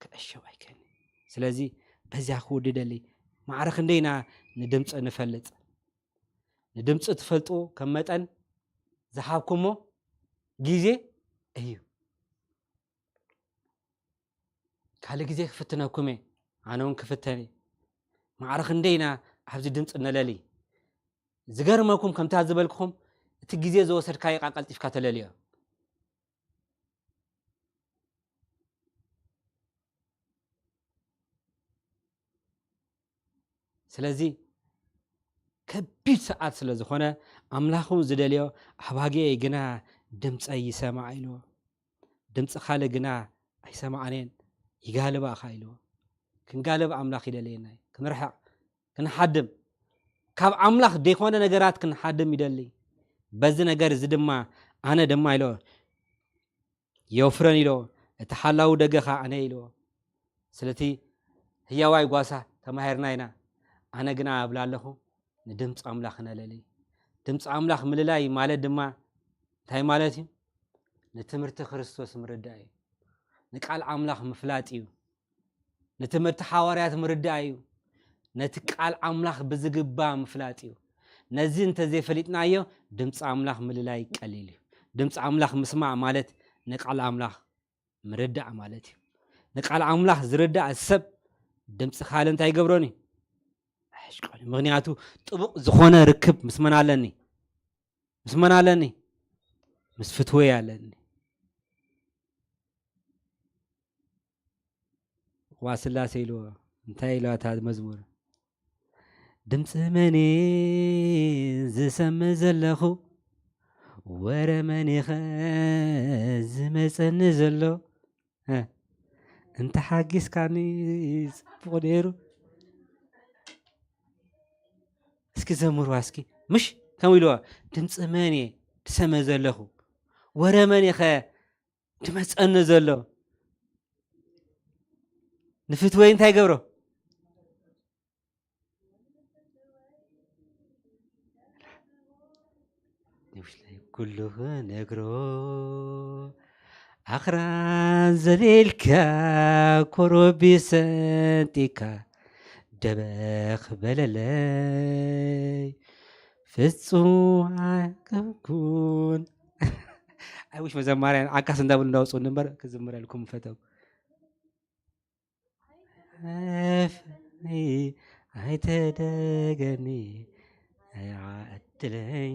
ክዕሸው ኣይክእልኒ። ስለዚ በዚያ ክውድደሊ ማዕረ ክንደይና ንድምፂ ንፈልጥ። ንድምፂ ትፈልጡ ከም መጠን ዝሃብኩሞ ግዜ እዩ። ካልእ ግዜ ክፍትነኩም እየ፣ ኣነ እውን ክፍተን እየ። ማዕረ ክንደይና ኣብዚ ድምፂ ነለሊ። ዝገርመኩም ከምታ ዝበልክኹም እቲ ግዜ ዝወሰድካዮ ቃ ቀልጢፍካ ተለልዮ። ስለዚ ከቢድ ሰዓት ስለ ዝኾነ ኣምላኽ እውን ዝደልዮ ኣባጊዐይ ግና ድምፀይ ይሰማዓ ኢልዎ። ድምፂ ካልእ ግና ኣይሰማዓንን፣ ይጋልባኻ ኢልዎ። ክንጋልብ ኣምላኽ ይደልየና እዩ። ክንርሕቕ፣ ክንሓድም፣ ካብ ኣምላኽ ዘይኮነ ነገራት ክንሓድም ይደሊ። በዚ ነገር እዚ ድማ ኣነ ድማ ኢልዎ የውፍረን ኢልዎ፣ እቲ ሓላዊ ደገኻ ኣነ ኢልዎ። ስለቲ ህያዋይ ጓሳ ተማሂርና ኢና። ኣነ ግና እብላ ኣለኹ ንድምፂ ኣምላኽ ነለሊ። ድምፂ ኣምላኽ ምልላይ ማለት ድማ እንታይ ማለት እዩ? ንትምህርቲ ክርስቶስ ምርዳእ እዩ። ንቃል ኣምላኽ ምፍላጥ እዩ። ንትምህርቲ ሓዋርያት ምርዳእ እዩ። ነቲ ቃል ኣምላኽ ብዝግባ ምፍላጥ እዩ። ነዚ እንተዘይፈሊጥናዮ ድምፂ ኣምላኽ ምልላይ ቀሊል እዩ። ድምፂ ኣምላኽ ምስማዕ ማለት ንቃል ኣምላኽ ምርዳእ ማለት እዩ። ንቃል ኣምላኽ ዝርዳእ ሰብ ድምፂ ካልእ እንታይ ይገብሮን እዩ? ኣየሽቀልን። ምኽንያቱ ጥቡቕ ዝኾነ ርክብ ምስ መን ኣለኒ? ምስ መን ኣለኒ? ምስ ፍትወይ ኣለኒ። ዋ ስላሴ ኢልዎ እንታይ ኢልዋ እታ መዝሙር? ድምፂ መን ዝሰምዕ ዘለኹ? ወረ መን ኸ ዝመፀኒ ዘሎ? እ፣ እንተ ሓጊዝካኒ ፅቡቕ ነይሩ። እስኪ ዘምርዋ እስኪ። ምሽ ከምኡ ኢልዎ፣ ድምፂ መን እየ ዝሰምዕ ዘለኹ? ወረ መን እየ ኸ ድመፀኒ ዘሎ? ንፍትወይ እንታይ ገብሮ? ኩሉ ክነግሮ ኣኽራን ዘሊልካ ኮረብቲ ሰንጢካ ደበኽ በለለይ ፍጹም ኣይኮንኩን። ኣይውሽ መዘማርያን ዓካስ እንዳበሉ እንዳወፅኡኒ እምበር ክዝምረልኩም ፈተው። ኣፍኒ ኣይተደገኒ ኣይዓድለይ።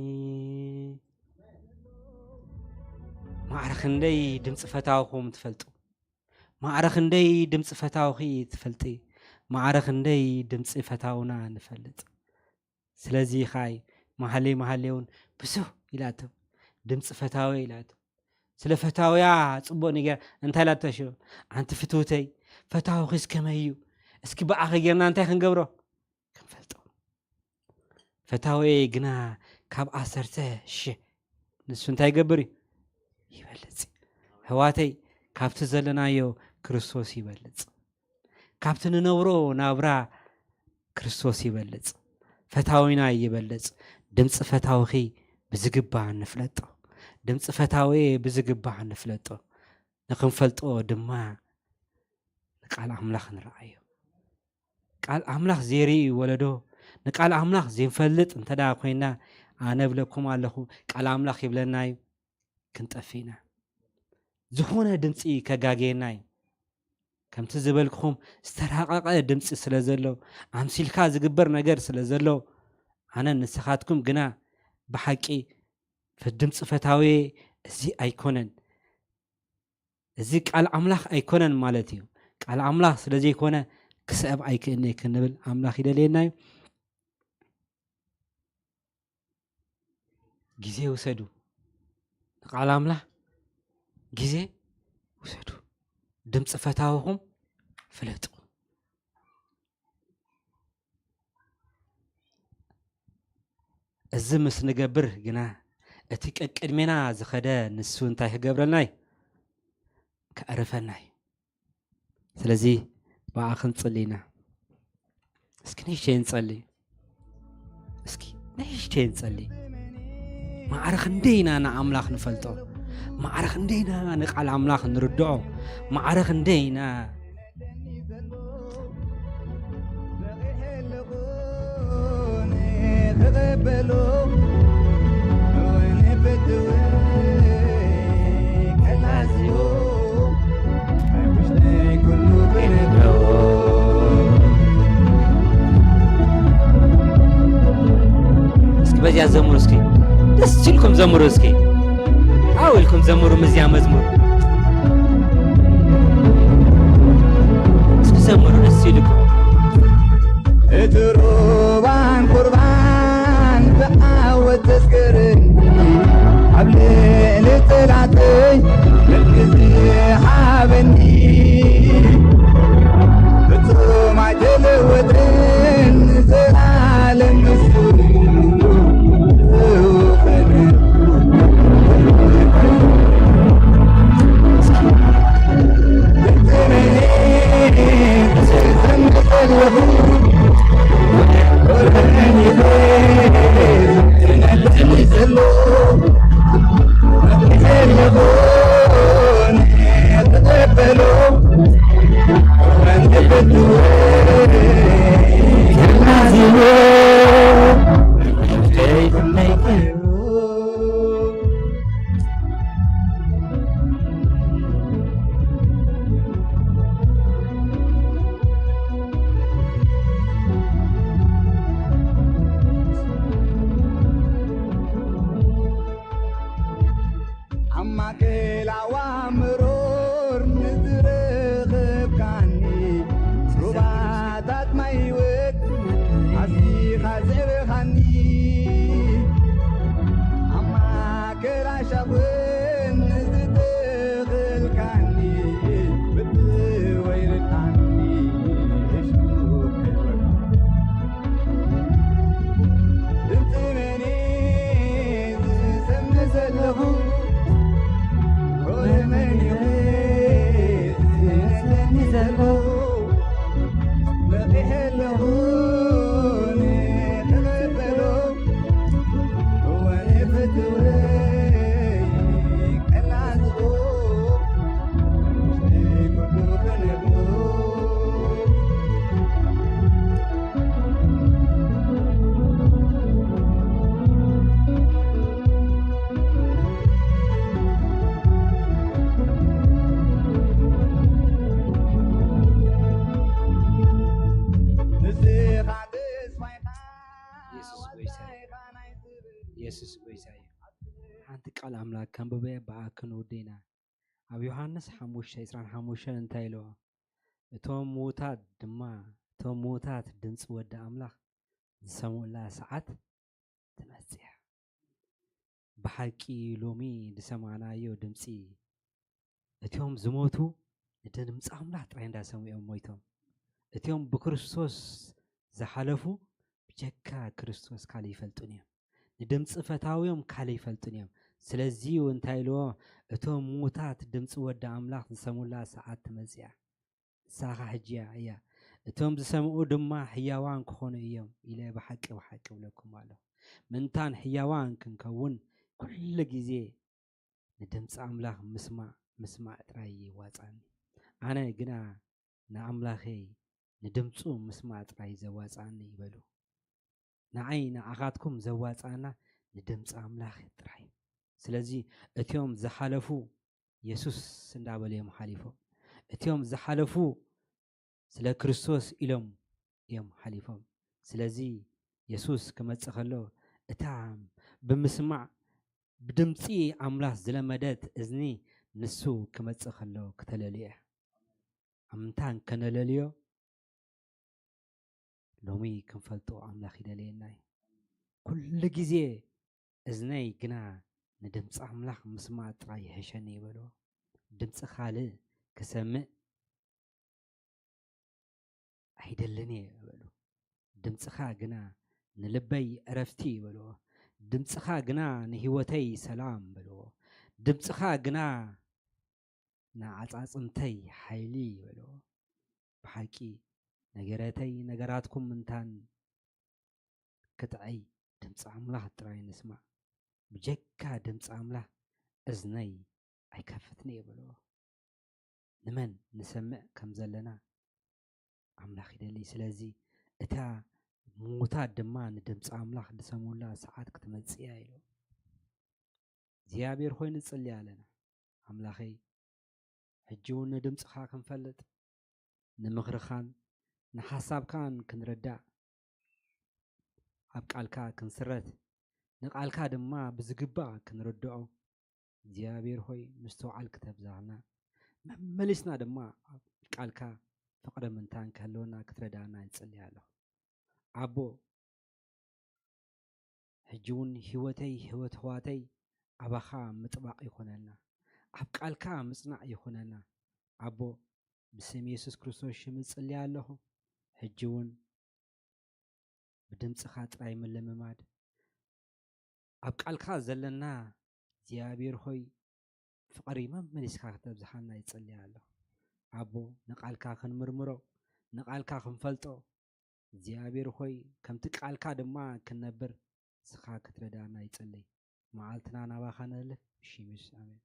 ማዕረ ክንደይ ድምፂ ፈታውኹም ትፈልጡ? ማዕረ ክንደይ ድምፂ ፈታውኺ ትፈልጢ? ማዕረ ክንደይ ድምፂ ፈታውና ንፈልጥ? ስለዚ ኻይ መሃሌ መሃሌውን ብስው ኢላቶ፣ ድምፂ ፈታወ ኢላቶ። ስለ ፈታውያ ፅቡቅ ነገር እንታይ ኢላቶ ሽዑ? ኣንቲ ፍትውተይ፣ ፈታውኺስ ከመይ እዩ? እስኪ ብኣኺ ጌርና እንታይ ክንገብሮ? ክንፈልጦ። ፈታውየ ግና ካብ ዓሰርተ ሽሕ ንሱ እንታይ ይገብር እዩ? ይበልፅ። ኣሕዋተይ፣ ካብቲ ዘለናዮ ክርስቶስ ይበልፅ። ካብቲ ንነብሮ ናብራ ክርስቶስ ይበልፅ። ፈታዊና ይበልፅ። ድምፂ ፈታውኺ ብዝግባእ ንፍለጦ። ድምፂ ፈታውየ ብዝግባእ ንፍለጦ። ንክንፈልጦ ድማ ንቃል ኣምላኽ ንረኣዮ። ቃል ኣምላኽ ዘይርኢ ወለዶ፣ ንቃል ኣምላኽ ዘይንፈልጥ እንተ ደኣ ኮይና፣ ኣነ እብለኩም ኣለኹ፣ ቃል ኣምላኽ ይብለና እዩ፣ ክንጠፍእ ኢና። ዝኾነ ድምፂ ከጋገየና እዩ። ከምቲ ዝበልኩኹም ዝተራቐቐ ድምፂ ስለ ዘሎ፣ ኣምሲልካ ዝግበር ነገር ስለ ዘሎ፣ ኣነን ንስኻትኩም ግና ብሓቂ ድምፂ ፈታዊ እዚ ኣይኮነን። እዚ ቃል ኣምላኽ ኣይኮነን ማለት እዩ። ቃል ኣምላኽ ስለ ዘይኮነ ክስዕብ ኣይክእልን'ዩ ክንብል ኣምላኽ ይደልየና እዩ። ግዜ ውሰዱ። ንቃል ኣምላኽ ግዜ ውሰዱ፣ ድምፂ ፈታውኹም ፍለጡ። እዚ ምስ ንገብር ግና እቲ ቀቅድሜና ዝኸደ ንሱ እንታይ ክገብረልና እዩ? ከዕርፈና እዩ። ስለዚ ብኣ ክንጽሊ ኢና። እስኪ ንእሽተይ ንጸሊ። እስኪ ንእሽተይ ንጸሊ። ማዕረ ክንደይ ኢና ንኣምላኽ ንፈልጦ? ማዕረ ክንደይ ኢና ንቃል ኣምላኽ ንርድኦ? ማዕረ ክንደይ ኢና እስኪ በዚያ ዘምሩ እስኪ። ደስ ኢልኩም ዘምሩ እስኪ። ኣው ኢልኩም ዘምሩ ምስዚያ መዝሙር። እስኪ ዘምሩ ደስ ኢልኩም። እቲ ሩባን ቁርባን ብዓወት ዘስገረኒ፣ ኣብ ልዕሊ ጠላተይ መልኪ ዝሃበኒ፣ ፍጹም ኣይተለወጠን፣ ንዘለኣለም ንሱ ዝውክል። ኣብ ማእከል ኣዕዋፍ መሮር ንዝረኸብካኒ፣ ሩባታት ማይ ህይወት ኣስቲኻ ዘዕበኻኒ፣ ኣብ ማእከል ኣሻቕብ ንዝተኸልካኒ፣ ብትወይ ርድኣኒ፣ የሱስ ክብረካ። ድምፂ መን ዝሰምዕ ዘለኹ? ወረ መን እዩ ዝመስለኒ ዘሎ? በቒዐ ኣለኹ ንኽቕበሎ። ወረ ፍትወይ ቀላዝቦ ውሽጠይ ኩሉ ክነግሮ። ንስኻ ተስፋይኻ የሱስ ጎይታ እዩ። ዋልታይኻ ናይ ክብር የሱስ ጎይታ እዩ። ሓንቲ ቃል ኣምላኽ ከንብበ ብኣ ክንውደና። ኣብ ዮሃንስ ሓሙሽተ ዕስራን ሓሙሽተን እንታይ ኢልዎ? እቶም ምዉታት ድማ፣ እቶም ምዉታት ድምፂ ወዲ ኣምላኽ ዝሰምዑላ ሰዓት ትመጽእ እያ። ብሓቂ ሎሚ ዝሰማዕናዮ ድምፂ፣ እቲኦም ዝሞቱ ንድምፂ ኣምላኽ ጥራይ እንዳሰምዑ እዮም ሞይቶም። እቲኦም ብክርስቶስ ዝሓለፉ ብጀካ ክርስቶስ ካልእ ይፈልጡን እዮም። ንድምፂ ፈታውዮም ካልእ ይፈልጡን እዮም። ስለዚ እዩ እንታይ ኢልዎ? እቶም ምዉታት ድምፂ ወዲ ኣምላኽ ዝሰምዑላ ሰዓት ትመፅእ እያ። ንሳ ኸዓ ሕጂ እያ፣ እያ። እቶም ዝሰምዑ ድማ ህያዋን ክኾኑ እዮም ኢለ ብሓቂ፣ ብሓቂ እብለኩም ኣለኹ። ምእንታን ህያዋን ክንከውን ኩሉ ግዜ ንድምፂ ኣምላኽ ምስማዕ፣ ምስማዕ ጥራይ የዋፅኣኒ። ኣነ ግና ንኣምላኸይ ንድምፁ ምስማዕ ጥራይ ዘዋፅኣኒ ይበሉ። ንዓይ ንዓኻትኩም ዘዋፅኣና ንድምፂ ኣምላኽ ጥራይ። ስለዚ እቲኦም ዝሓለፉ የሱስ እንዳበሉ እዮም ሓሊፎም። እቲኦም ዝሓለፉ ስለ ክርስቶስ ኢሎም እዮም ሓሊፎም። ስለዚ የሱስ ክመጽእ ከሎ እታ ብምስማዕ ብድምጺ ኣምላኽ ዝለመደት እዝኒ ንሱ ክመጽእ ከሎ ክተለልዮ እያ። ኣምንታን ከነለልዮ ሎሚ ክንፈልጦ ኣምላኽ ይደልየና እዩ። ኩሉ ግዜ እዝነይ ግና ንድምፂ ኣምላኽ ምስማዕ ጥራይ ይሕሸኒ ይበልዎ። ድምፂ ካልእ ክሰምዕ ኣይደልን እየ በሉ። ድምፅኻ ግና ንልበይ ዕረፍቲ በልዎ። ድምፅኻ ግና ንህይወተይ ሰላም በልዎ። ድምፅኻ ግና ንዓፃፅምተይ ሓይሊ በልዎ። ብሓቂ ነገረተይ ነገራትኩም ምንታን ክትዐይ ድምፂ ኣምላኽ ጥራይ ንስማዕ። ብጀካ ድምፂ ኣምላኽ እዝነይ ኣይከፍትን እየ በልዎ። ንመን ንሰምዕ ከም ዘለና ኣምላኽ ይደሊ። ስለዚ እታ ምዉታት ድማ ንድምፂ ኣምላኽ ዝሰምዑላ ሰዓት ክትመፅእ እያ ኢሉ እግዚኣብሔር ኾይኑ ንጽሊ ኣለና። ኣምላኸይ ሕጂ እውን ንድምፅኻ ክንፈልጥ ንምኽርኻን ንሓሳብካን ክንርዳእ ኣብ ቃልካ ክንስረት ንቃልካ ድማ ብዝግባእ ክንርድኦ እግዚኣብሔር ሆይ ምስትውዓል ክተብዛህልና መመሊስና ድማ ኣብ ቃልካ ፍቕሪ ምንታን ክህልወና ክትረዳና ይጽሊ ኣለኹ። ኣቦ ሕጂ እውን ህይወተይ ህይወት ኣሕዋተይ ኣባኻ ምጥባቕ ይኹነልና፣ ኣብ ቃልካ ምጽናዕ ይኹነልና። ኣቦ ብስም የሱስ ክርስቶስ ሽም እጽሊ ኣለኹ። ሕጂ እውን ብድምፅኻ ጥራይ ምልምማድ ኣብ ቃልካ ዘለና እግዚኣብሔር ሆይ ፍቕሪ መመሊስካ ክተብዝሓና ይጽሊ ኣለኹ። ኣቦ ንቃልካ ክንምርምሮ ንቃልካ ክንፈልጦ እግዚኣብሔር ሆይ ከምቲ ቃልካ ድማ ክንነብር ንስኻ ክትረዳና ይጽሊ። መዓልትና ናባኻ ነልፍ ብሽም የሱስ ኣሜን።